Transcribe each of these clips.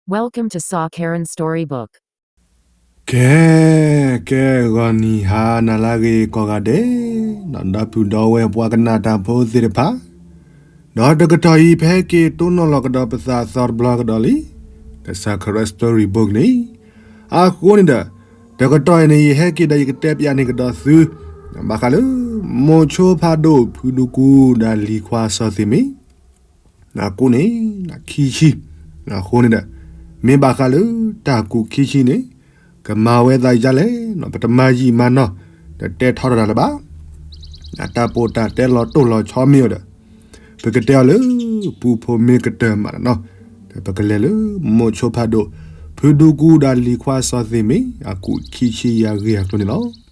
Welcome to Sa Karen Storybook. ကဲ ကဲ ဂီၤနံၤဟါနၤလၢအဂ့ၤကိးဂၤဒဲး, ဒီးဒီပုၢ်ဒီဝဲၢ်ပှၤကနၣ်တၢ်ဖိသ့ၣ်တဖၣ်, ဒီးတကတီၢ်အံၤ ပဟဲက့ၤတိၢ်နီၣ်လီၤကဒီးပသးအသီတဘျီကဒီးလံ, ဒီး Sa Karen Storybook န့ၣ်, အဃိန့ၣ်ဒီး တကတီၢ်အံၤန့ၣ် ယဟဲက့ၤဒီးယကတဲပျးန့ၢ်ကဒီးသု ဘၣ်ဃးလၢ မိၤဆိဖးဒိၣ် ဖုဒူကူဒီးလံၤခွါစီၤသ့ၣ်မ့ၢ် အကိးန့ၣ် ခံဆံ, အဃိန့ၣ်ဒီး မ့ၢ်ဘၣ်ဃးလၢတၢ်ကူးခံဆံန့ၣ် ကမၤဝဲသးဒ်လဲၣ်, ပတမၤယံာ်မၤနီၢ် ဒီးတဲထီထီၣ်တၢ်လၢၤဘၣ်. တၢ်ပိာ်တၢ်တဲလီၤတိၢ်လီၤဆီမ့ၢ်အိၣ်ဒီး ပကတဲအီၤလၢ ပူဖိမ့ၢ်ကတၢၢ်မးနီၤ, ဒီးပကလဲၤလၢ မိၤဆိဖးဒိၣ် ဖုဒူကူဒီးလံၤခွါစီၤသ့ၣ်မ့ၢ် အကူးခံဆံယၤဂ့ၢ်အကျိၤန့ၣ်လီၤ.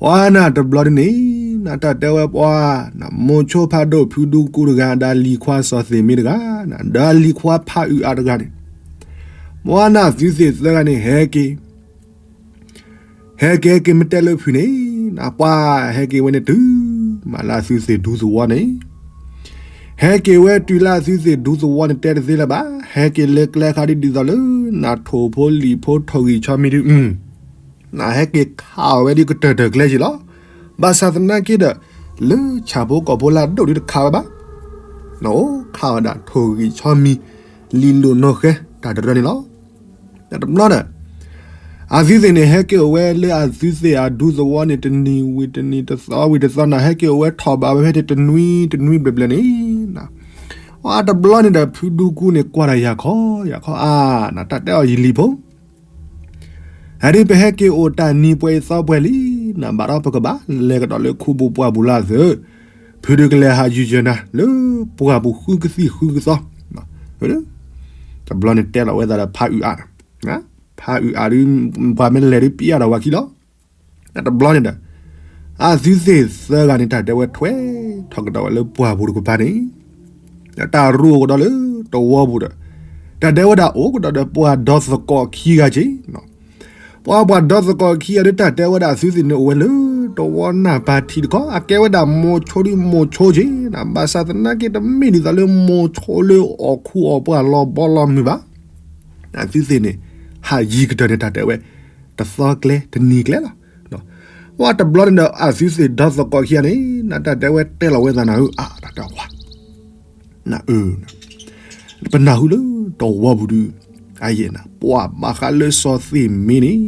ပှၤနၤတဘျီဒ်န့ၣ် နတၢ်တဲဝဲပှၤ မိၤဆိဖးဒိၣ် ဖုဒူကူတဂၤ ဒီးလံၤခွါစီၤသ့ၣ်မ့ၢ်တဂၤ, ဒီးလံၤခွါဖးအုးအါတဂၤန့ၣ်, ပှၤနၤသုသ့ၣ်သၢဂၤန့ၣ် ဟဲက့ၤ ဟဲက့ၤက့ၤမ့ၢ်တဲလၢဖုန့ၣ်, ပှၤဟဲက့ၤဝဲန့ၣ်တုၤ မးလၢအသုသ့ၣ်ဒူသဝီန့ၣ်, ဟဲက့ၤဝဲတုၤလၢအသုသ့ၣ်ဒူသဝီန့ၣ် တဲတသ့လၢၤဘၣ်, ဟဲက့ၤလၢကျဲခါဒ်သိးလၢ နထိၣ်ဖိလံာ်ဖိထိၣ်ဂံၢ်ဆီမံၤဒုး နဟဲက့ၤခးအီၤဝဲဒ်ကတၢၢ်တၢၢ်ကျဲက့ၤလီၤ. ဘၣ်ဆၣ်သနာ်က့ဒီး လၢဆၣ်ဖိကီၢ်ဖိလၢအဒိၣ်ဒုးတခးဝဲဘၣ်, နအိၣ်ခးဝဲဒၣ်ထိၣ်ဂံၢ်ဆီမံၤ လံာ်လိာ်နီၢ်ဃဲ တၢ်တရၢန့ၣ်လီၤ. တဘျီဒီး အသုသ့ၣ်န့ၣ် ဟဲက့ၤအိၣ်ဝဲလၢအသုသ့ၣ်အဒူသဝီန့ၣ် တနံၤဝံၤတနံၤ တသီဝံၤတသီ နဟဲက့ၤအိၣ်ဝဲထီၣ်ဘးဝဲဖဲန့ၣ် တနွံတနွံဘျဲၣ်ဘျဲၣ်န့ၣ်, အတဘျီန့ၣ်ဒီး ဖုဒူကူန့ၣ် ကွၢ်တၢ်ယၤခီ ယၤခီအါ နတၢ်တဲအီၤယလံၤဖိ အဒုးပဟဲက့ၤအိၣ်တၢ်နံၤပှဲၤအံၤသီပှဲၤလံ, နဘၣ်ဒီးပကဘၣ်လဲၤကဒီးလၢခူပူၤပှၢ်ပူၤလၢအသၢ, ဖုဒုးကလဲၤဟးယုၢ်ယၢၤနၤ လၢပှၢ်ပူၤဃုကသံၣ်ဃုကသီ, တဘျီန့ၣ်တဲလီၤဝဲသးဒီးဖးအုးအါ, ဖးအုးအါဒုး ပှၤမ့ၢ်လဲၤဒုးပျၢ်ဒီးဝၤခံလီၤ. တဘျီန့ၣ်ဒီး အသုသ့ၣ်သၢဂၤန့ၣ် တၢ်တဲဝဲထွဲထီၣ်ကဒီးဝဲလၢပှၢ်ပူၤတကပၤန့ၣ် တၢ်ရူအိၣ်ကဒီးလၢတဝီပူၤဒီး တၢ်တဲဝဲဒၣ်အိၣ်ကဒီးဒီးပှၤဒီသကိးခံဂၤက့ၤ, ပှၤပှၤဒီသကိးခံဂၤဒီး တၢ်တဲဝဲဒၣ်အသုသ့ၣ်န့ၣ် အိၣ်ဝဲလၢတဝီနၢ်ပၤထံးတခီ အကဲဝဲဒၣ်မိၤဆိဒုးမိၤဆိက့ၤ, ဘၣ်ဆၣ်သနာ်က့တမ့ၢ်ဒ်သိးလၢမိၤဆိလၢအီၣ်ခူအီၣ်ပှၢ်လီၤဘီလီၤမုၢ်ဘၣ်. အသုသ့ၣ်န့ၣ် ဟးယံၤကတၢၢ်န့ၣ် တၢ်တဲဝဲ တသီကျဲတနံၤကျဲလီၤ. ဝဲတဘျီန့ၣ်ဒီး အသုသ့ၣ်ဒီသကိးခံဂၤန့ၣ် နတၢ်တဲဝဲတဲလီၤဝဲသးနၤဧၢ အါ တၢ်တဲဝဲ နအၢ ပနၢ်ဟူလၢတဝီပူၤဒုး အယဲၢ်နၤ ပှၤဘၣ်ဃးလၢစီၤသ့ၣ်မ့ၢ်န့ၣ်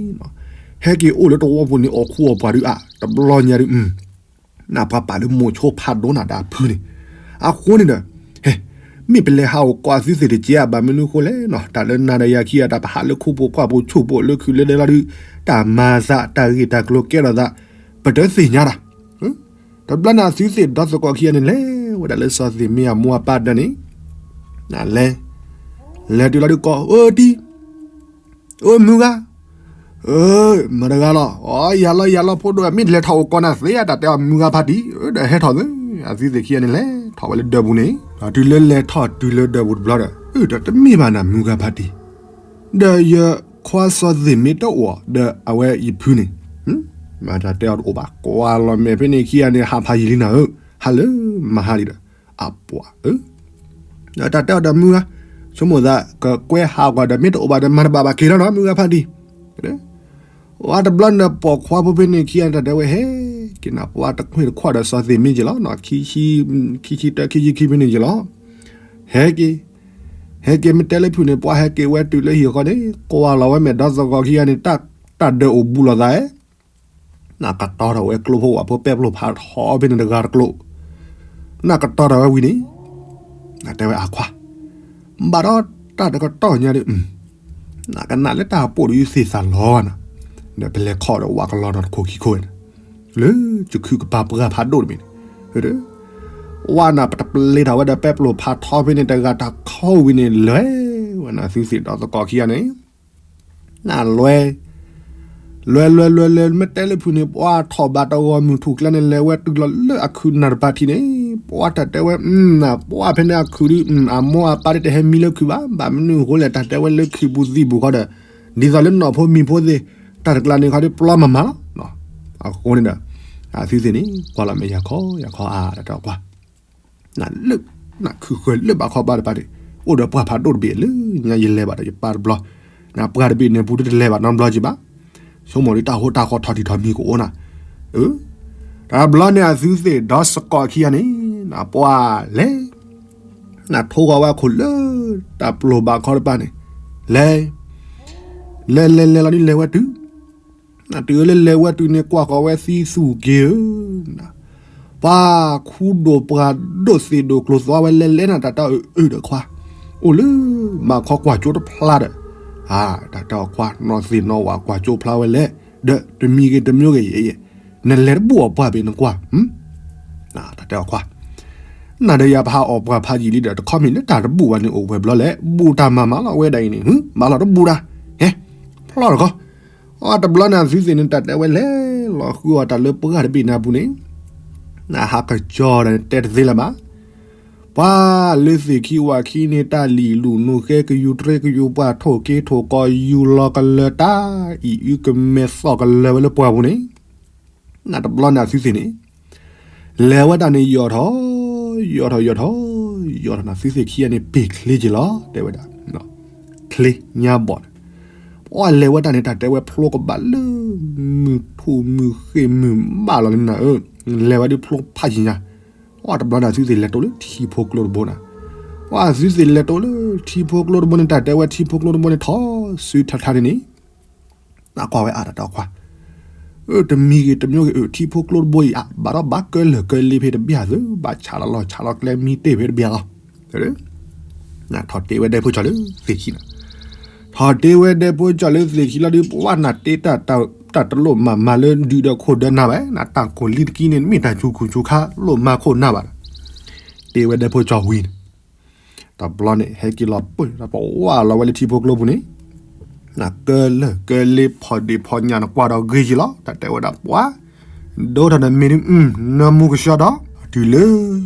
ဟဲက့ၤအိၣ်လၢတဝီပူၤန့ၣ် အီၣ်ခူအီၣ်ပှၢ်ဒုးအါ တဘျီညါဒုး နပှၤပာ်လၢမိၤဆိဖးဒိၣ်နၤဒီးအဖုန့ၣ်, အဃိန့ၣ်ဒီး ဟဲ မ့ၢ်ပလဲၤဟးအိၣ်ကိးအသုသ့ၣ်တက့ၢ်ဧါ ဘၣ်မနုၤအဃိလဲၣ်နီၤ တၢ်လၢနၤဒီးယၤခံဂၤ တၢ်ပဟးလၢခူပူၤပှၢ်ပူၤဆူၣ်ပူၤလၢခုးလၢဒဲလီၤဒုး တၢ်မၤသးတၢ်ဂ့ၢ်တၢ်ကျိၤကဲထီၣ်သး ပတသ့ၣ်ညါတၢ် တဘျီန့ၣ်အသုသ့ၣ်ဒီသကိးခံဂၤန့ၣ် လဲၤဝဲဒၣ်လၢစီၤသ့ၣ်မ့ၢ်အမိၢ်အပၢ်ဒၢးန့ၣ် လဲၤ လဲၤတုၤလီၤဒုးကိး အၢတံၤ အၢမုၢ်ဂၤ အၢ မတၤတဂၤလီၤ အီ ယၤလီၤယၤလီၤဖိဒိၣ် မ့ၢ်လဲၤထီၣ်အိၣ်ကိးနၤသ့ဧါ တၢ်တဲအီၤမုၢ်ဂၤဖးတံၢ် ဒီးဟဲထီၣ်သ့ အသုသ့ၣ်ခံဂၤန့ၣ် လဲၤထီၣ်ဝဲလၢဒၢးပူၤန့ၣ် တုၤလၢလဲၤထီၣ်တုၤလၢဒၢးပူၤတဘျီဒီး အၢဒီးတမ့ၢ်ဘၣ်နၤမုၢ်ဂၤဖးတံၢ် ဒီးယခွါစီၤသ့ၣ်မ့ၢ်တအိၣ်ဒီးအဝဲယဖုန့ၣ် မတၤတဲအီၤတအိၣ်ဘၣ် ကွၢ်လီၤမဲာ်ဖဲန့ၣ်ခံဂၤန့ၣ် ဟးဖးယံာ်လံနၤဧၢ ဟးလၢမဟါလံဒီး အပှၤဧၢ ဒီးတၢ်တဲအီၤဒီးမုၢ်ဂၤ ဆိကမိၣ်သး ကကွဲဟးကွၢ်ဒီးမ့ၢ်တအိၣ်ဘၣ်ဒီးမၤတဘၣ်ဘၣ်က့ၤလီၤနီၤ မုၢ်ဂၤဖးတံၢ် ဝဲတဘျီန့ၣ် ပိာ်ခွါဖိဖဲန့ၣ်ခံဂၤတၢ်တဲဝဲဟဲက့ၤနၤ ပှၤတခွ့ၣ်တခွးဒီးစီၤသ့ၣ်မ့ၢ်က့ၤလီၤ ခံဆံတၢ ခံဆံခံဖဲန့ၣ်က့ၤလီၤ ဟဲက့ၤ ဟဲက့ၤမ့ၢ်တဲလၢဖုန့ၣ် ပှၤဟဲက့ၤဝဲတုၤလၢဟံၣ်ဃီန့ၣ် ကွၢ်လီၤဝဲမဲာ်ဒီသကိးခံဂၤန့ၣ် တၢ်ဒၢးအိၣ်ဘူးလိာ်သးဧဲ နကတီၤထီၣ်ဝဲကျိဖိဝၣ်ဖိပဲပျိၢ်ဖးထီဖဲန့ၣ်တဂၤတကျိ နကတီၤထီၣ်ဝဲဝံၤန့ၣ် နတဲဝဲအခွါ ဘၣ်ဒီးတၢ်တကတီၢ်ညါဒီး နကနၣ်လၢတၢ်ပိာ်ဒုးသ့ၣ်သၣ်လီၤနၤ ဒီးပလဲၤခီၣ်ဒီးဝၣ်ကလီၤနီၤတခိၣ်ခံခိၣ်န့ၣ် လၢယခုကပၤပှၢ်ဖးဒိၣ်တမံၤန့ၣ် ဝၣ်နၤပတပျ့ၤထီၣ်ဝဲဒီးပဲပျိၢ်ဖးထီဖဲန့ၣ်တဂၤတခီဝံၤန့ၣ် လဲၤဝဲနၤသုသ့ၣ်ဒီသကိးခံဂၤန့ၣ် နလဲၤ လဲၤလဲၤလဲၤလဲၤ မ့ၢ်တဲလၢဖုန့ၣ် ပှၤထီၣ်ဘးတဂီၤမုၢ်ထူၣ်ကျဲန့ၣ် လဲၤဝဲတုၤလီၤလၢအခုးနၢ်တပၤထံးန့ၣ် ပှၤတၢ်တဲဝဲ ပှၤဖဲန့ၣ်အခုးဒုး အမိၢ်အပၢ်ဒုးတဟဲမံလၢခုးဘၣ် ဘၣ်မနုၤအဃိလဲၣ် တၢ်တဲဝဲလၢခုးပူၤသံၣ်ပူၤခီဒီး ဒ်သိးလၢနီၢ်ဖိမံၤဖိသ့ၣ် တၢ်တကျါန့ၣ်ခီဒုး ပျီမၤမၤလီၤ အဃိန့ၣ်ဒီး အသုသ့ၣ်န့ၣ် ကွၢ်လီၤမဲာ်ယၤခီ ယၤခီအါ တၢ်တဲကွၢ် နလၢ နခုးဃၢၤလၢဘးခီဘးတပၤန့ၣ် အိၣ်ဒီးပှၢ်ဖးဒိၣ်တဘ့ၣ်လၢညါ ယလဲၤဘၣ်ဒီးယပၢ်တဘျီ, နပှၢ်တဘ့ၣ်န့ၣ်ပူၤတလဲၤဘၣ်နီတဘျီက့ၤဘၣ်, ဆိကမိၣ်ဒ်တၢ်ဟိတၢ်ဃီထီၣ်ထံထီၣ်မံၤကအိၣ်နၤ, အၢ, တဘျီန့ၣ်အသုသ့ၣ်ဒီးစကီးခံဂၤန့ၣ်, နပှၢ်လဲၤ နထိဃီၤဝဲအခိၣ်လၢ တၢ်ပျိာ်ဘၣ်ခီတပၤန့ၣ်, လဲၤ, လဲၤလဲၤလဲၤလီၤဒ်လဲၤဝဲတုၤ, နတုၤလၢလဲၤဝဲတုၤန့ၣ် ကွၢ်ဃီၤဝဲသံသူၣ်က့ၤဧၢ, ပှၤခူဒိၣ်ပှၢ်ဒိၣ်သ့ၣ်ဒိၣ်ကျိၤသွါဝဲလဲၤလဲၤနၤ တၢ်တၢ်အၢအၢဒီးခွါ, အိၣ်လၢ မၤခီကွၢ်ကၠိတဖျါဒီး, တၢ်တၢ်အခွါ နီၢ်သ့ၣ်နီၢ်ဝၤကွၢ်ကၠိဖျါဝဲလဲၣ်, ဒီးတမံၤဂ့ၤတမံၤဂ့ၤ နလဲၤတဘူၣ်အပှၢ်ဘၣ်နကွၢ် တၢ်တဲအီၤခွါ, နၤဒီးယၤပဟးအီၣ်ပှၢ်ဖးယံာ်လံဒီး တခီမ့ၢ်လၢတၢ်တဘူၣ်ဘၣ်န့ၣ် အိၣ်ဝဲဘျီလဲၣ်, ဘူၣ်တၢ်မၤမၤလီၤဝဲဒၣ်အံၤန့ၣ်, မၤလီၤတဘူၣ်တၢ်, ဟဲ, ဖျီတခီ, အတဘျီန့ၣ်အသုသ့ၣ်န့ၣ် တၢ်တဲဝဲလဲၤလီၤဃုအီၣ်တၢ်လၢပှၢ်တဘ့ၣ်န့ၣ်အပူၤန့ၣ်, နဟးကစီၤဒီးတဲတသ့လၢၤဘၣ်, ပှၤလၢသ့ၣ်ခံဝၤခံန့ၣ် တၢ်လံၣ်လူၢ်နူၤဃဲ ကယူၤတြ့ကယူၤပှၢ် ထိၣ်က့ထိၣ်ကီယူၤလီၤကလၢၤ တၢ်အံၤအုကမဲာ်သီၣ်ကလၢၤဝဲလၢပှၢ်ပူၤန့ၣ်, နတဘျီန့ၣ်အသုသ့ၣ်န့ၣ် လဲၤဝဲတၢ်န့ၣ် ယီၢ်ထီၣ်, ယီၢ်ထီၣ်ယီၢ်ထီၣ်, ယီၢ်ထီၣ်န့ၣ် သုသ့ၣ်ခံဂၤန့ၣ် ပ့ၤချ့က့ၤလီၤ တဲဝဲဒၣ်, ချ့ညါဘီၣ်န့ၣ်, ပှၤလဲၤဝဲတၢ်န့ၣ် တၢ်တဲဝဲဖျိကဘၣ်လၢ မုၢ်ထူၣ်မုၢ်ဃ့ၢ်မုၢ်ဘၣ်လီၤန့ၣ်နၤဧၢ, လဲၤဝဲဒ်ဖျိဖးယံာ်ညါ, အတဘျီန့ၣ် သုသ့ၣ်လဲၤတိၢ်လၢထံဖိကျိတဘိနၤ, ပှၤသုသ့ၣ်လဲၤတိၢ်လၢထံဖိကျိတဘိန့ၣ် တၢ်တဲဝဲထံဖိကျိတဘိန့ၣ် ထီၣ်စုထါထါန့ၣ်န့ၣ် နကွၢ်ဝဲအါတၢ်တဲအီၤခွါ, အၢ တမံၤဂ့ၤတမံၤဂ့ၤ အၢ ထံဖိကျိတဘိအံၤအါ ဘၣ်ဒီးဘၣ်ကၢလၢာ်ကၢလ့ဖဲတဘျီသ့ ဘၣ်ဆးလီၤလီၤဆးလီၤကျဲမံတ့ၢ်ဖဲတဘျီလီၤ, ထီၣ်တ့ၢ်ဝဲဒဲဖိကၠီလၢသ့ၣ်ခံလီၤ, ထီၣ်တ့ၢ်ဝဲဒဲဖိကၠီလၢသ့ၣ်ခံလီၤဒီး ပှၤနၤတ့တၢ်တလိၣ်မၤမၤလၢဒုးဒီးခိၣ်ဒီးနၤဘၣ်, နတၢ်ခိၣ်လံတကံန့ၣ် မ့ၢ်တၢ်ဆူးခူၣ်ဆူးခါလိၣ်မၤခိၣ်နၤဘၣ်ဒီး, တ့ၢ်ဝဲဒဲဖိကၠီဝံၤန့ၣ် တဘျီန့ၣ် ဟဲက့ၤလီၤပှၢ်ဒီးပဝဲလီၤဝဲလၢထံဖိကျိပူၤန့ၣ်, နကၢလၢာ်ကၢလ့ဖီၣ်ဒ့ၣ်ဖီၣ်ညၣ်နကွၢ်ဒီးဂ့ၤက့ၤလီၤ တၢ်တဲဝဲဒၣ်ပှၤ, ဒိထီၣ်နမ့ၢ်ဒုး နမူကဆှီဒီး တုၤလၢ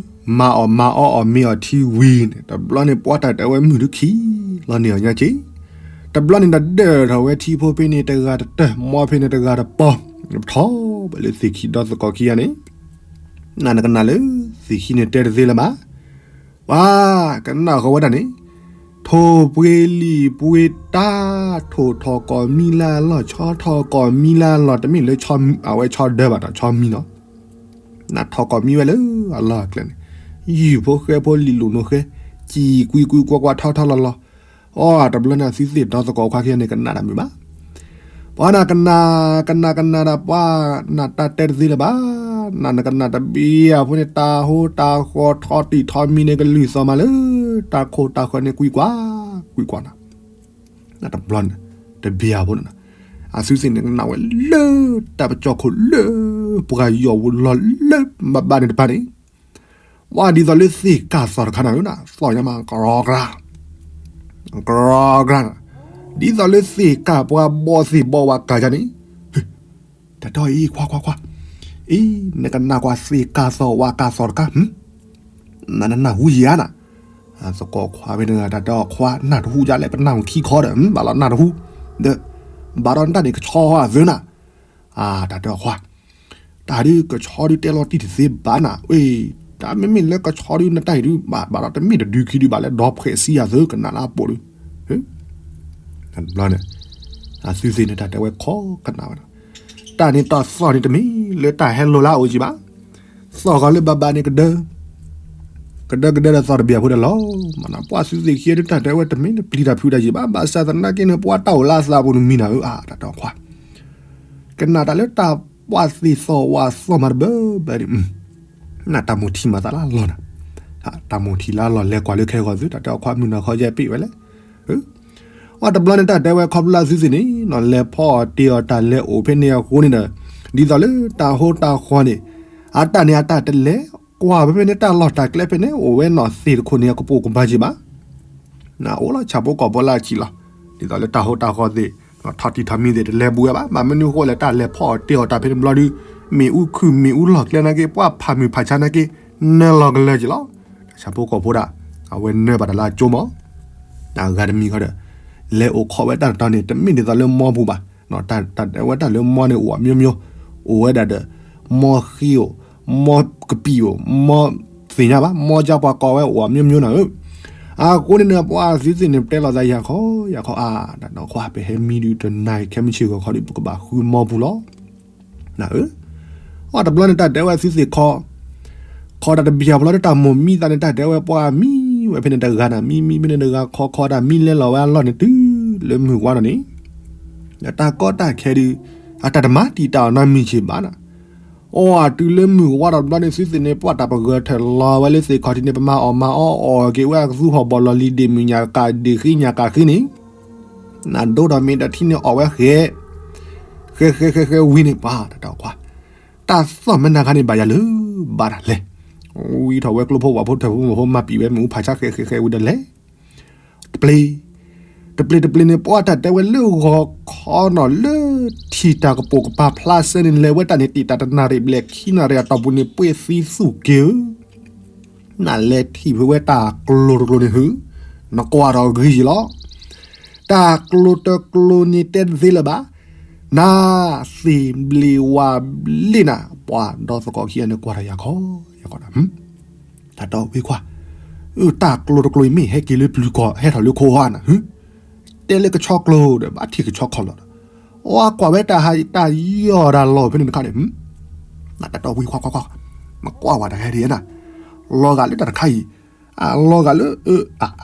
မၤအီၣ်မၤအီအီၣ်မ့ၤအီၣ်ထံဝံၤန့ၣ် တဘျီန့ၣ်ပှၤတၢ်တဲဝဲမုၢ်ဒုးခံလီၤန့ၢ်အီၤညါက့ၤ, တဘျီန့ၣ်ဒီးဒၢထီၣ်ဝဲထံဖိဖဲန့ၣ် တဂၤတတၢၢ် မီဖဲန့ၣ်တဂၤတပီၤ, ထီၣ်ဝဲလၢသ့ၣ်ခံဒီသကိးခံဂၤန့ၣ် နနကနၣ်လၢ သ့ၣ်ခံန့ၣ်တဲတသ့လၢၤဘၣ်, ပှၤကနၣ်ဃီဝဲဒၣ်န့ၣ်, ထိၣ်ပှ့ၤလံၣ်ပှ့ၤတၢ် ထိၣ်ထီၣ်ကီၢ်မံလၢအလီၢ် ဆီထီၣ်ကီၢ်မံလၢအလီၢ် တမ့ၢ်လၢအဝဲဆီဒၢဘၣ်ဒီးဆီမံနီၤ, နထီၣ်ကီၢ်မံဝဲလၢအလီၢ်အကျဲန့ၣ်, ယုၢ်ဖိဃဲဖိလံၣ်လူၢ်နိဃဲ, စံၣ်ကွံကွံကွၢ်ကွၢ်ထီထီလီၤလီၤ, အီ တဘျီန့ၣ်အသုသ့ၣ်ဒီသကိးခွါခံဂၤန့ၣ် ကနၣ်တၢ်မုာ်ဘၣ် ပှၤနကနၣ်, ကနၣ်ကနၣ်ဒၣ်ပှၤ, နတၢ်တဲတသ့လၢၤဘၣ်, နနကနၣ်တဘ့ၣ်အဖိန့ၣ် တၢ်ဟိတၢ်ဃီထီတံၢ်ထီမံၤန့ၣ် ကလုၢ်သီၣ်မးလၢ တၢ်ခိၣ်တၢ်ဃီန့ၣ် ကွံကွၢ်, ကွံကွၢ်နၤ, နတဘျီန့ၣ်, တဘ့ၣ်အဖိန့ၣ်, အသုသ့ၣ်န့ၣ်ကနၣ်ဝဲလၢ တၢ်ပကၠီၢ်ခိၣ်လၢ ပှၤယီၢ်ဝူၤလီၤလၢဘၣ်ဘၣ်န့ၣ်တဖၣ်န့ၣ် ဝဲဒ်သိးလၢသ့ၣ်ကၢ်သီၣ်တခါနၤဧၢ, သီၣ်ညါမး ကရီကရၢ်, ကရီကရၢ်, ဒ်သိးလၢသ့ၣ်ကၢ်ပှၤဘီၣ်သ့ၣ်ဘီၣ်ဝဲကၢ်ယါန့ၣ်, တၢ်တဲအီၤအံၤ ခွါခွါခွါ, အံၤ နကနၣ်ကွၢ်သ့ၣ်ကၢ်သီၣ်ဝဲကၢ်သီၣ်တခါ, နနၢ်ဟူယံၤဧါနၤ, သကိးခွါဖဲန့ၣ် တၢ်တဲအီၤခွါ နၢ်တဟူယါလဲၣ် ပနၢ်ဟူခံခီဒီး ဘၣ်လီၤနၢ်တဟူ, ဒီး ဘၣ်ဒီးနတၢ်န့ၣ်ကဆီအသးနၤ တၢ်တဲအီၤခွါ, တၢ်ဒုးကဆီဒုးတဲလီၤတံၢ်တသ့ဘၣ်နၤ, ဝဲ တၢ်မ့မ့ၢ်လၢကဆီဒုးနတၢ်အံၤဒုး ဘၣ်ဒီးတမ့ၢ်တဒုခံဒုးဘၣ်လၢဒီဖှဲးဆံယၤသၢကနၣ်လၢအပိာ်ဒုး, ဘျီန့ၣ်, အသုသ့ၣ်န့ၣ် တၢ်တဲဝဲခီကနၣ်ဝဲဒၣ်, တၢ်န့ၣ်တၢ်သီၣ်န့ၣ်တမ့ၢ်လၢတၢ်ဟဲလိာ်လၢအအိၣ်ကံဘၣ်, သီၣ်ဃီလၢဘၣ်ဘၣ်န့ၣ်ကဒၢ ကဒၢကဒၢဒီးသီၣ်တဘ့ၣ်အဖိဒီးလီၤ, မ့ၢ်နပှၢ်သုသ့ၣ်ခံဒုး တၢ်တဲဝဲတမ့ၢ်လၢပျံၤတၢ်ဖုးတၢ်ယံာ်ဘၣ်, ဘၣ်ဆၣ်သနာ်က့န့ၣ် ပှၤတၢ်အိၣ်လၢအသးပူၤန့ၣ်မံနၤဧၢ, အါ တၢ်တဲအီၤခွါ, ကနၣ်တၢ်လၢတၢ်ပှၢ်သ့ၣ်သီၣ်ဝၣ်သီၣ်မးတဘၢဘၢန့ၣ်, နတၢ်မိၣ်ထံမၤသးလၢအလီၢ်နၤ, တၢ်မိၣ်ထံလၢအလီၢ်လဲၤကွၢ်လၢခဲဂီၤသု တၢ်တဲအီၤခွါမုၢ်နၤခီယဲၢ်ပ့ၢ်ဝဲလဲၣ် အတဘျီန့ၣ် တၢ်တဲဝဲခီဖျိလၢအသုသ့ၣ်န့ၣ် လဲၤဖီအီၣ်တ့ၢ်အီၣ်တၢ်လဲၤအိၣ်ဖဲန့ၣ်အဃိန့ၣ်ဒီး ဒ်သိးလၢတၢ်ဟိတၢ်ဃီန့ၣ် အတၢ်န့ၣ်အတၢ်တလဲၤကွၢ်ဝဲဖဲန့ၣ် တၢ်လီၢ်တၢ်ကျဲဖဲန့ၣ် အိၣ်ဝဲနီၢ်သ့ၣ်တခိၣ်န့ၣ် အကပိာ်ကပၤက့ၤဘၣ် အိၣ်လီၤဆၣ်ဖိကီၢ်ဖိလၢအဆံးလီၤ. ဒ်သိးလၢတၢ်ဟိတၢ်ဃီသ့ၣ် ထီၣ်တံၢ်ထီၣ်မံၤသ့ၣ် တလဲၤဘူးဝဲဘၣ်. ဘၣ်မနုၤအဃိလဲၣ် တၢ်လဲၤဖီအီၣ်တ့ၢ်အီၣ်တၢ်ဖဲန့ၣ်ဘျီဒုး မ့ၣ်အူခုၣ်မ့ၣ်အူလီၢ်ကျဲနာ်က့ ပှၤဖးမုၢ်ဖးဆါနာ်က့ နၢလီၤကလၢာ်က့ၤလီၤ. တၢ်ဆၣ်ဖိကီၢ်ဖိဒၣ် အဝဲနၢဘၣ်တၢ်လၢအကၠိမး အဂၤတမံၤဃီဒီး လဲၤအိၣ်ခိးဝဲတၢ်တတီၤန့ၣ် တမ့ၢ်ဒ်သိးလၢမီပူၤဘၣ်. တၢ်တဲဝဲတၢ်လၢမီန့ၣ် အိၣ်အမျိုးမျိုး အိၣ်ဝဲဒၣ်ဒီး မီဃံအိၣ် မီကပံာ်အိၣ် မီသ့ၣ်ညါဘၣ် မီကၠါပှၤကိးဝဲအိၣ်အမျိုးမျိုးနၤဧၢ. အဃိန့ၣ် ပှၤသုသ့ၣ်န့ၣ် ပတဲလိာ်သးယၤခီ ယၤခီအါ တၢ်တီၢ်ခွါ ပဟဲမံဒုးတနၤအံၤ ခဲမုၢ်ဆ့ၣ်ဂီၤခီဒုး ပကဘၣ်ဃုမီပူၤလီၤ. နဧၢ, အတဘျီန့ၣ် တၢ်တဲဝဲသုသ့ၣ်ခီ, ခီတၢ်တဘျီဖျီလၢတၢ်မိၢ်မံသးန့ၣ် တၢ်တဲဝဲပှၤမံဝဲဖဲန့ၣ်တဂၤနၤ မံမံဖဲန့ၣ်တဂၤ ခီခီတၢ်မံလဲလီၤဝဲအလီၢ်န့ၣ်တုၤလၢမုၢ်ဝါနီၤန့ၣ်, ဒီးတၢ်ကီတၢ်ခဲဒုး အတၢ်တမၤတံာ်တာ်အီၤနီတမံၤဘၣ်နၤ. အီၤတုၤလၢမုၢ်ဝါတဘျီန့ၣ် သုသ့ၣ်န့ၣ် ပှၤတၢ်ပဂၢၢ်ထၢၣ်လီၤဝဲလၢသ့ၣ်ခီၣ်ထံးန့ၣ် ပမၤအီၣ်မၤအီအီၣ်က့ၤဝဲအကသူဟီၣ်ဘီၣ်လီၤလံၤဒ့ၣ်မုၢ်ညၣ်ကးဒ့ၣ်ဃံညၣ်ကးဃံန့ၣ်, နဒိဒီးမ့ၢ်ဒီးထံန့ၣ်အီၣ်ဝဲဃဲ, ဃဲဃဲဃဲဃဲဝံၤန့ၣ် ပှၤတၢ်တီၢ်ခွါ, တၢ်သီၣ်မ့ၢ်နၤခါန့ၣ်ဘၣ်ယၤလၢၤဘၣ်တၢ်လဲၤ, ဝံထီၣ်ဝဲကျိဖိဝၣ်ဖိထၢၣ်ဖိမိၢ်ဖိမၤပံာ်ဝဲမ့ၣ်အူဖးဆါဃဲဃဲဃဲဝံၤဒီးလဲၤ တပျ့ၤ, တပျ့ၤတပျ့ၤန့ၣ် ပှၤတၢ်တဲဝဲလၢဂီၤခီနီၤ လၢထံၣ်တၢ်ကပိာ်ကပၤဖျါဆၢန့ၣ် လဲၤဝဲတၢ်န့ၣ် တံာ်တာ်တနၣ်ရံၣ်ဘျဲၣ်ခံနၣ်ရံၣ်အတီၢ်ပူၤန့ၣ် ပှ့ၤသံသူၣ်က့ၤဧၢ, နလဲၤထံၣ်ဖဲဝဲတၢ်ကျိၤတကျိၤန့ၣ်ဟု, နကွၢ်ဒီးဂ့ၤယံၤလီၤ. တၢ်ကျိၤတကျိၤန့ၣ်တဲတသ့လၢၤဘၣ်, နသ့ၣ်ဘျ့ဝါဘျ့နၤ ပှၤဒီသကိးခံဂၤန့ၣ်ကွၢ်ဒီးယၤခီ, ယၤခီဒီး တၢ်တီဝ့ခွါ, အၢ တၢ်ကျိၤတကျိၤအံၤမ့ၢ်ဟဲက့ၤလၢပျုၤကီၢ် ဟဲထီၣ်လၢခိအါနၤ, ဟူ, တဲလၢကဆီကျိၤဒီး ဘၣ်ထံၣ်ကဆီခီလီၤဒီး, အကွၢ်ဝဲတၢ်ဟးတၢ်ယီၢ်တၢ်လီၢ်ဖဲန့ၣ်တခါန့ၣ်, တၢ်တီဝ့ခွါခွါခွါ, မကွၢ်ဝဲတၢ်ဟဲဒ်နၤ, လီၤဂာ်လၢတၢ်တခါအံၤ, အလီၤဂာ်လၢ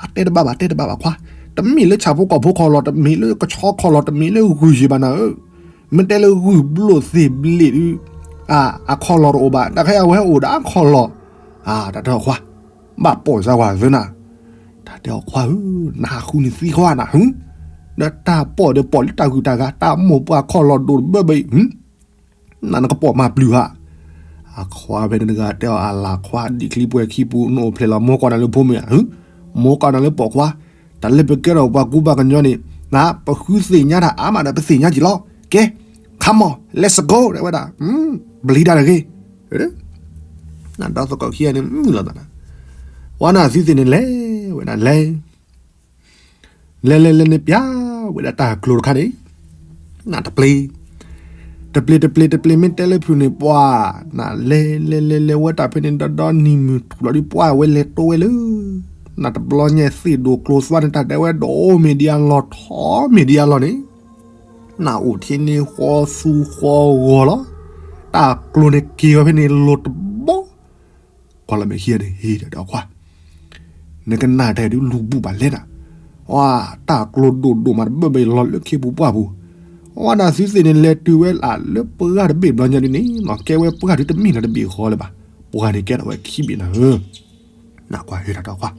အတဲတဘၣ်ဘၣ် တဲတဘၣ်ဘၣ်ခွါ, တမ့ၢ်လၢဆၣ်ဖိကီၢ်ဖိခီလီၤ တမ့ၢ်လၢကဆီခီလီၤ တမ့ၢ်လၢဂုၢ်ယံၤဘၣ်နၤဧၢ, မ့ၢ်တဲလၢဂုၢ်ဘျိၣ်သ့ၣ်ဘျ့ၣ်ဒုး, အခီလီၤတအိၣ်ဘၣ် တၢ်ခဲအံၤအဝဲအိၣ်ဒီးအခီလီၤ, တၢ်တဲအီၤခွါ, ဘၣ်ပိာ်စၢ်ဝဲသၢနၤ, တၢ်တဲအီၤခွါဧၢ, နဟးဃုန့ၣ်သံခွါနၤဟူ, ဒီးတၢ်ပိာ်ဒီးပိာ်လၢတၢ်ဂုၤတၢ်ဂၤ တၢ်မိၢ်ပှၢ်ခီလီၤဒိၣ်တဘၢဘၢအံၤ, နနကပိာ်မၤပျုၤဧါ, အခွါဖဲန့ၣ်တဂၤတဲအီၤအလၤခွါ ဒံၣ်ချံပှဲၤခံပူၤ နအိၣ်ဖျဲၣ်လီၤ မိၢ်ကီၢ်နၤလၢဖိမ့ၢ်ဧါ, မိၢ်ကီၢ်နၤလၢပိာ်ခွါ, တၢ်လၢပကဲထီၣ်ပှၤကူပှၤကညီန့ၣ်, ပဃုသ့ၣ်ညါတၢ်အါမးဒီး ပသ့ၣ်ညါက့ၤလီၤ, ကဲ, come on, let's go တဲဝဲဒၣ်, ပျံၤတၢ်တဂ့ၤ, ဒီသကိးခံဂၤန့ၣ် မုာ်လီၤသးနၤ, ဝဲနၤသုသ့ၣ်န့ၣ်လဲၤဝဲဒၣ်လဲၤ လဲၤလဲၤလဲၤန့ၣ်ပျၢ်ဝဲဒၣ်တၢ်ကျိၤတခါန့ၣ်, နတပျ့ၤ, တပျ့ၤတပျ့ၤတပျ့ၤမ့ၢ်တဲလၢဖုၣ်န့ၣ်ပှၢ်, နလဲၤလဲၤလဲၤလဲၤဝဲတၢ်ဖဲန့ၣ် ဒီဒီနံၤမုၢ်ထူၣ်လီၤဒုးပှၢ်ဝဲလဲၤတိဝဲလၢ, နတဘျီညါသ့ၣ်ဒိၣ်ကျိၤသွါန့ၣ် တၢ်တဲဝဲဒိၣ်မ့ၢ်ဒံးအလီၢ်ထီမ့ၢ်ဒံးအလီၢ်န့ၣ်, နအိၣ်ထံန့ၣ်ဃီသူဃီဂီၤလီၤ, တၢ်ကျိၤန့ၣ်က့ၤဝဲဖဲန့ၣ်လိၤတဘီ ကွၢ်လီၤမဲာ်ခံဂၤန့ၣ် ဟ့ၣ်ဒီးခွါ, နကနၣ်တၢ်ဒုးလူၤဘူၣ်ဘၣ်လဲၣ်နၤ, ဝဲတၢ်ကျိၤဒိၣ်ဒိၣ်မးတဘၢဘၢအံၤလီၤလၢခ့ပူၤပှၢ်ပူၤ, ဝဲနၤသုသ့ၣ်န့ၣ်လဲၤတုၤဝဲလၢပှၢ်တဘ့ၣ်ဘျီညါဒ်န့ၣ်နီၤ ကဲဝဲပှၢ်ဒုးတမ့ၢ်လၢတဘ့ၣ်ဃီလၢၤဘၣ်, ပှၢ်န့ၣ်ကဲထီၣ်ဝဲခံဘ့ၣ်နၤဧၢ, နကွၢ်ဟ့ၣ်ဒီးခွါ,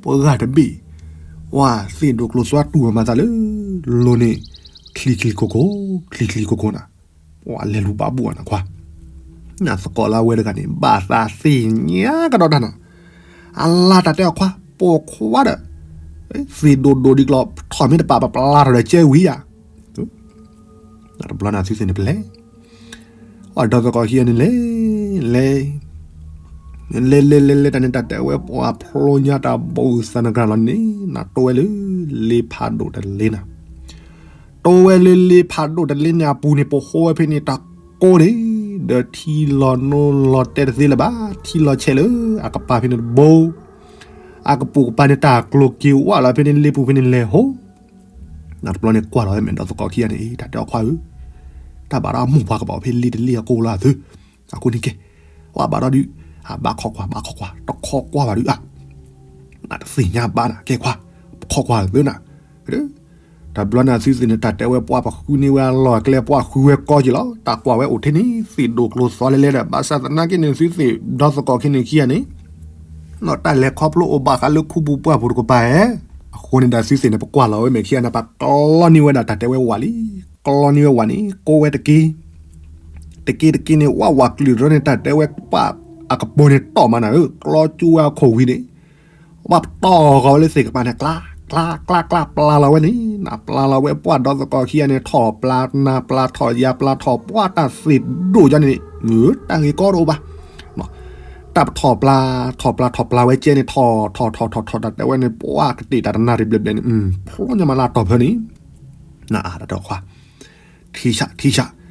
ပှၢ်တဘ့ၣ်, ဝဲသ့ၣ်ဒိၣ်ကျိၤသွါတူၢ်အမၤသးလၢ, လိၤန့ၣ်, ချံချံခိခိ, ချံချံခိခိနၤ ပှၤလဲၤလူၤဘၣ်ဘူၣ်အီၤနခွါ, နသကိးလၢအဝဲတဂၤန့ၣ် ဘၣ်သးသ့ၣ်ညါကဒီးတၢ်နီၤ, အလါတၢ်တဲအီၤခွါ, ပိာ်ခွါဒီး, သ့ၣ်ဒိၣ်ဒိၣ်ဒ်ကျီၤ ထီၣ်မ့ၢ်တပာ်ပပျါထီၣ်ဒီးကဲဝံၤဧါ, တဘျီနၤသုသ့ၣ်န့ၣ်ပလဲၤ, အဒီသကိးခံဂၤန့ၣ်လဲၤ, လဲၤ လဲၤလဲၤလဲၤလဲၤတၢ်န့ၣ် တၢ်တဲဝဲပှၤဖျိညါတၢ်ဘီအုၣ်သးနကရၢ်လီၤန့ၣ် နတိဝဲလၢလ့ဖးဒိၣ်တလ့နၤ, တိဝဲလၢလ့ဖးဒိၣ်တလ့န့ၣ်အပူၤန့ၣ် ပဃိဝဲဖဲန့ၣ်တၢ်ကိးန့ၣ်, ဒီးထံလီၤနိလီၤတဲတသ့လၢၤဘၣ်, ထံလီၤဆဲးလၢအကပၤဖဲန့ၣ်တဘိ, အကပိာ်ကပၤန့ၣ် တၢ်ကျိၤက့ၤဝဲလီၤဖဲန့ၣ်လ့ပူၤဖဲန့ၣ်လဲၤဟိ နတဘျီန့ၣ်ကွၢ်လီၤဝဲမဲာ်ဒီသကိးခံဂၤန့ၣ် တၢ်တဲအီၤခွါဧၢ, တၢ်ဘၣ်ဒီးအမိၢ်ပှၢ်ကဘၣ်အိၣ်ဖဲလ့တလ့အကိးလီၤအသု, အဃိန့ၣ်ကဲ, ဝဲဘၣ်ဒီးဒုး, အဘၣ်ခီကွၢ် ဘၣ်ခီကွၢ် တခီကွၢ်ဘၣ်ဒုးအါ, နတသ့ၣ်ညါဘၣ်နၤ ကဲခွါ, ပခီကွၢ်သုနၤ, တဘျီန့ၣ်သုသ့ၣ်န့ၣ် တၢ်တဲဝဲပှၤပဃုန့ၢ်ဝဲအလီၢ်အကျဲ ပှၤဃုဝဲကီက့ၤလီၤ, တၢ်ကွၢ်ဝဲအိၣ်ထဲန့ၣ် သ့ၣ်ဒိၣ်ကျိၤသွါလဲလဲဒီး ဘၣ်ဆၣ်သနာ်က့န့ၣ် သုသ့ၣ်ဒီသကိးခံန့ၣ်ခံဂၤန့ၣ် နီၢ်တၢ်လဲၤခီဖျိအိၣ်ဘၣ်ဃးလၢခူပူၤပှၢ်ပူၤတကပၤဧါ, အဃိန့ၣ်ဒီးသုသ့ၣ်န့ၣ် ပကွၢ်လီၤဝဲမဲာ်ခံဂၤန့ၣ် ပကျီန့ၢ်ဝဲဒၣ်တၢ်တဲဝဲဝးလံ, ကျီန့ၢ်ဝဲဝးန့ၣ် ကိးဝဲတက့ၢ်, တက့ၢ်တက့ၢ်န့ၣ် ဝးဝးကလုာ်တရၢန့ၣ် တၢ်တဲဝဲပှၢ်အကပိာ်န့ၣ်တီၢ်မးနၤဧၢ, ကျီကၠူဝဲအခိၣ်ဝံၤန့ၣ် ဝဲပတီၢ်ဃီၤဝဲလၢသ့ၣ်ကပၤန့ၣ် ကျါ, ကျါ, ကျါ, ကျါ, ပျၢ်လီၤဝဲန့ၣ်, နပျၢ်လီၤဝဲပှၢ်ဒီသကိးခံဂၤန့ၣ် ထီၣ်ပျၢ်နၤပျၢ်ထီၣ်ယၤပျၢ်ထီၣ်ပှၢ်တၢ်သ့ၣ်ဒိၣ်ယါန့ၣ်, တၢ်ဂ့ၢ်ကီတအိၣ်ဘၣ်, တၢ်ပထီၣ်ပျၢ်, ထီၣ်ပျၢ်ထီၣ်ပျၢ်ဝဲကဲန့ၣ် ထီၣ်, ထီၣ်ထီၣ်ထီၣ်ထီၣ်တၢ်တဲဝဲန့ၣ် ပှၢ်ကတ့ၢ်တၢ်တနၣ်ရံၣ်ဘျဲၣ်ဘျဲၣ်န့ၣ်, ဖျိညါမးလၢအတီၢ်ဖၢန့ၣ်, နအါတၢ်တဲအီၤခွါ ထံဆး, ထံဆး, ထံ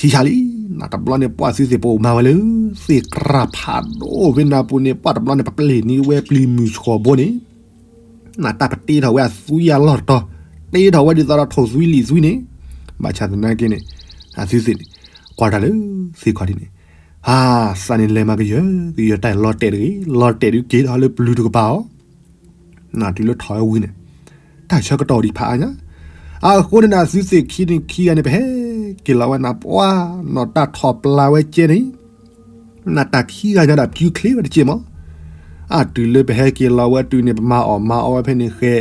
ဆးလံ, နတဘျီန့ၣ် ပှၢ်သုသ့ၣ်ပအိၣ်မၤဝဲလၢ သ့ၣ်ကြၢ်ဖးဒိၣ်ဖဲန့ၣ်အပူၤန့ၣ် ပှၢ်တဘျီန့ၣ် ပပျ့ၤန့ၢ်ဝဲပျံၤမုၢ်ဆှီၣ်ဘိန့ၣ်, နတၢ်ပတ့ထီၣ်ဝဲအသွံအလီၢ်တတီၤ, တ့ထီၣ်ဝဲဒ်သိးဒီးထိၣ်သွံလံာ်သွံန့ၣ်, ဘၣ်ဆၣ်သနာ်က့န့ၣ်, အသုသ့ၣ်န့ၣ်, ကွၢ်တၢ်လၢသ့ၣ်ခီၣ်ထံးန့ၣ်, ဟါ, သးန့ၣ်လဲၤမၤကယၢၤကယၢၤတၢ်လီၤတဲာ်တဂ့ၤ, လီၤတဲာ်ဒုးက့ၤထီၣ်လၢပျုၤတကပၤအီၤ, နတုၤလၢထီၣ်ဝဲဝံၤန့ၣ်, တၢ်ဆၢကတီၢ်ဒံးဖးအါညါ, အဃိန့ၣ်ဒီး အသုသ့ၣ်ခံန့ၣ်ခံဂၤန့ၣ် ပဟဲက့ၤလီၤဝဲနၤပှၤ, နီၢ်တၢ်ထီၣ်ပျၢ်ဝဲကဲန့ၣ် နတၢ်ခံဂၤညါဒီး ပျုၤချ့ဝဲတက့ၢ်မး, အတုၤလၢပဟဲက့ၤလီၤဝဲတုၤန့ၣ် ပမၤအီၣ်မၤအီဝဲဖဲန့ၣ်ဃဲ,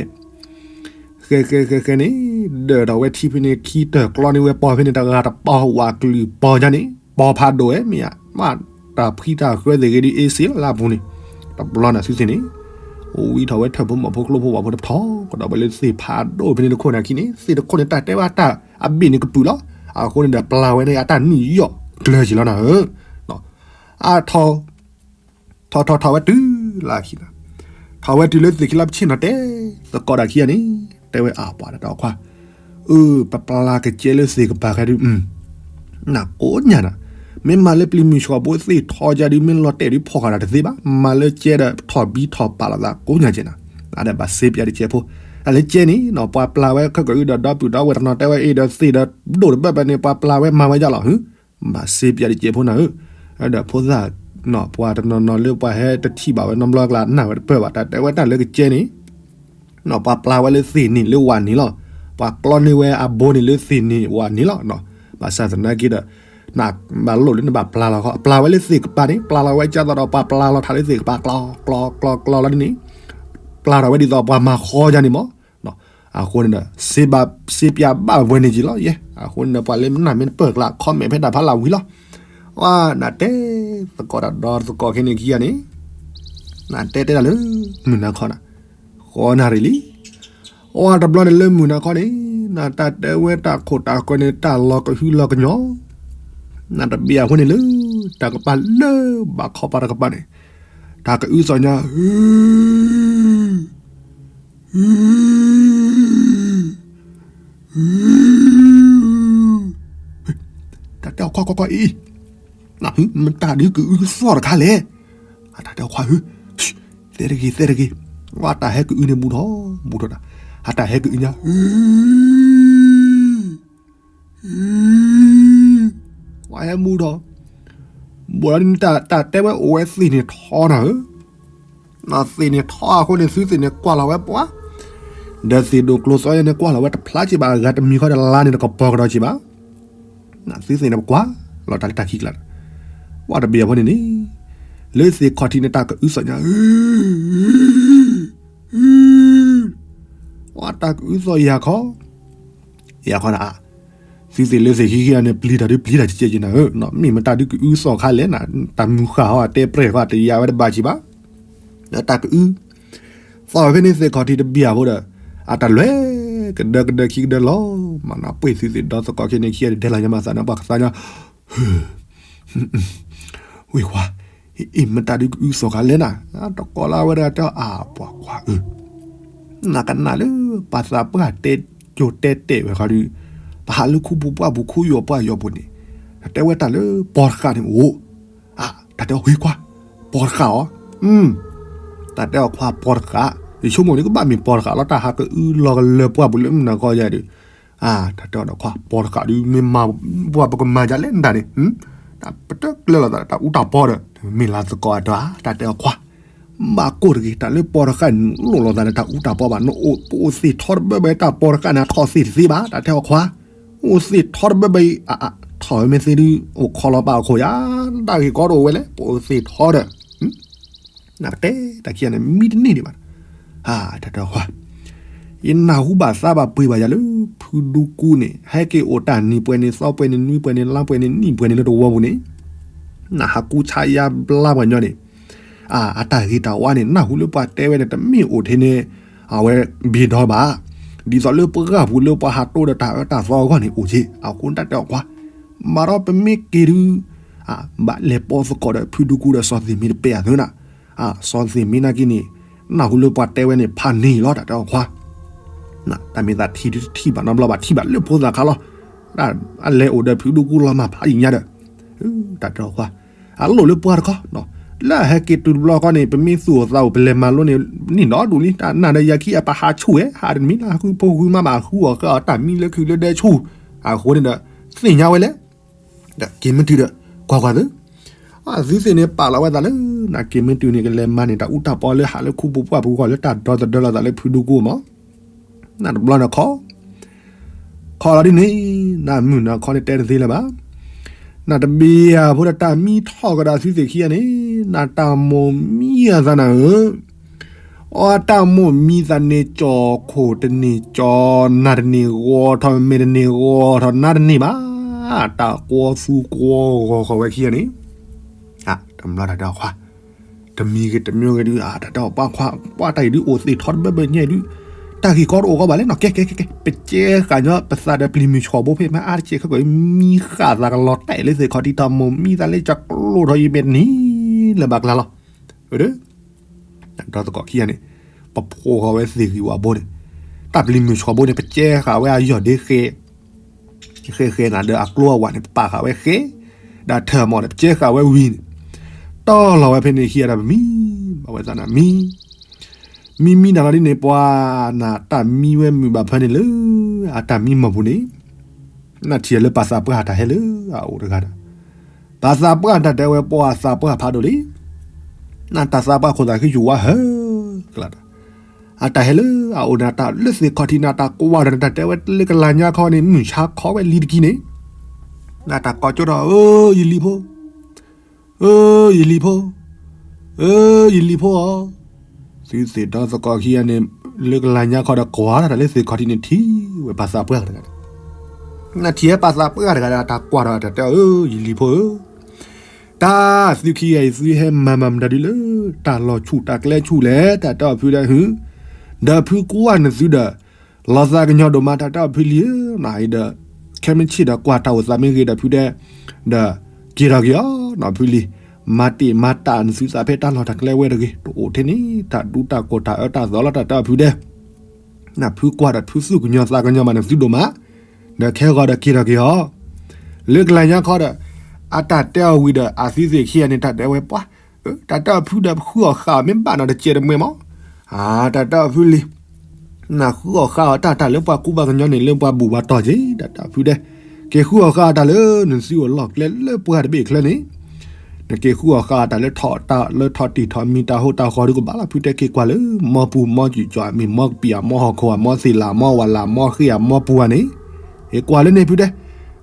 ဃဲဃဲဃဲဃဲန့ၣ်, ဒၢးထီၣ်ဝဲထံဖဲန့ၣ်ခံတၢၢ်ကျီန့ၢ်ဝဲပီၢ်ဖဲန့ၣ် တဂၤတပီၢ်ဝးကလုာ်ပီၢ်ညါန့ၣ် ပီၢ်ဖးဒိၣ်ဝဲမ့ၢ်ဧါ, မ့ၢ်တၢ်ဖှံတၢ်ဃၢသ့ၣ်ဂ့ၤဒ်အ့စ့လၢအပူၤန့ၣ်, တဘျီန့ၣ်သုသ့ၣ်န့ၣ်, ဝံထီၣ်ဝဲထၢၣ်ဖိမီၢ်ဖိကျိဖိဝးဖိတဖီကဒီးဝဲလၢသ့ၣ်ဖးဒိၣ်ဖဲန့ၣ်တခိၣ်န့ၣ်အခံန့ၣ် သ့ၣ်တခိၣ်န့ၣ် တၢ်တဲဝဲတၢ်အဘ့ၣ်န့ၣ်ကပုာ်လီၤ, အဃိန့ၣ်ဒီးပျၢ်ဝဲန့ၣ်အတၢ်နုာ်ယီၣ်ကျၢၤက့ၤလီၤနၤဧၢ, အထီ ထီၣ်ထီၣ်ထီၣ်ဝဲတုၤလၢအခံလီၤ, ထီၣ်ဝဲတုၤလၢသ့ၣ်ခံလီၤပဆ့ၣ်နီၤတဲ, သကိးတၢ်ခံဂၤန့ၣ်, တဲဝဲအပှၤတၢ်တဲအီၤခွါ, အၢ ပပျၢ်ကကဲလၢသ့ၣ်ကပၤဃဲဒုး, နကိးညါနၤ, မ့ၢ်မၤလၢပျံၤမုၢ်ဆှီၤဘိသ့ၣ်ထီယါဒုး မ့ၢ်လီၤတဲာ်ဒုးဖီၣ်ဃာ်တၢ်တသ့ဘၣ်, မၤလၢကဲဒီးထီၣ်ဘံထီၣ်ပာ်လီၤသးကိးညါကဲနၤ, အဒီးဘၣ်စ့ပၠးတကဲဖိ, တၢ်လၢကဲန့ၣ်နီၤ ပှၤပျၢ်ဝဲခဲကအုဒီးဒီပုၢ်ဒီဝဲၢ်တနီၤတဲဝဲအ့ဒီးသ့ၣ်ဒီး ဒိၣ်တဘၢဘၢန့ၣ် ပှၤပျၢ်ဝဲမၤဝဲယါလီၤ ဘၣ်စ့ပၠးတကဲဖိနၤဧၢ, ဒီးဖိသၣ်, ပှၤတနီၤနီၤလၢပှၤဟဲတထံၣ်ဘၣ်ဝဲနီတဘျီကျါ နာ်ဝဲတပၢၢ်ဘၣ် တၢ်တဲဝဲတၢ်လၢကကဲန့ၣ်, ပှၤပျၢ်ဝဲလၢသ့ၣ်န့ၣ်လၢဝၤန့ၣ်လီၤ, ပှၤကျီန့ၢ်ဝဲအဘိန့ၣ်လၢသ့ၣ်န့ၣ်ဝၤန့ၣ်လီၤ, ဘၣ်ဆၣ်သနာ်က့ဒီး, နဘၣ်လိၣ်လၢနဘၣ်ပျၢ်လီၤခီ ပျၢ်ဝဲလၢသ့ၣ်ကပၤန့ၣ် ပျၢ်လီၤဝဲကၢ်သိးဒီးပှၤပျၢ်လီၤထးလၢသ့ၣ်ကပၤကျီ ကျီ ကျီ ကျီလီၤဒ်န့ၣ်, ပျၢ်ထီၣ်ဝဲဒ်သိးပှၤမၤဃီယါန့ၣ်မး အဃိန့ၣ်ဒီး စ့ပၠးဘၣ်ဝဲန့ၣ်က့ၤလီၤယဲ, အဃိန့ၣ်ဒီးပှၤလၢမနၢ်မ့ၢ်တပၢၢ်ကျါ comment ဖဲတၢ်ဖးလၢ်ဝံၤလီၤ, အနတဲ, သကိးတၢ်ဒီသကိးခဲန့ၣ်ခံဂၤန့ၣ်, နတဲတဲဒၣ်လၢ, မုၢ်နၤခီနၤ, ဃီနၣ်ရံၣ်လံ, အတဘျီန့ၣ်လၢမုၢ်နၤခီန့ၣ်, နတၢ်တဲဝဲတၢ်ခိၣ်တၢ်ဃၢၤန့ၣ် တၢ်လီၤကဟုလီၤကညီၤ, နတဘ့ၣ်အဃိန့ၣ်လၢ, တၢ်ကပၤလၢဘၣ်ခီပၤတကပၤန့ၣ်, တၢ်ကအုသီၣ်ညါ, တၢ်တဲအီၤခွါကွၢ်ကွၢ်အံၤ, မတၤဒုးကအုသီၣ်တခါလဲၣ်, တၢ်တဲအီၤခွါဧၢ, သဲတဂ့ၤ သဲတဂ့ၤ, ဝဲတၢ်ဟဲကအုန့ၣ်ဘူးထီၣ်, ဘူးထီၣ်တၢ်, အတၢ်ဟဲကအုညါ ဝဲဟဲမူထီၣ်, ဘၣ်ဒီး တၢ်တဲဝဲအိၣ်ဝဲသ့ၣ်န့ၣ်ထီနၤဧၢ, သ့ၣ်န့ၣ်ထီအဃိန့ၣ် သုသ့ၣ်န့ၣ်ကွၢ်လီၤဝဲပှၤ, ဒီးသ့ၣ်ဒိၣ်ကျိၤသီယဲန့ၣ်ကွၢ်လီၤဝဲတဖျါက့ၤဘၣ် အဂၤတမံၤဃီဒီးလါန့ၣ်တကပီၤကဒီးက့ၤဘၣ်, သုသ့ၣ်န့ၣ်ပကွၢ်လီၤတၢ်လၢတၢ်ခံကျါ, ဝဲတဘ့ၣ်အဃိန့ၣ်န့ၣ်, လၢသ့ၣ်ခီၣ်ထံးန့ၣ်တၢ်ကအုသီၣ်ညါ အတၢ်ကအုသီၣ်ယၤခီ, ယၤခီနၤ, သုသ့ၣ်လၢသ့ၣ်ခံခံဂၤန့ၣ် ပျံၤတၢ်ဒုးပျံၤတၢ်ကဲကဲက့ၤနၤဧၢ, မ့ၢ်မတၤဒုးကအုသီၣ်ခါလဲၣ်နၤ, တၢ်မုၢ်ဃၢ်ဟီတဲပြဲၢ်ဃီတယာ်ဝဲတဘၣ်က့ၤဘၣ်, ဒီးတၢ်ကအု သီၣ်ဝဲဖဲန့ၣ်သ့ၣ်ခီၣ်ထံးတဘ့ၣ်အဃိဒီး, အတၢ်လဲၤကဒၢကဒၢခံကဒၢလီၤ, မၤနၢ်ပှ့ၤသုသ့ၣ်ဒီသကိးခဲန့ၣ်ခံဂၤန့ၣ် ဒဲလီၤညါမၤသးန့ၣ် ပှၤကသါညါ ဝ့ၢ်ခွါ, အ့ၣ် မတၤဒုးကအုသီၣ်ခါလဲၣ်နၤ, တကိးလၢအဝဲဒၣ်တဲအီၤအါပှၤခွါဧၢ, နကနၣ်လၢပှၤသးပှၢ်တဲကၠိတဲတဲာ်ဝဲခီဒုး, ပဟးလၢခူပူၤပှၢ်ပူၤခူယိာ်ပှၢ်ယိာ်ပူၤန့ၣ်, တၢ်တဲဝဲတၢ်လၢပီတဃာ်န့ၣ်အိၣ်, အါ တၢ်တဲအီၤဝ့ၢ်ခွါ, ပီတဃာ်အီၤ, တၢ်တဲအီၤခွါပီတဃာ်, ယဆိကမိၣ်န့ၣ်ကဘၣ်မ့ၢ်ပီတဃာ်လီၤ တၢ်ဟးကအုလီၤကလၢပှၢ်ပူၤလၢမုၢ်နၤခီယါဒုး, အါ တၢ်တဲအီၤဒီးခွါ ပီတဃာ်ဒုး မ့ၢ်မၤပှၤပကမၤဒ်လဲၣ်နတၢ်န့ၣ်, တၢ်ပတကျၢၤလိာ်သးဒီးတၢ်အူတၢ်ပီဒီး, မ့ၢ်လၢသကိးအတၢ် တၢ်တဲအီၤခွါ, ဘၣ်ကိၢ်တဂ့ၤ တၢ်လၢပီတဃာ်န့ၣ် လိၣ်လိာ်သးဒီးတၢ်အူတၢ်ပီဘၣ်, နအိၣ်ပအိၣ်သ့ၣ်ထီတဘၢဘၢ တၢ်ပီတဃာ်န့ၣ် ထီၣ်သ့ၣ်တသ့ဘၣ် တၢ်တဲအီၤခွါ, အိၣ်သ့ၣ်ထီတဘၢဘၢအံၤ, အါ ထီၣ်ဝဲမ့ၢ်သ့ဒုး အိၣ်ခိးလီၤပာ်အခိၣ်ယါ, တၢ်ဂ့ၢ်ကီတအိၣ်ဝဲလဲၣ် ပအိၣ်သ့ၣ်ထီဒီး နကတဲတၢ်ခံဂၤန့ၣ် မံတန့ၢ်ဒံးဘၣ်, တၢ်တဲအီၤခွါ, ယနၢ်ဟူဘၣ်သးဘၣ်ပှ့ၤဘၣ်ယၤလၢ ဖုဒူကူန့ၣ် ဟဲက့ၤအိၣ်တၢ်နံၤပှဲၤန့ၣ် သီပှဲၤန့ၣ် နွံပှဲၤန့ၣ် လါပှဲၤန့ၣ် နံၣ်ပှဲၤန့ၣ်လၢတဝီပူၤန့ၣ်, နဟးကူဆါယါဘျါပှၤညီန့ၣ်, အတၢ်ဂ့ၤတၢ်ဝါန့ၣ် နၢ်ဟူလၢပှၤတဲဝဲန့ၣ် တမ့ၢ်အိၣ်ထဲန့ၣ် အဝဲဘ့ၣ်ဒီဘၣ်, ဒ်သိးလၢပှၤဂၤပူၤလၢပှၤဟးတိဒီးတၢ်အၢတၢ်သီအဂီၢ်န့ၣ်အိၣ်က့, အဃိတၢ်တဲအီၤခွါ, မၤဒီးပမ့ၢ်က့ၤဒုး ဘၣ်လဲၤပိာ်သကိးဒီးဖုဒူကူဒီးစီၤသ့ၣ်မံတပဲာ်အသိးနၤ, စီၤသ့ၣ်မံနာ်က့န့ၣ်, နၢ်ဟူလၢပှၤတဲဝဲန့ၣ် ဖးန့ၢ်လီၤ တၢ်တဲအီၤခွါ, တၢ်မ့ၢ်သးထံၣ်ဒုးတထံၣ်ဘၣ်နီတဘျီဘၣ် ထံၣ်ဘၣ်လၢဖိသၣ်ခါလီၤ, အလဲၤအိၣ်ဒီးဖုဒူကူလီၤမၢ်ဖးယံာ်ညါဒီး, တၢ်တဲအီၤခွါ, အလိၣ်လၢပှၤတခီ, လၢအဟဲက့ၤတုၤတဘျီဃီန့ၣ် ပမ့ၢ်သူၣ်အိၣ်သးအိၣ် ပလဲၤမၤလိန့ၣ် န့ၢ်ဒီဒူၣ်လံ တၢ်နၢ်ဒီးယၤခံ အပဟးဆူၣ်ဝဲ ဟးတမံၤလၢဟးဃုဖိဃုမါဘၣ် ဟးဃုအီၣ်ဃဲအီၣ်တၢ်မံလၢခုးလၢဒဲဆူၣ် အဃိန့ၣ်ဒီး သ့ၣ်ညါဝဲလဲၣ် ဒီးက့ၤမ့ၢ်တုၤဒီး ကွၢ်ကွၢ်သု အသုသ့ၣ်န့ၣ် ပာ်လီၤဝဲသးလၢ နက့ၤမ့ၢ်တုၤန့ၣ် ကလဲၤမၤန့ၢ်တၢ်အူတၢ်ပီလၢဟးလၢခူပူၤပှၢ်ပူၤဂီၢ် လၢတၢ်ဒီသဒၢလိာ်သးလၢဖုဒူကိၣ်မး နတဘျီန့ၣ်ခီ ခီလီၤဒ်န့ၣ် နမုၢ်နၤခီန့ၣ်တဲတသ့လၢၤဘၣ်. နတဘ့ၣ်အဖိဒီးတၢ်မံထီၣ်ကဒီးသုသ့ၣ်ခံဂၤန့ၣ် နတၢ်မိၣ်မံအသးနၤဧၢ, အီတၢ်မိၣ်မံသးန့ၣ် ကၠီၤခိၣ်တန့ၢ်ကၠီၤ နၤတန့ၢ်ဂီၤထီၣ် မ့ၢ်တန့ၢ်ဂီၤထီၣ်နၤတန့ၢ်ဘၣ်. တၢ်ကွီသူကွီဂီၤဃီၤဝဲခံဂၤန့ၣ် တမျီတၢ်တဲအီၤခွါ တမံၤဂ့ၤတမံၤဂ့ၤဒုး တၢ်တဲအီၤပှၤခွါ ပှၤတၢ်အံၤဒုးအိၣ်သ့ၣ်ထီတဘၢဘၢညါအံၤဒုး တၢ်ဂ့ၢ်ကီတအိၣ်ကီဘၣ်လဲၣ်နီၤ ကဲကဲကဲကဲ ပကဲဃာ်ညီပသးဒီးပျံၤမုၢ်ဆှီၣ်ဘိဖဲမ့ၢ်အါတကဲခဲကီၢ် မံဃာ်သးကလီၤတဲာ်လၢသ့ၣ်ခီၣ်ထံးတၢ်မိၣ်မံသးလၢကကျိၣ်ထီၣ်အံၤ မ့ၢ်တန့ၢ်လၢၤဘၣ်ကျါလီၤ. ဒီသကိးခံဂၤန့ၣ် ပဖှိၣ်ဃီၤဝဲသ့ၣ်ဂံၢ်ဝါဘိန့ၣ် တၢ်ပျံၤမုၢ်ဆှီၣ်ဘိန့ၣ် ပကဲဃာ်ဝဲအယီၢ်ဒ့ဃဲ ဃဲဃဲနၤဒီးအကျိအဝးန့ၣ် ပပာ်ဃာ်ဝဲဃဲ ဒီးထၢၣ်မီၣ်န့ၣ် ပကဲဃာ်ဝဲဝံၤန့ၣ် တီၢ်လီၤဝဲဖဲန့ၣ်ခံဂၤဒီးပမံ ဘၣ်ဝဲသးနၤမံ မံမံနၤလီၤဒ်န့ၣ် ပှၤနၤတၢ်မံဝဲမုာ်ဘၣ်ဖၢန့ၣ်လၢ အတၢ်မံမီၢ်ပူၤန့ၣ် နထံၣ်လၢပှၤသးပှၢ်တၢ်ဟဲလၢအအိၣ်တဂၤဒီး ပှၤသးပှၢ်တၢ်တဲဝဲပှၤသးပှၢ်ဖးဒိၣ်လံ နတၢ်သးပှၢ်ခိၣ်သးဃံယိာ်ဝါဟၢကျါဒီး အတၢ်ဟဲလၢအအိၣ်န့ၣ် တၢ်လၢသ့ၣ်ခီၣ်ထံးန့ၣ် တၢ်ကွၢ်ဒီးနတၢ်တဲဝဲလၢကလၤညါခီန့ၣ် မုၢ်ဆါခီဝဲလံတကံန့ၣ် နတၢ်ကိးကၠိဒီး အၢ ယလံၤဖိ အၢ ယလံၤဖိ အၢ ယလံၤဖိဧၢ, သုသ့ၣ်ဒီသကိးခံဂၤန့ၣ် လၢကလၤညါခီဒီးကွၢ်တၢ်လၢသ့ၣ်ခီၣ်ထံးန့ၣ်ထံၣ်ဝဲပှၤသးပှၢ်တဂၤန့ၣ် နထံၣ်ဝဲပှၤသးပှၢ်တဂၤဒီးတၢ်ကွၢ်ဒီးတၢ်တဲအီၤ အၢ ယလံၤဖိဧၢ, တၢ်သုခံဂၤအံၤသုဟဲမၤမၤမတၤဒုလၢ တၢ်လီၤဆူၣ်တၢ်ကျဲဆူၣ်လဲၣ် တၢ်တဲအီၤဖုဒီး ဒီးဖုကွၢ်နသုဒီး လီၤသးကညီၤဒိၣ်မး တၢ်တဲအီၤဖုလံဧၢ, နအံၤဒီး ခဲမုၢ်ဆ့ၣ်ဒီးကွၢ်တၢ်အိၣ်သးမ့ၢ်ဂ့ၤဒီးဖုဒဲး, ဒီးက့ၤထီၣ်က့ၤအီၤနီၤဖုလံ, မၤတ့ၢ်မၤတၢ်နသုသးဖဲတၢ်လီၢ်တၢ်ကျဲဝဲတဂ့ၤ, တအိၣ်ထဲန့ၣ် တၢ်ဒူတၢ်ကိၢ်တၢ်အၢတၢ်သီလီၤ တၢ်တဲအီၤဖုဒဲး, နဖုကွၢ်ဒီးဖုသူၣ်ကညီၤသးကညီၤမးနသုဒိၣ်မး, ဒီးခဲဂီၤဒီးက့ၤထီၣ်က့ၤအီၤ, လၢကလၤညါခီဒီး အတၢ်တဲအီၤဝံၤဒီး အသုသ့ၣ်ခံဂၤန့ၣ် တၢ်တဲဝဲပှၤ တၢ်တဲအီၤဖုဒီး ပဃုအီၣ်ဃာ်အီၤမ့ၢ်ဘၣ်နီၤတစဲးတမှဲၤမး, တၢ်တဲအီၤဖုလံ, နဃုအီၣ်ဃာ်အီၤတၢ်တၢ်လၢပှၤကူပှၤကညီန့ၣ် လၢပှၤဘူၣ်ပှၤတီၢ်က့ၤ တၢ်တဲအီၤဖုဒဲး, က့ၤဃုအီၣ်ဃာ်အီၤတၢ်လၢနသုအိၣ်လီၢ်ကျဲလၢပှၤတဘ့ၣ်ချၢန့ၣ်, နက့ၤဃုအီၣ်ဃာ်အီၤတၢ်လၢထီၣ်တၢ်လၢထီၣ်တံၢ်ထီၣ်မံၤတၢ်ဟိတၢ်ဃီဒုကဘၣ်လီၤ ဖုတဲက့ၤကွၢ်လၢ မီပူၤမီကံၣ်ကၠီၣ်အမံၤမီကပံာ်အမီဟီၣ်ခိၣ်အမီသ့ၣ်လၣ်အမီဝၣ်လၣ်မီဃ့ၢ်အမီပူၤဧါန့ၣ်, က့ၤကွၢ်လၢန့ၣ်ဖုတဲ,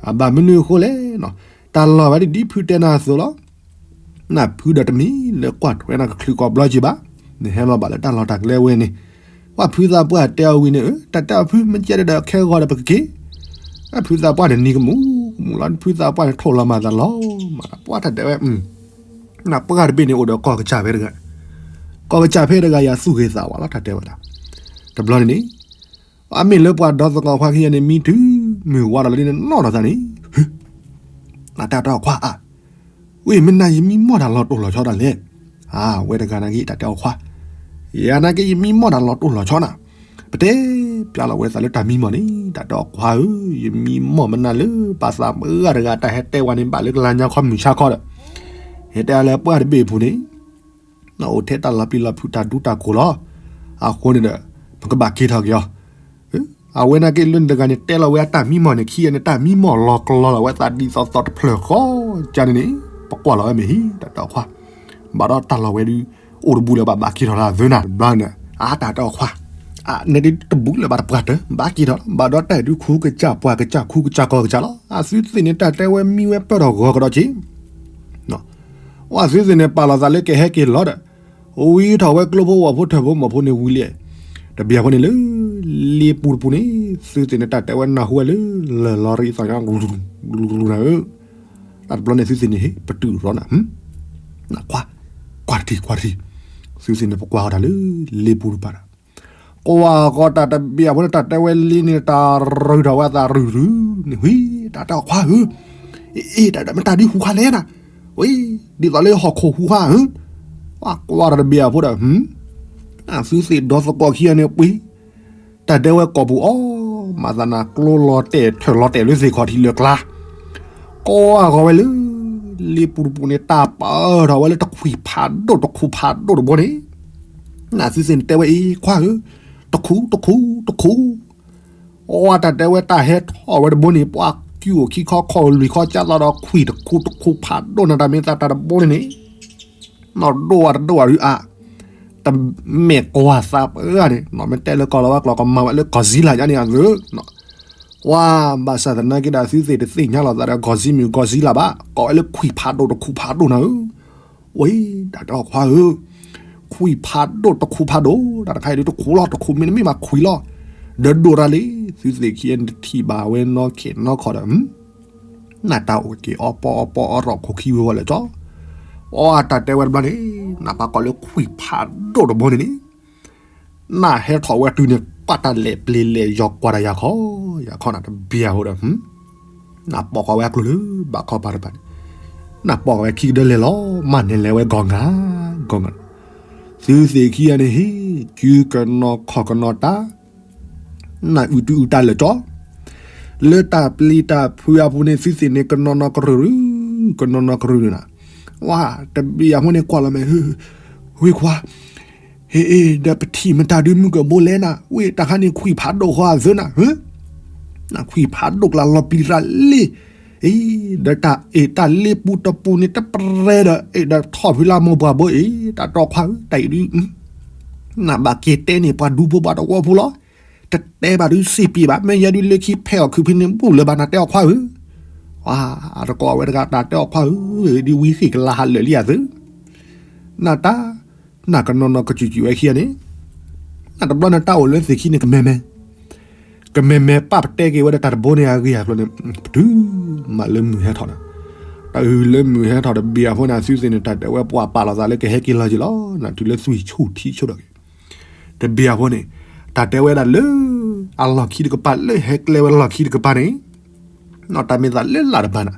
အဘၣ်မနုၤအဃိလဲၣ်, တၢ်လီၢ်ဝဲဒ်ဒ်ဖုတဲနၤအသိးလီၤ နဖုဒီးတမံၤလၢကွၢ်ထွဲနၤကချုးကိးဘျီက့ၤဘၣ်, နဟဲလီၤဘၣ်လၢတၢ်လီၢ်တၢ်ကျဲဝဲန့ၣ်, ပှၤဖုသးပှၢ်တဲအီၤဝံၤန့ၣ် တၢ်တဲအီၤဖုမ့ၢ်ကဲဒီးခဲဂီၤဒီးပကက့ၤ, ဖုသးပှၢ်န့ၣ်နံၤကမူၣ်ကမူၣ်လီၤ ဖုသးပှၢ်န့ၣ်ထိၣ်လီၤမၤသးလီၤမး ပှၤတၢ်တဲဝဲ နပှၢ်တဘ့ၣ်န့ၣ်အိၣ်ဒီးကီၢ်ကစၢ်ဖဲတဂၤ, ကီၢ်ကစၢ်ဖဲတဂၤယၤသူၣ်ဂ့ၤသးဝါလီၤ တၢ်တဲဝဲဒၣ်, တဘျီန့ၣ်န့ၣ်, အမ့ၢ်လၢပှၤဒီသကိးခွါခံဂၤန့ၣ် မံတုၤမုၢ်ဝါဒီးလၢန့ၣ်နီၢ်ဒီးသးန့ၣ်, နတၢ်တဲအီၤခွါဧါ, ဝံမ့ၢ်နၤယမံမီၢ်တၢ်လီၤတိၢ်လီၤဆီတၢ်လဲၣ်, အဝဲတဂၤနာ်က့ တၢ်တဲအီၤခွါ, ယၤနာ်က့ယမံမီၢ်တၢ်လီၤတိၢ်လီၤဆီနၤ, ပတဲပျါလီၤဝဲသးလၢတၢ်မံမီၢ်န့ၣ် တၢ်တဲအီၤခွါဧၢ, ယမံမီၢ်မနုၤလၢပှၤသးပှၢ်တဂၤတၢ်ဟဲတဲဝဲန့ၣ် ဘၣ်လၢကလၤညါခီမုၢ်ဆါခီဒီး, ဟဲတဲအါလၢပှၢ်တဘ့ၣ်အပူၤန့ၣ် နအိၣ်ထဲတၢ်လီၤပျံၤလီၤဖုးတၢ်ဒူတၢ်ကိၢ်လီၤ. အဃိန့ၣ်ဒီး ပကဘၣ်က့ၤထီၣ်က့ၤအီၤ. အဝဲနာ်က့လၢန့ၣ်တဂၤန့ၣ် တဲလီၤဝဲအတၢ်မံမီၢ်န့ၣ် ခံဂၤန့ၣ် တၢ်မံမီၢ်လီၤကလီလီၤဝဲသးဒ်သိးသိးတဖျၢၣ်ဃီကန့ၣ်န့ၣ် ပကွၢ်လီၤဝဲမ့ၢ်ဟံၣ် တၢ်တဲအီၤခွါ, ဘၣ်ဒီးတၢ်လီၢ်ဝဲဒုး အိၣ်တဘူးလၢၤဘၣ် ဘၣ်က့ၤထီၣ်လၢအသၢနၤတဘျီန့ၣ် အါတၢ်တဲအီၤခွါ, အန့ၣ်ဒ်တဘူးလၢၤဘၣ်တပှၢ်တၢၢ် ဘၣ်က့ၤထီၣ်လီၤ ဘၣ်ဒီးတၢ်ဒုးခူကစၢ်ပှၢ်ကစၢ်ခူကစၢ်ကီၢ်ကစၢ်လီၤ. အသုသ့ၣ်န့ၣ် တၢ်တဲဝဲမံဝဲပၢၢ်ထီၣ်ဂီၤကဒီးက့ၤ အသုသ့ၣ်န့ၣ် ပာ်လီၤသးလၢကဟဲက့ၤလီၤဒီး ဝံထီၣ်ဝဲကျိဖိဝီၤဖိထၢၣ်ဖိမီၢ်ဖိန့ၣ်ဝံၤလံ, တဘျီဖိန့ၣ်လၢ လ့ပူၤတပူၤန့ၣ် သုသ့ၣ်န့ၣ် တၢ်တဲဝဲနၢ်ဟူဝဲလၢ လၢၢ်လီၤရံသီၣ်ညါ နၤဧၢ, တၢ်တဘျီန့ၣ်သုသ့ၣ်န့ၣ် ဟ့ၣ် ပတုာ်ရီနၤ, နခွါ, ကွၢ်တထံၣ် ကွၢ်တထံၣ်, သုသ့ၣ်န့ၣ် ပကွၢ်ဃီၤတၢ်လၢ လ့ပူၤတပၤဒီး ကွၢ်ဃီၤတၢ်တဘ့ၣ်အဖိန့ၣ် တၢ်တဲဝဲလံန့ၣ် တၢ်ရုၢ်ထီၣ်ဝဲသးရုၢ်ရုၢ်န့ၣ် ဝံၤ တၢ်တဲအီၤခွါဧၢ, အ့ တၢ်မ့ၢ်တၢ်ဒ်ဟူးဃါလဲၣ်နၤ, ဝံၤ ဒ်သိးလၢဟီၣ်ခိၣ်ဟူးဃါဧၢ, ကွၢ်ကွၢ်တၢ်တဘ့ၣ်အဖိဒီး သုသ့ၣ်ဒီသကိးခံဂၤန့ၣ်ပှ့ၤ တၢ်တဲဝဲကိာ်ပူၤအီၤ မၤသးနၤကျိလီၤတဲာ်ထၢၣ်လီၤတဲာ်လၢသ့ၣ်ခီၣ်ထံးလၢကျါ, ကွၢ်ဃီၤဝဲလၢ လ့ပူတပူန့ၣ် တၢ်ပၢထီၣ်ဝဲလၢတခွံၣ်ဖးဒိၣ်တခူၣ်ဖးဒိၣ်တဘိန့ၣ်, နသုသ့ၣ်န့ၣ်တဲဝဲအံၤ ခွါဧၢ, တခူၣ်တခူၣ်တခူၣ်, အတၢ်တဲဝဲတၢ်ဟဲထီၣ်ဝဲတဘိန့ၣ် ပှၤကၠူအိၣ်ခံခီခီၣ်လွံၢ်ခီ ကၢ်သီဒီးခွံၣ်တခူၣ်တခူၣ်ဖးဒိၣ်န့ၣ် တၢ်မ့ၢ်သးတၢ်တဘိန့ၣ်န့ၣ် နီၢ်ဒိၣ်ဝဲတဒိၣ်ဝဲဒုးအါ, တမ့ၢ်ကွၢ်သးပှၢ်န့ၣ် နီၢ်မ့ၢ်တဲလၢကီၢ်လီၤဝဲကျိာ် ကမၤဝဲလၢကီၢ်စံလၤညါန့ၣ်အသုး, ဝါ, ဘၣ်ဆၣ်သနာ်က့ဒီး သုသ့ၣ်တသ့ၣ်ညါလီၤသးဒီး ကီၢ်စံမုၢ်ကီၢ်စံလၤဘၣ်, ကိးဝဲလၢခွံၣ်ဖးဒိၣ်တခူၣ်ဖးဒိၣ်နၤဧၢ, ဝဲ, တၢ်တဲအီၤခွါဧၢ, ခွံၣ်ဖးဒိၣ်တခူၣ်ဖးဒိၣ် တၢ်တခါအံၤဒုးတခူၣ်လီၤ တခူၣ်မ့ၢ်တမ့ၢ်ဘၣ်ခွံၣ်လီၤ, ဒီးဒိၣ်တၢ်လံ, သုသ့ၣ်ခံဂၤန့ၣ်တထံၣ်ဘၣ်ဝဲနီၢ်ခ့နီၢ်ခီဒီး နတၢ်အိၣ်က့ၤအီပီအီပီအီထီၣ်ခိၣ်ခံဝဲဝဲလၢာ်ကၠီ, အတၢ်တဲဝဲတဘျီန့ၣ်, နပာ်ကိးလၢခွံၣ်ဖးဒိၣ်တဘိန့ၣ်န့ၣ်, နဟဲထီၣ်ဝဲတုၤန့ၣ် ပာ်တၢ်လဲၤပျ့ၤလဲၤယီၤကွၢ်တၢ်ယၤခီ, ယၤခီနၤတဘ့ၣ်အဃိဒီး, နပိာ်ဃာ်ဝဲအကျိၤလၢဘၣ်ခီပၤတဖၣ်န့ၣ်, နပိာ်ဃာ်ဝဲခံကဒၢလဲၤလီၤ မၤန့ၢ်လဲၤဝဲဂီၤငါ, ဂီၤငါ, သုသ့ၣ်ခံဂၤန့ၣ်ဟ့ၣ် ကုကနီၤခီၣ်ကနီၤတၢ် နအုၣ်တုအုၣ်တၢ်လၢာ်ကၠီ, လၢတၢ်ပျံၤတၢ်ဖုးအပူၤန့ၣ် သုသ့ၣ်န့ၣ် ကနီၤနီၤကရုၢ်, ကနီၤနီၤကရုၢ်နၤ, ဝါ, တဘ့ၣ်အဃိန့ၣ်ကွၢ်လီၤမ့ၢ်, ဝ့ၢ်ခွါ, ဟ့ၣ်အ့ၣ် ဒီးပထံၣ်မတၤဒုးမုၢ်ကဘိလဲၣ်နၤ, ဝ့ၢ်တၢ်ခါန့ၣ်ခွံၣ်ဖးဒိၣ်ဃီအသုးနၤ, နခွံၣ်ဖးဒိၣ်ကျါလီၤပျံၤတၢ်လ့ၣ်, အ့ၣ်, ဒီးတၢ်အ့ၣ်တၢ်လ့ပူတပူန့ၣ် တပရဲဒီး အ့ၣ်ဒီးထီၣ်ဖုလၢမိၢ်ပှၢ်ဘိအ့ၣ်, တၢ်တဲအီၤခွါဧၢ တၢ်အံၤဒုး နဘၣ်က့ၤတဲန့ၢ်ပှၤဒူဖိပှၤသဝီဖိလီၤ, တတဲဘၣ်ဒုးစံးပ့ၤဘၣ် မ့ၢ်ယဲဒုးလၢခံဖဲအီၣ်ခုးဖဲန့ၣ် ဘူၣ်လၢၤဘၣ်နၤတဲအီၤခွါဧၢ, ဝါ, အတကိးဝဲတဂၤတၢ်တဲအီၤခွါဧၢ, ဒ်ဝံဃ့ၢ်ကလါဟးလၢာ်လံအသုး, နတၢ်, နကနီၤနီၤကစူၣ်စူၣ်ဝဲခံဂၤန့ၣ်, နတဘျီနတၢ်အိၣ်လၢသ့ၣ်ခံန့ၣ် ကမဲာ်မဲာ် ကမဲာ်မဲာ်ပၢ်ပတဲက့ၤဝဲဒီးတၢ်တဘိန့ၣ်အဂ့ၢ်အကျိၤန့ၣ်, ပတုၤမးလၢမုၢ်ဟဲထီၣ်နၤ, တၢ်အုၣ်လၢမုၢ်ဟဲထီၣ်တဘ့ၣ်အဃိန့ၣ် အသုသ့ၣ်န့ၣ် တၢ်တဲဝဲပှၤပာ်လီၤသးလၢကဟဲက့ၤလီၤက့ၤလီၤ, နတုၤလၢသွံၣ်ဆူၣ်ထံဆူၣ်ဒီးက့ၤ, တဘ့ၣ်အဃိန့ၣ်, တၢ်တဲဝဲဒၣ်လၢ, အလီၢ်ခံတကပၤလၢဟဲကျဲဝဲလီၢ်ခံတကပၤန့ၣ် နီၢ်တၢ်မ့ၢ်သးလၢလၢ်တဘၣ်နၤ,